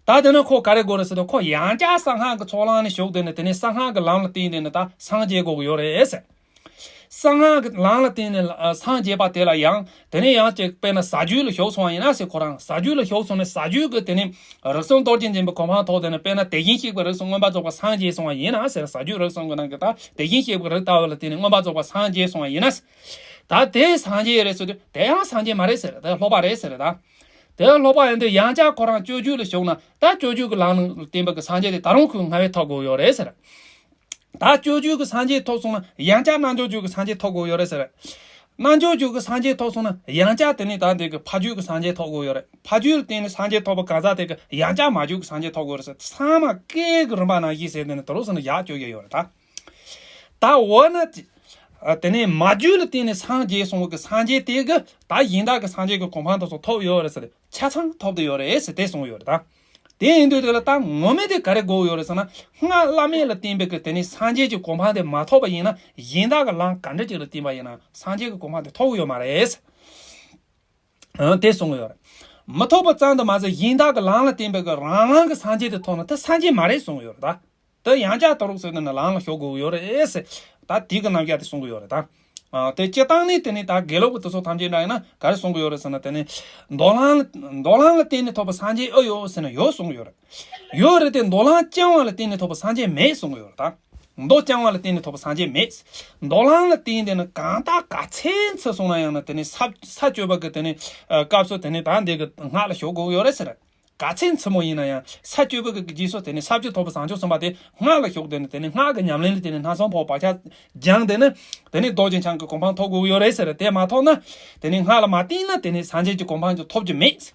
ད་དེ་ནི་ཁོ་ག་རེ་དགོས་རེད་ཟེར་ན། ཁོ་ཡང་བསྐྱར་གསང་སྔགས་ཀྱི་ཚོགས་ལམ་ནས་ཞུགས་དེ་ནི་དེ་ནི་གསང་སྔགས་ཀྱི་ལམ་ལ་བརྟེན་དེ་ནི་ད་སངས་རྒྱས་དགོས་ཀྱི་ཡོད་རེད་ཟེར། གསང་སྔགས་ཀྱི་ལམ་ལ་བརྟེན་ནས་ཨ་སངས་རྒྱས་པ་དེ་ལ་ཡང་དེ་ནས་ཡང་ཅིག་དཔེར་ན་ཟ་རྒྱུ་ལ་ཞུགས་སོང་བ་ཡིན་ན་ཟེར། ཁོ་རང་ཟ་རྒྱུ་ལ་ཞུགས་སོང་ནས་ཟ་རྒྱུ་གི་དེ་ནས་རིགས་གསུམ་རྡོ་རྗེ་འཛིན་པའི་གོ་འཕང་ཐོབ་དེ་ནས་དཔེར་ན་དེ་བཞིན་གཤེགས་པའི་རིགས་སུ་མངོན་པར་རྫོགས་པར་སངས་རྒྱས་སོང་བ་ཡིན་ན་ཟེར། ཟ་རྒྱུ་རིགས་གསུམ་གྱི་ནང་གི་ད་དེ་བཞིན་གཤེགས་པའི་རིགས་ལྟ་བུ་ལ་བརྟེན་ནས་མངོན་པར་རྫོགས་པར་སངས་རྒྱས་སོང་བ་ཡིན་ན། ད་དེ་སངས་རྒྱས་རེད་ཟེར་དུས་དེ་ཡང་སངས་རྒྱས་མ་རེད་ཟེར། དེ་ལྷོད་པ་རེད་ཟེར་ད། དེ་ལྷོད་པ་ཡིན་དུས་ཡང་བསྐྱར་ཁོ་རང་སྤྱོད་འཇུག་ལ་ཞུགས་ན་ད་སྤྱོད་འཇུག་གི་ལམ་ལ་བརྟེན་པའི་གི་སངས་རྒྱས་དེ་ད་རུང་ཁོས་སྔ་བས་ཐོབ་དགོས་ཡོད་རེད་ཟེར། ད་སྤྱོད་འཇུག་གི་སངས་རྒྱས་ཐོབ་སོང་ན་ཡང་བསྐྱར་རྣལ་འབྱོར་འཇུག་གི་སངས་རྒྱས་ཐོབ་དགོས་ཡོད་རེད་ཟེར། རྣལ་འབྱོར་འཇུག་གི་སངས་རྒྱས་ཐོབ་སོང་ན་ཡང་བསྐྱར་དེ་ནས་ད་འདི་གི་ཕ་རྒྱུད་ཀྱི་སངས་རྒྱས་ཐོབ་དགོས་ཡོད་རེད། ཕ་རྒྱུད་ལ་བརྟེན་ནས་སངས་རྒྱས་ཐོབ་པ་གང་ཟག་དེ་གི་ཡང་བསྐྱར་མ་རྒྱུད་ཀྱི་སངས་རྒྱས་ཐོབ་དགོས་རེད་ཟེར། ཚང་མ་སྐད་ཀྱི་རིམ་པ་ནང་བཞིན་ཟེར་དེ་ནས་དུ་རུ་ཟེར་ནས་ཡག་བཅོས་ཀྱི་ཡོད་རེད་ད། ད་འོ་ན་དེ་ནས་མ་རྒྱུད་ལ་བརྟེན་ནས་སངས་རྒྱས་སོང་བའི་གི་སངས་རྒྱས་དེ་གི་ད་གཞན་དག་གི་སངས་རྒྱས་ཀྱི་གོ་འཕང་དེ་ཚོ་ཐོབ་ཡོད་རེད་ཟེར། ཆ་ཚང་ཐོབ་བསྡད་ཡོད་རེད་ཟེར་དེ་གསུངས་ཡོད་རེད་ད། དེ་ཡིན་དུས་དེ་ལ་ད་ངོ་མ་དེ་ག་རེ་དགོས་ཡོད་རེད་ཟེར་ན། སྔགས་བླ་མེད་ལ་བརྟེན་པའི་གི་དེ་ནི་སངས་རྒྱས་ཀྱི་གོ་འཕང་དེ་མ་ཐོབ་པ་ཡིན་ན། གཞན་དག་གི་ལམ་ག་འདྲ་ཅིག་ལ་བརྟེན་པ་ཡིན་ན་སངས་རྒྱས་ཀྱི་གོ་འཕང་དེ་ཐོབ་ཀྱི་ཡོད་མ་རེད། ཨང་། དེ་གསུང་གི་ཡོད་རེད། མི་ཐོབ་པ་ཙམ་དུ་མ་ཟད་གཞན་དག་གི་ལམ་ལ་བརྟེན་པའི་གི་རང་ལམ་གྱི་སངས་རྒྱས་དེ་ཐོབ་ན་དེ་སངས་རྒྱས་མ་རེད་གསུང་གི་ཡོད་རེད་ད། དེ་ཡང་བསྐྱར་དུ་རོགས་ཟེར་ནས་ནི་ལམ་ལ་ཞུགས་དགོས་ཀྱི་ཡོད་རེད་ཟེར། ད་དེ་གི་རྣམ་གཞག་དེ་གསུང་གི་ཡོད་རེད་ད། ཨ། དེ་སྤྱིར་བཏང་ནས་དེ་ནི་ད་དགེ་ལུགས་ཀྱི་དེ་ཚོ་ཐམས་ཅད་འདྲ་ཡིན་ན་ག་རེ་གསུང་གི་ཡོད་རེད་ཟེར་ན། དེ་ནི་མདོ་ལམ། མདོ་ལམ་ལ་བརྟེན་ནས་ཐོབ་པའི་སངས་རྒྱས་ཨེ་ཡོད་ཟེར་ན་ཡོད་གསུང་གི་ཡོད་རེད། ཡོད་རེད་དེ། མདོ་ལམ་རྐྱང་པ་ལ་བརྟེན་ནས་ཐོབ་པའི་སངས་རྒྱས་མེད་གསུང་གི་ཡོད་རེད་ད། མདོ་རྐྱང་པ་ལ་བརྟེན་ནས་ཐོབ་པའི་སངས་རྒྱས་མེད། མདོ་ལམ་ལ་བརྟེན་ཏེ་ནི་གང་ལྟར་ག་ཚད་འཚོལ་སོང་ན་ཡང་ན། དེ་ནི་ས་ས་བཅུ་པ་གི་དེ་ནི་ཨ་སྐབས་སུ་དེ་ནི་ད་འདི་གི་སྔགས་ལ་ཞུགས་དགོས་ཀྱི་ཡོད་རེད་ཟེར། ག་ཚད་མཚན་མོ་ཡིན་ན་ཡང་ས་བཅུ་པ་གི་རྗེས་སུ་དེ་ནི་ས་བཅུ་ཐོབ་པའི་བྱང་ཆུབ་སེམས་དཔའ་དེ་སྔགས་ལ་ཞུགས་ཏེ་ནི། དེ་ནི་སྔགས་ཀྱི་ཉམས་ལེན་ལ་དེ་ནི་སྣ་ཚོགས་པོ་བག་ཆགས་སྦྱངས་ཏེ་ནི། དེ་ནི་རྡོ་རྗེ་འཆང་གི་གོ་འཕང་ཐོབ་དགོས་ཀྱི་ཡོད་རེད་ཟེར། དེ་མ་ཐོབ་ན། དེ་ནི་སྔགས་ལ་མ་བརྟེན་ན་དེ་ནི་སངས་རྒྱས་ཀྱི་གོ་འཕང་ཅིག་ཐོབ་རྒྱུ་མེད།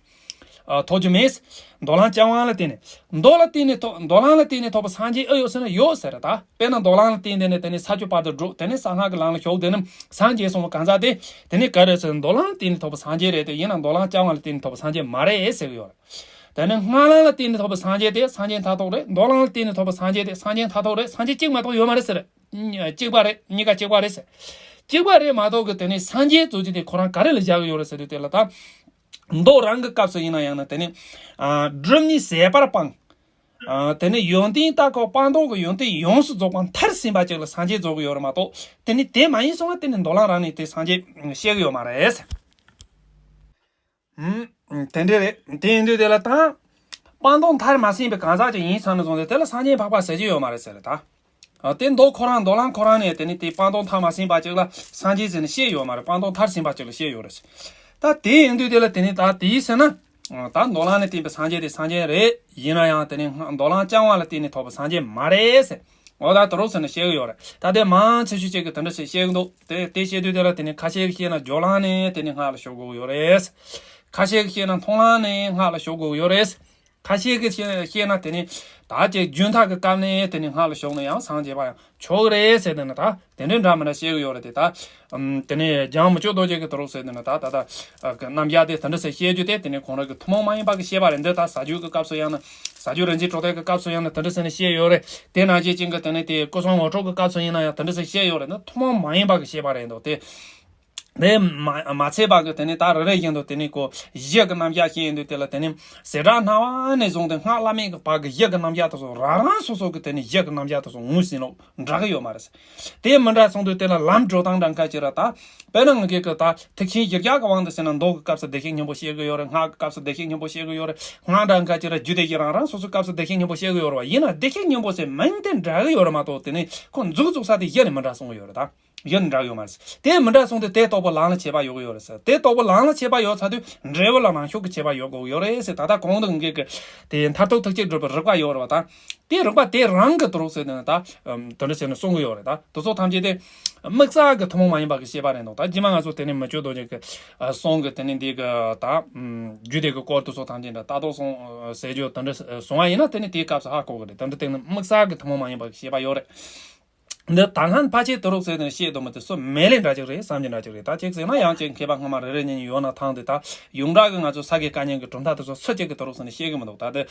ཨ། ཐོབ་རྒྱུ་མེད། མདོ་ལམ་རྐྱང་པ་ལ་བརྟེན་ནས། མདོ་ལ་བརྟེན་ནས་ཐོབ། མདོ་ལམ་ལ་བརྟེན་ནས་ཐོབ་པའི་སངས་རྒྱས་ཨེ་ཡོད་ཟེར་ན་ཡོད་ཟེར་ད། དཔེར་ན་མདོ་ལམ་ལ་བརྟེན་ཏེ་ནི་དེ་ནི་ས་བཅུ་པ་དེ་བསྒྲུབས། དེ་ནི་གསང་སྔགས་ཀྱི་ལམ་ལ་ཞུགས། དེ་ནི་སངས་རྒྱས་སོང་བ་གང་ཟག་དེ། དེ་ནི་ག་རེ་ཟེར། མདོ་ལམ་ལ་བརྟེན་ནས་ཐོབ་པའི་སངས་རྒྱས་རེད་དེ། ཡིན་ན་མདོ་ལམ་རྐྱང་པ་ལ་བརྟེན་ནས་ཐོབ་པའི་སངས་རྒྱས་མ་རེད་ཟེར་གི་ཡོད་རེད། དེ་ནི་སྔགས་ལམ་ལ་བརྟེན་ནས་ཐོབ་པའི་སངས་རྒྱས་དེ་སངས་རྒྱས་མཐར་ཐུག་རེད། མདོ་ལམ་ལ་བརྟེན་ནས་ཐོབ་པའི་སངས་རྒྱས་དེ་སངས་རྒྱས་མཐར་ཐུག་རེད། སངས་རྒྱས་གཅིག་མ་གཏོགས་ཡོད་མ་རེད་ཟེར། གཅིག་པ་རེད། གཉིས་ཀ་གཅིག་པ་རེད་ཟེར། གཅིག་པ་རེད་མ་གཏོགས་གི་དེ་ནི་སངས་རྒྱས་ཟེར་རྒྱུ་དེ་ཁོ་རང་ག་རེ་ལ་བཞག་གི་ཡོད་རེད་ཟེར་དུས། དེ་ལ་ད། མདོ་རང་གི་སྐབས་སུ་ཡིན་ན་ཡང་ན་དེ་ནི། ཨ། སྒྲིབ་གཉིས་ཟད་པར་སྤངས། ཨ། དེ་ནི་ཡོན་ཏན་ལྟ་སྐོར་སྤངས་རྟོགས་ཀྱི་ཡོན་ཏན་ཡོངས་སུ་རྫོགས་པ་མཐར་ཕྱིན་པ་ཅིག་ལ་སངས་རྒྱས་རྫོགས་ཀྱི་ཡོད་རེད་མ་གཏོགས། དེ་ནི་དེ་མ་ཡིན་སོང་ན་དེ་ནི་མདོ་ལམ་རང་ནས་དེ་སངས་རྒྱས་བཤད་ཀྱི་ཡོད་མ་རེད། ཨུམ། དེ་འདྲ་རེད། དེ་ཡིན་དུས་དེ་ལ་ད། སྤངས་རྟོགས་མཐར་མ་ཕྱིན་པའི་གང་ཟག་ཅིག་ཡིན་ཙང་ནས་བཟུང་སྟེ་དེ་ལ་སངས་རྒྱས་འཕགས་པ་ཟེར་རྒྱུ་ཡོད་མ་རེད་ཟེར་ད། ཨ། དེ་མདོ་ཁོ་རང་མདོ་ལམ་ཁོ་རང་ནས་དེ་ནི་དེ་སྤངས་རྟོགས་མཐར་མ་ཕྱིན་པ་ཅིག་ལ་སངས་རྒྱས་ཟེར་ནས་བཤད་ཡོད་མ་རེད། སྤངས་རྟོགས་མཐར་ཕྱིན་པ་ཅིག་ལ་བཤད་ཡོད་རེད། ད་དེ་ཡིན་དུས་དེ་ལ་དེ་ནི་ད་དེའི་ཟེར་ན། ད་མདོ་ལམ་ནས་བསྟན་པའི་སངས་རྒྱས་དེ་སངས་རྒྱས་རེད། ཡིན་ན་ཡང་དེ་ནི་མདོ་ལམ་རྐྱང་པ་ལ་བརྟེན་ནས་ཐོབ་པའི་སངས་རྒྱས་མ་རེད་ཟེར། འོ་ད་དེ་རོགས་ཟེར་ནས་བཤད་གི་ཡོད་རེད། ད་དེ་མང་ཆེ་ཤོས་ཅིག་གིས་དེ་འདྲ་ཞིག་བཤད་གི་འདུག་དེ་དེ་བཤད་དུས་དེ་ལ་དེ་ནི་ཁ་ཤས་ཀྱིས་བཤད་ན་སྦྱོར་ལམ་ནས་དེ་ནི་སྔགས་ལ་ཞུགས་དགོས་ཀྱི་ཡོད་རེད། ཁ་ཤས་ཀྱིས་བཤད་ན་མཐོང་ལམ་ནས་སྔགས་ལ་ཞུགས་དགོས་ཀྱི་ཡོད་རེད། ཁ་ཤས་ཀྱིས་བཤད་བཤད་ན་དེ་ནི་ད་ཅིག་རྒྱུན་མཐའ་གི་སྐབས་ནས་དེ་ནི་སྔགས་ལ་ཞུགས་ན་ཡང་སངས་རྒྱས་པ་ཡང་ཆོག་གི་རེད་ཟེར། དེ་ནི་ད་དེ་འདྲའི་འདྲ་མི་འདྲ་བཤད་གི་ཡོད་རེད་དེ། ད་ཨམ། དེ་ནི་འཇམ་མི་སྐྱོ་རྡོ་རྗེ་གིས་དེ་རོགས་ཟེར་དེ་ནི་ད་ད་ད་གི་རྣམ་གཞག་དེ་དེ་འདྲ་ཟེར་བཤད་རྒྱུ་དེ་དེ་ནི་ཁོང་རང་གི་ཐུན་མོང་མ་ཡིན་པ་གི་བཤད་པ་རེད། འདི་ད་ཟ་རྒྱུ་གི་སྐབས་སུ་ཡང་ན། ཟ་རྒྱུ་རིན་ཆེན་གྲོ་ཏན་གི་སྐབས་སུ་ཡང་ན་དེ་འདྲ་ཟེར་ནས་བཤད་ཡོད་རེད། དེ་ནང་བཞིན་ཅན་གི་དེ་ནི་དེ་སྐུ་གསུམ་ངོ་སྤྲོད་གི་སྐབས་སུ་ཡིན་ན་ཡང་དེ་འདྲ་ཟེར་བཤད་ཡོད་རེད། འདི་ཐུན་མོང་མ་ཡིན་པ་གི་བཤད་པ་རེད་འདུག་དེ། དེ་མ་མ་ཚད་པ་གི་དེ་ནི་ད་རེ་རེ་བཞིན་དུ་དེ་ནི་ཁོ་གཞི་གི་རྣམ་གཞག་བཤད་ཡོང་དུས་དེ་ལ་དེ་ནི་བྱེ་བྲག་སྨྲ་བ་ནས་བཟུང་སྟེ་སྔགས་བླ་མེད་ཀྱི་བར་གྱི་གཞི་གི་རྣམ་གཞག་དེ་ཚོ་རང་རང་སོ་སོ་གི་དེ་ནི་གཞི་གི་རྣམ་གཞག་དེ་ཚོ་ངོས་ཟིན་ལོ་འདྲ་གི་ཡོད་མ་རེད། དེ་མི་འདྲ་སོང་དུས་དེ་ལ་ལམ་འགྲོ་སྟངས་འདྲ་འགའ་ཅིག་ར་ད། དཔེར་ན་ང་གིས་གི་ད་ཐེག་ཆེན་བཞི་བརྒྱ་གི་དབང་དུ་བྱས་ན་མདོ་གི་སྐབས་སུ་བདེ་གཤེགས་སྙིང་པོ་བཤད་གི་ཡོད་རེད། སྔགས་ཀྱི་སྐབས་སུ་བདེ་གཤེགས་སྙིང་པོ་བཤད་གི་ཡོད་རེད། སྔགས་འདྲ་འགའ་ཅིག་ར་རྒྱུད་སྡེ་བཞི་རང་རང་སོ་སོའི་སྐབས་སུ་བདེ་གཤེགས་སྙིང་པོ་བཤད་གི་ཡོད་རེད་བ། ཡིན་ན་བདེ་གཤེགས་སྙིང་པོ་ཟེར་མིང་དེ་འདྲ་གི་ཡོད་རེད་མ་གཏོགས་དེ་ནི་ཁོ་མཇུག་རྫོགས་ས་དེ་གཞི་ནས་མི་འདྲ་སོང་གི་ཡོད་རེད་ད། གཞི་ནས་འདྲ་གི་ཡོད་མ་རེད། དེ་མི་འདྲ་སོང་དུས་དེ་རྟོགས་པའི་ལམ་ལ་ཁྱད་པར་ཡོད་གི་ཡོད་རེད་ཟེར། དེ་རྟོགས་པའི་ལམ་ལ་ཁྱད་པར་ཡོད་ཚར་དུས་འབྲས་བུ་ལ་རང་ཤུགས་ཀྱི་ཁྱད་པར་ཡོད་གི་ཡོད་རེད་ཟེར། ད་ལྟ་གོང་དུ་ངས་གི་དེ་མཐར་ཐུག་ཐེག་ཆེན་སྒྲུབ་པའི་རིགས་པ་ཡོད་རེད་བ་ད། དེ་རིགས་པ་དེ་རང་གི་དུ་རུག་ཟེར་ནས་ད། ཨམ། དེ་འདྲ་ཟེར་ནས་གསུང་གི་ཡོད་རེད་ད། དེ་ཚོ་ཐམས་ཅད་དེ་དམིགས་བསལ་གྱི་ཐུན་མོང་མ་ཡིན་པ་གི་བཤད་པ་རེད་འདུག་ད་རྗེས་མ་ང་ཚོ་དེ་ནས་མི་བསྐྱོད་རྡོ་རྗེ་གི་ཨ་གསུང་གི་དེ་ནས་འདི་གི་ད་ཨམ། རྒྱུད་སྡེ་གི་སྐོར་དེ་ཚོ་ཐམས་ཅད་འདྲ་ལྟ་རྟོག་གསུང་ཟེར་རྒྱུ་དེ་འདྲ་གསུང་བ་ཡིན་ན་དེ་ནས་དེའི་སྐབས་སུ་ཧ་གོ་གི་རེད། དེ་འདྲ་དེ་ནི་དམིགས་བསལ་གྱི་ཐུན་མོང་མ་ཡིན་པ་གི་བཤད་པ་ཡོད་རེད། འདི་ད་སྔ་ཕལ་ཆེར་དུ་རུག་ཟེར་ནས་བཤད་འདུག་མི་དེ་སུ་མེད་ལས་འདྲ་ཅིག་རེད་བསམ་གྱི་འདྲ་ཅིག་རེད། ད་ཅིག་ཟེར་ན་ཡང་ཅིག་མཁས་པ་སྔ་མ་རེ་རེ་གཉིས་གཉིས་ཡོད་ན་ཐང་དེ། ད་ཡོངས་གྲགས་ཀྱི་ང་ཚོ་ས་དགེ་བཀའ་རྙིང་གི་གྲུབ་མཐའ་དེ་ཚོ་སུ་གཅིག་གིས་དུ་རུག་ཟེར་ནས་བཤད་གི་མི་འདུག་ད་དེ་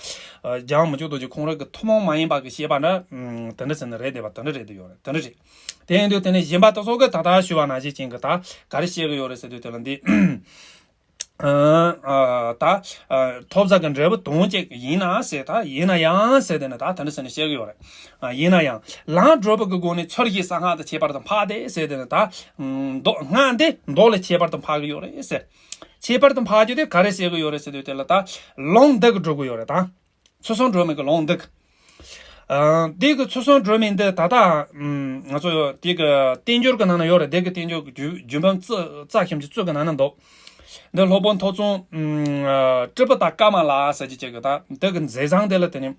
ཨ་རྒྱལ་བ་མི་བསྐྱོད་རྡོ་རྗེ་ཁོང་རང་གི་ཐུན་མོང་མ་ཡིན་པ་གི་བཤད་པ་འདྲ་དེ་འདྲ་ཟེར་ནས་རེད་བསྡད་པ་དེ་འདྲ་རེད་དེ་ཡོད་རེད། དེ་འདྲ་རེད། དེ་ཡིན་དུས་དེ་ནས་གཞན་པ་དེ་ཚོ་གིས་ད་ལྟ་ཞུ་བ་ནང་བཞིན་ཅན་གི་ད་ག་རེ་བཤད་གི་ཡོད་རེད་ཟེར་དུས་དེ་ལ་འདི། ཨ་ཨ་ད་ཨ་ཐོབ་བྱ་གི་འབྲས་བུ་དོན་གཅིག་ཡིན་ན་ཟེར། ད་ཡིན་ན་ཡང་ཟེར་དེ་ནི་ད་དེ་འདྲ་ཟེར་ནས་བཤད་གི་ཡོད་རེད། ཨ་ཡིན་ན་ཡང་ལམ་བགྲོད་པ་གི་སྒོ་ནས་ཚུལ་བཞིན་གསང་སྔགས་དང་ཁྱད་པར་དུ་འཕགས་ཏེ་ཟེར་དེ་ནི་ད་མདོ་སྔགས་འདི་མདོ་ལས་ཁྱད་པར་དུ་འཕགས་གི་ཡོད་རེད་ཟེར། ཁྱད་པར་དུ་འཕགས་རྒྱུ་དེ་ག་རེ་ཟེར་གི་ཡོད་རེད་ཟེར་དུས་དེ་ལ་ད་ལུང་འདི་གིས་སྒྲུབ་གི་ཡོད་རེད་ད། ཚུལ་གསུམ་སྒྲོན་མེ་གི་ལུང་འདི་གིས། ཨ་འདི་གི་ཚུལ་གསུམ་སྒྲོན་མེ་འདི་ད་ལྟ་ང་ཚོ་འདི་གི་བསྟན་འགྱུར་གི་ནང་ན་ཡོད་རེད། འདི་གི་བསྟན་འགྱུར་གྱི་རྒྱུད་རྒྱུད་འབུམ་རྩ་རྩ་གསུམ་གྱི་གཙོ་གི་ནང་ན་འདུག་འདི་སློབ་དཔོན་ཐོབ་བྱུང་། ཨ་ཏྲི་པི་ཏ་ཀ་མ་ལ་ཟེར་གྱི་ཅིག་གི་ད་འདི་གི་མཛད་བཟང་དེ་ལ་དེ་ནི་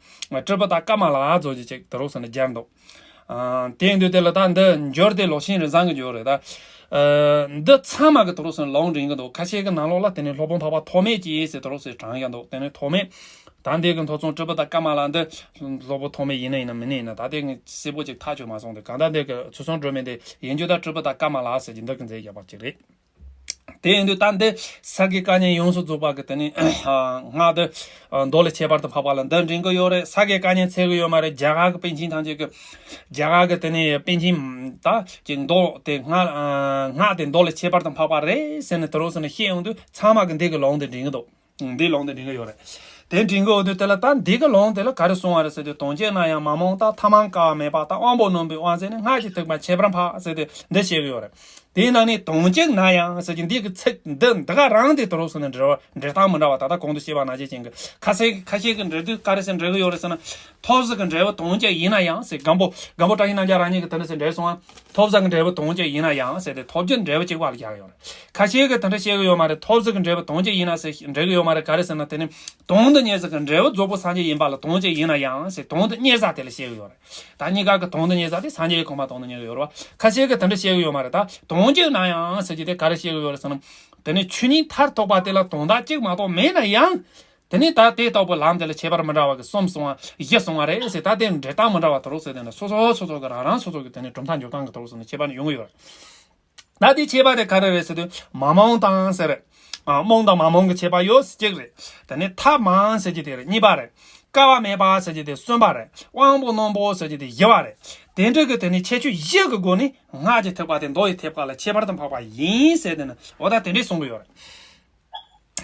ཏྲི་པི་ཏ་ཀ་མ་ལ་ཟེར་གྱི་ཅིག་དུ་རུག་ཟེར་ནས་སྦྱར་འདུག་ཨ་དེ་ཡིན་དུས་དེ་ལ་ད་འདི་འགྱུར་དེ་ལོག་ཤེས་རིན་བཟང་གི་འགྱུར་རེད་ད། ཨ་འདི་ཚང་མ་གི་དུ་རུག་ཟེར་ནས་ལུང་འདྲེན་གི་འདུག་ཁ་ཤས་ཀྱི་ནང་ལོགས་ལ་དེ་ནི་སློབ་དཔོན་འཕགས་པ་ཐོགས་མེད་ཀྱིས་ཟེར་དུ་རུག་ཟེར་དྲངས་ཡ་འདུག་དེ་ནི་ཐོགས་མེད། ད་འདི་གི་ཐོབ་བྱུང་ཏྲི་པི་ཏ་ཀ་མ་ལ་འདི་སློབ་དཔོན་ཐོགས་མེད་ཡིན་ན་ཡིན་ན་མིན་ན་ཡིན་ན་ད་དེ་ངས་གསལ་པོ་ཅིག་ཐག་ཆོད་མ་སོང་སྟེ། གང་ལྟར་འདི་གི་ཚུལ་གསུམ་སྒྲོན་མེ་འདི་ཡིན་རྒྱུ་ད་ཏྲི་པི་ཏ་ཀ་མ་ལ་ཟེར་གྱི་འདི་གི་མཛད་བཞག་པ་ཅིག་རེད། དེ་ཡིན་དུས་ད་འདི་ས་དགེ་བཀའ་རྙིང་ཡོངས་སུ་རྫོགས་པ་གི་དེ་ནི་སྔགས་དེ་མདོ་ལས་ཁྱད་པར་དུ་འཕགས་པ་ལ་འདི་འདྲེན་གི་ཡོད་རེད། ས་དགེ་བཀའ་རྙིང་འཚལ་གི་ཡོད་མ་རེད། རྒྱ་གར་གི་པཎ་ཆེན་ཐམས་ཅད་ཀྱི་རྒྱ་གར་གི་དེ་ནི་པཎ་ཆེན་ད་ཀྱི་མདོ་དེ་སྔགས་སྔགས་དེ་མདོ་ལས་ཁྱད་པར་དུ་འཕགས་པ་རེད་ཟེར་ནས་དེ་རོགས་ཟེར་ནས་བཤད་ཡོང་དུས་ཚང་མ་གི་འདི་གི་ལུང་དེ་འདྲེན་གི་འདུག་འདི་ལུང་དེ་འདྲེན་གི་ཡོད་རེད། དེ་འདྲེན་གི་ཡོད་དུས་དེ་ལ་ད་འདི་གི་ལུང་དེ་ལ་ག་རེ་གསུངས་པ་རེད་ཟེར་དུས། དོན་གཅིག་ན་ཡང་མ་རྨོངས་དང་། ཐ་མལ་དཀའ་བ་མེད་པ་དང་། དབང་པོ་རྣོན་པོའི་དབང་ཟེར་ནས། སྔགས་ཀྱི་ཐེག་པ་ཁྱད་པར་འཕགས་ཟེར་ཏེ་འདི་བཤད་གི་ཡོད་རེད། དེའི་ནང་ནས་དོན་གཅིག་ན་ཡང་ཟེར་གྱི་འདི་གི་ཚིག་འདི་འདི་ག་རང་དེ་དུ་རུབ་སོང་ནས་འགྲེལ་བ་འགྲེལ་སྟངས་མི་འདྲ་བ། ད་ལྟ་གོང་དུ་བཤད་པ་ནང་བཞིན་ཅན་གྱི་ཁ་ཤས་ཁ་ཤས་ཀྱིས་འགྲེལ་དུས་ག་རེ་ཟེར་འགྲེལ་གི་ཡོད་རེད་ཟེར་ན། ཐོབ་ཟེར་གྱི་འགྲེལ་བ་དོན་གཅིག་ཡིན་ན་ཡང་ཟེར། སྒམ་པོ་སྒམ་པོ་བཀྲ་ཤིས་རྣམ་རྒྱལ་རང་ཉིད་ཀྱིས་དེ་འདྲ་ཟེར་འགྲེལ་སོང་ང་། ཐོབ་ཟེར་གྱི་འགྲེལ་བ་དོན་གཅིག་ཡིན་ན་ཡང་ཟེར་ཏེ་ཐོབ་བྱའི་འགྲེལ་བ་གཅིག་པ་ལ་རྒྱག་གི་ཡོད་རེད། ཁ་ཤས་ཀྱིས་དེ་འདྲ་བཤད་གི་ཡོད་མ་རེད། ཐོབ་ཟེར་གྱི་འགྲེལ་བ་དོན་གཅིག་ཡིན་ན་ཟེར་འགྲེལ་གི་ཡོད་མ་རེད། ག་རེ་ཟེར་ན་དེ་ནི་དོན་དུ་གཉེར་ཟེར་གྱི་འགྲེལ་བ་རྫོགས་པའི་སངས་རྒྱས་ཡིན་པ་ལ་དོན་གཅིག་ཡིན་ན་ཡང་ཟེར། དོན་དུ་གཉེར་ཟེར་དེ་ལ་བཤད་གི་ཡོད་རེད། ད་གཉིས་ཀ་གི་དོན་དུ་གཉེར་ཟེར་དེ་སངས་རྒྱས་ཀྱི་གོ་འཕང་དོན་དུ་གཉེར་གི་ཡོད་རེད་བ། ཁ་ཤས་ཀྱིས་དེ་འདྲ་བཤད་གི་ཡོད་མ་རེད། ད་དོན་གཅིག་ན་ཡང་ཟེར་གྱི་དེ་ག་རེ་བཤད་གི་ཡོད་རེད་ཟེར་ན། དེ་ནི་ཆོས་ཉིད་མཐར་ཐུག་པ་དེ་ལ་དོན་དག་གཅིག་མ་གཏོགས་མེད་ན་ཡང་། དེ་ནི་ད་དེ་ལྟ་བུའི་ལམ་དེ་ལ་ཁྱད་པར་མི་འདྲ་བ་གི་གསུམ་གསུངས་པ་བཞི་གསུངས་པ་རེད་ཟེར། ད་དེ་འགྲེལ་སྟངས་མི་འདྲ་བ་དུ་རུག་ཟེར། དེ་ནི་སོ་སོ་སོ་སོ་གི་རང་རང་སོ་སོ་གི་དེ་ནི་གྲུབ་མཐའ་འཇོག་སྟངས་གི་དུ་རུག་ཟེར་ནས་ཁྱད་པར་ཡོང་གི་ཡོད་རེད། ད་དེ་ཁྱད་པར་དེ་ག་རེ་རེད་ཟེར་དུས། མ་རྨོངས་དང་ཟེར་རེད། ཨ། རྨོངས་དང་མ་རྨོངས་ཀྱི་ཁྱད་པར་ཡོད་ཟེར་གཅིག་རེད། དེ་ནས་ཐབས་མང་ཟེར་གྱི་དེ་རེད། གཉིས་པ་རེད། དཀའ་བ་མེད་པ་ཟེར་གྱི་དེ་གསུམ་པ་རེད། དབང་པོ་རྣོན་པོ་ཟེར་གྱི་དེ་བཞི་པ་རེད། དེ་འདྲ་གི་དེ་ནས་ཁྱད་ཆོས་བཞི་གི་སྒོ་ནས་སྔགས་ཀྱི་ཐེག་པ་དེ་མདོ་ཡི་ཐེག་པ་ལ་ཁྱད་པར་དུ་འཕགས་པ་ཡིན་ཟེར། དེ་ནི་འོ་ད་དེ་འདྲས་གསུང་གི་ཡོད་རེད།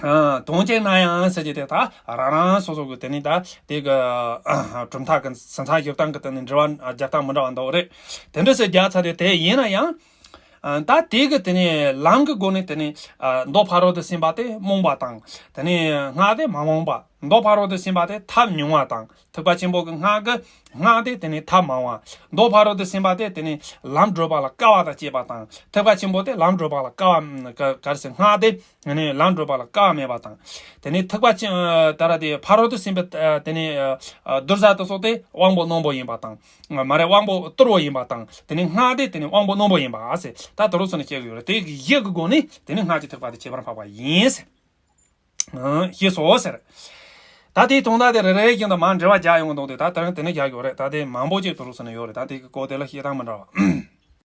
ཨ། དོན་གཅིག་ན་ཡང་ཟེར་གྱི་དེ་ད་རང་རང་སོ་སོ་གི་དེ་ནི་ད་དེ་གི་ཨ་གྲུབ་མཐའ་གི་ཟིན་ཐང་ཞུགས་སྟངས་གི་དེ་ནི་འགྲེལ་བ་རྒྱག་སྟངས་མི་འདྲ་བ་འདུག་རེད། དེ་འདྲ་ཟེར་རྒྱག་ཚར་དུས་དེ་ཡིན་ན་ཡང་། ཨ། ད་དེ་གི་དེ་ནི་ལམ་གི་སྒོ་ནས་དེ་ནི་ཨ་མདོ་ཕ་རོལ་ཏུ་ཕྱིན་པ་དེ་རྨོངས་པ་དང་། དེ་ནི་སྔགས་དེ་མ་རྨོངས་པ། མདོ་ཕ་རོལ་ཏུ་ཕྱིན་པ་དེ་ཐབས་ཉུང་བ་དང་། ཐེག་པ་ཆེན་པོ་གི་སྔགས་ཀྱི་སྔགས་དེ་དེ་ནི་ཐབས་མང་བ། མདོ་ཕ་རོལ་ཏུ་ཕྱིན་པ་དེ་དེ་ནི་ལམ་བགྲོད་པ་ལ་དཀའ་བ་དང་བཅས་པ་དང་། ཐེག་པ་ཆེན་པོ་དེ་ལམ་བགྲོད་པ་ལ་དཀའ་བ་ག་ག་རེ་ཟེར། སྔགས་དེ་དེ་ནི་ལམ་བགྲོད་པ་ལ་དཀའ་བ་མེད་པ་དང་། དེ་ནི་ཐེག་པ་ཆེན་ད་ར་དེ་ཕ་རོལ་ཏུ་ཕྱིན་པའི་དེ་ནི་ཨ་གདུལ་བྱ་དེ་ཚོ་དེ་དབང་པོ་རྣོན་པོ་ཡིན་པ་དང་། མ་རེད། དབང་པོ་གཏོར་བ་ཡིན་པ་དང་། དེ་ནི་སྔགས་དེ་དེ་ནི་དབང་པོ་རྣོན་པོ་ཡིན་པ་ཟེར། ད་དེ་རུ་སོང་ནས་བཤད་གི་ཡོད་རེད། དེ་བཞི་གི་སྒོ་ནས་དེ་ནི་སྔགས་ཀྱི་ཐེག་པ་དེ་ཁྱད་པར་འཕགས་པ་ཡིན་ཟེར། ཨང་། ཞེས་སོ་ཟེར། ད་དེའི་དོན་དག་དེ་རེ་རེ་བཞིན་དུ་མར་འགྲེལ་བ་རྒྱག་ཡོང་གི་འདུག་སྟེ། ད་དེ་རིང་དེ་ནས་རྒྱག་གི་ཡོད་རེད། ད་དེ་མང་པོ་ཅིག་དུ་རུ་སོང་ནས་ཡོད་རེད། ད་དེ་གི་སྐོར་དེ་ལ་བཤད་སྟངས་མི་འདྲ་བ།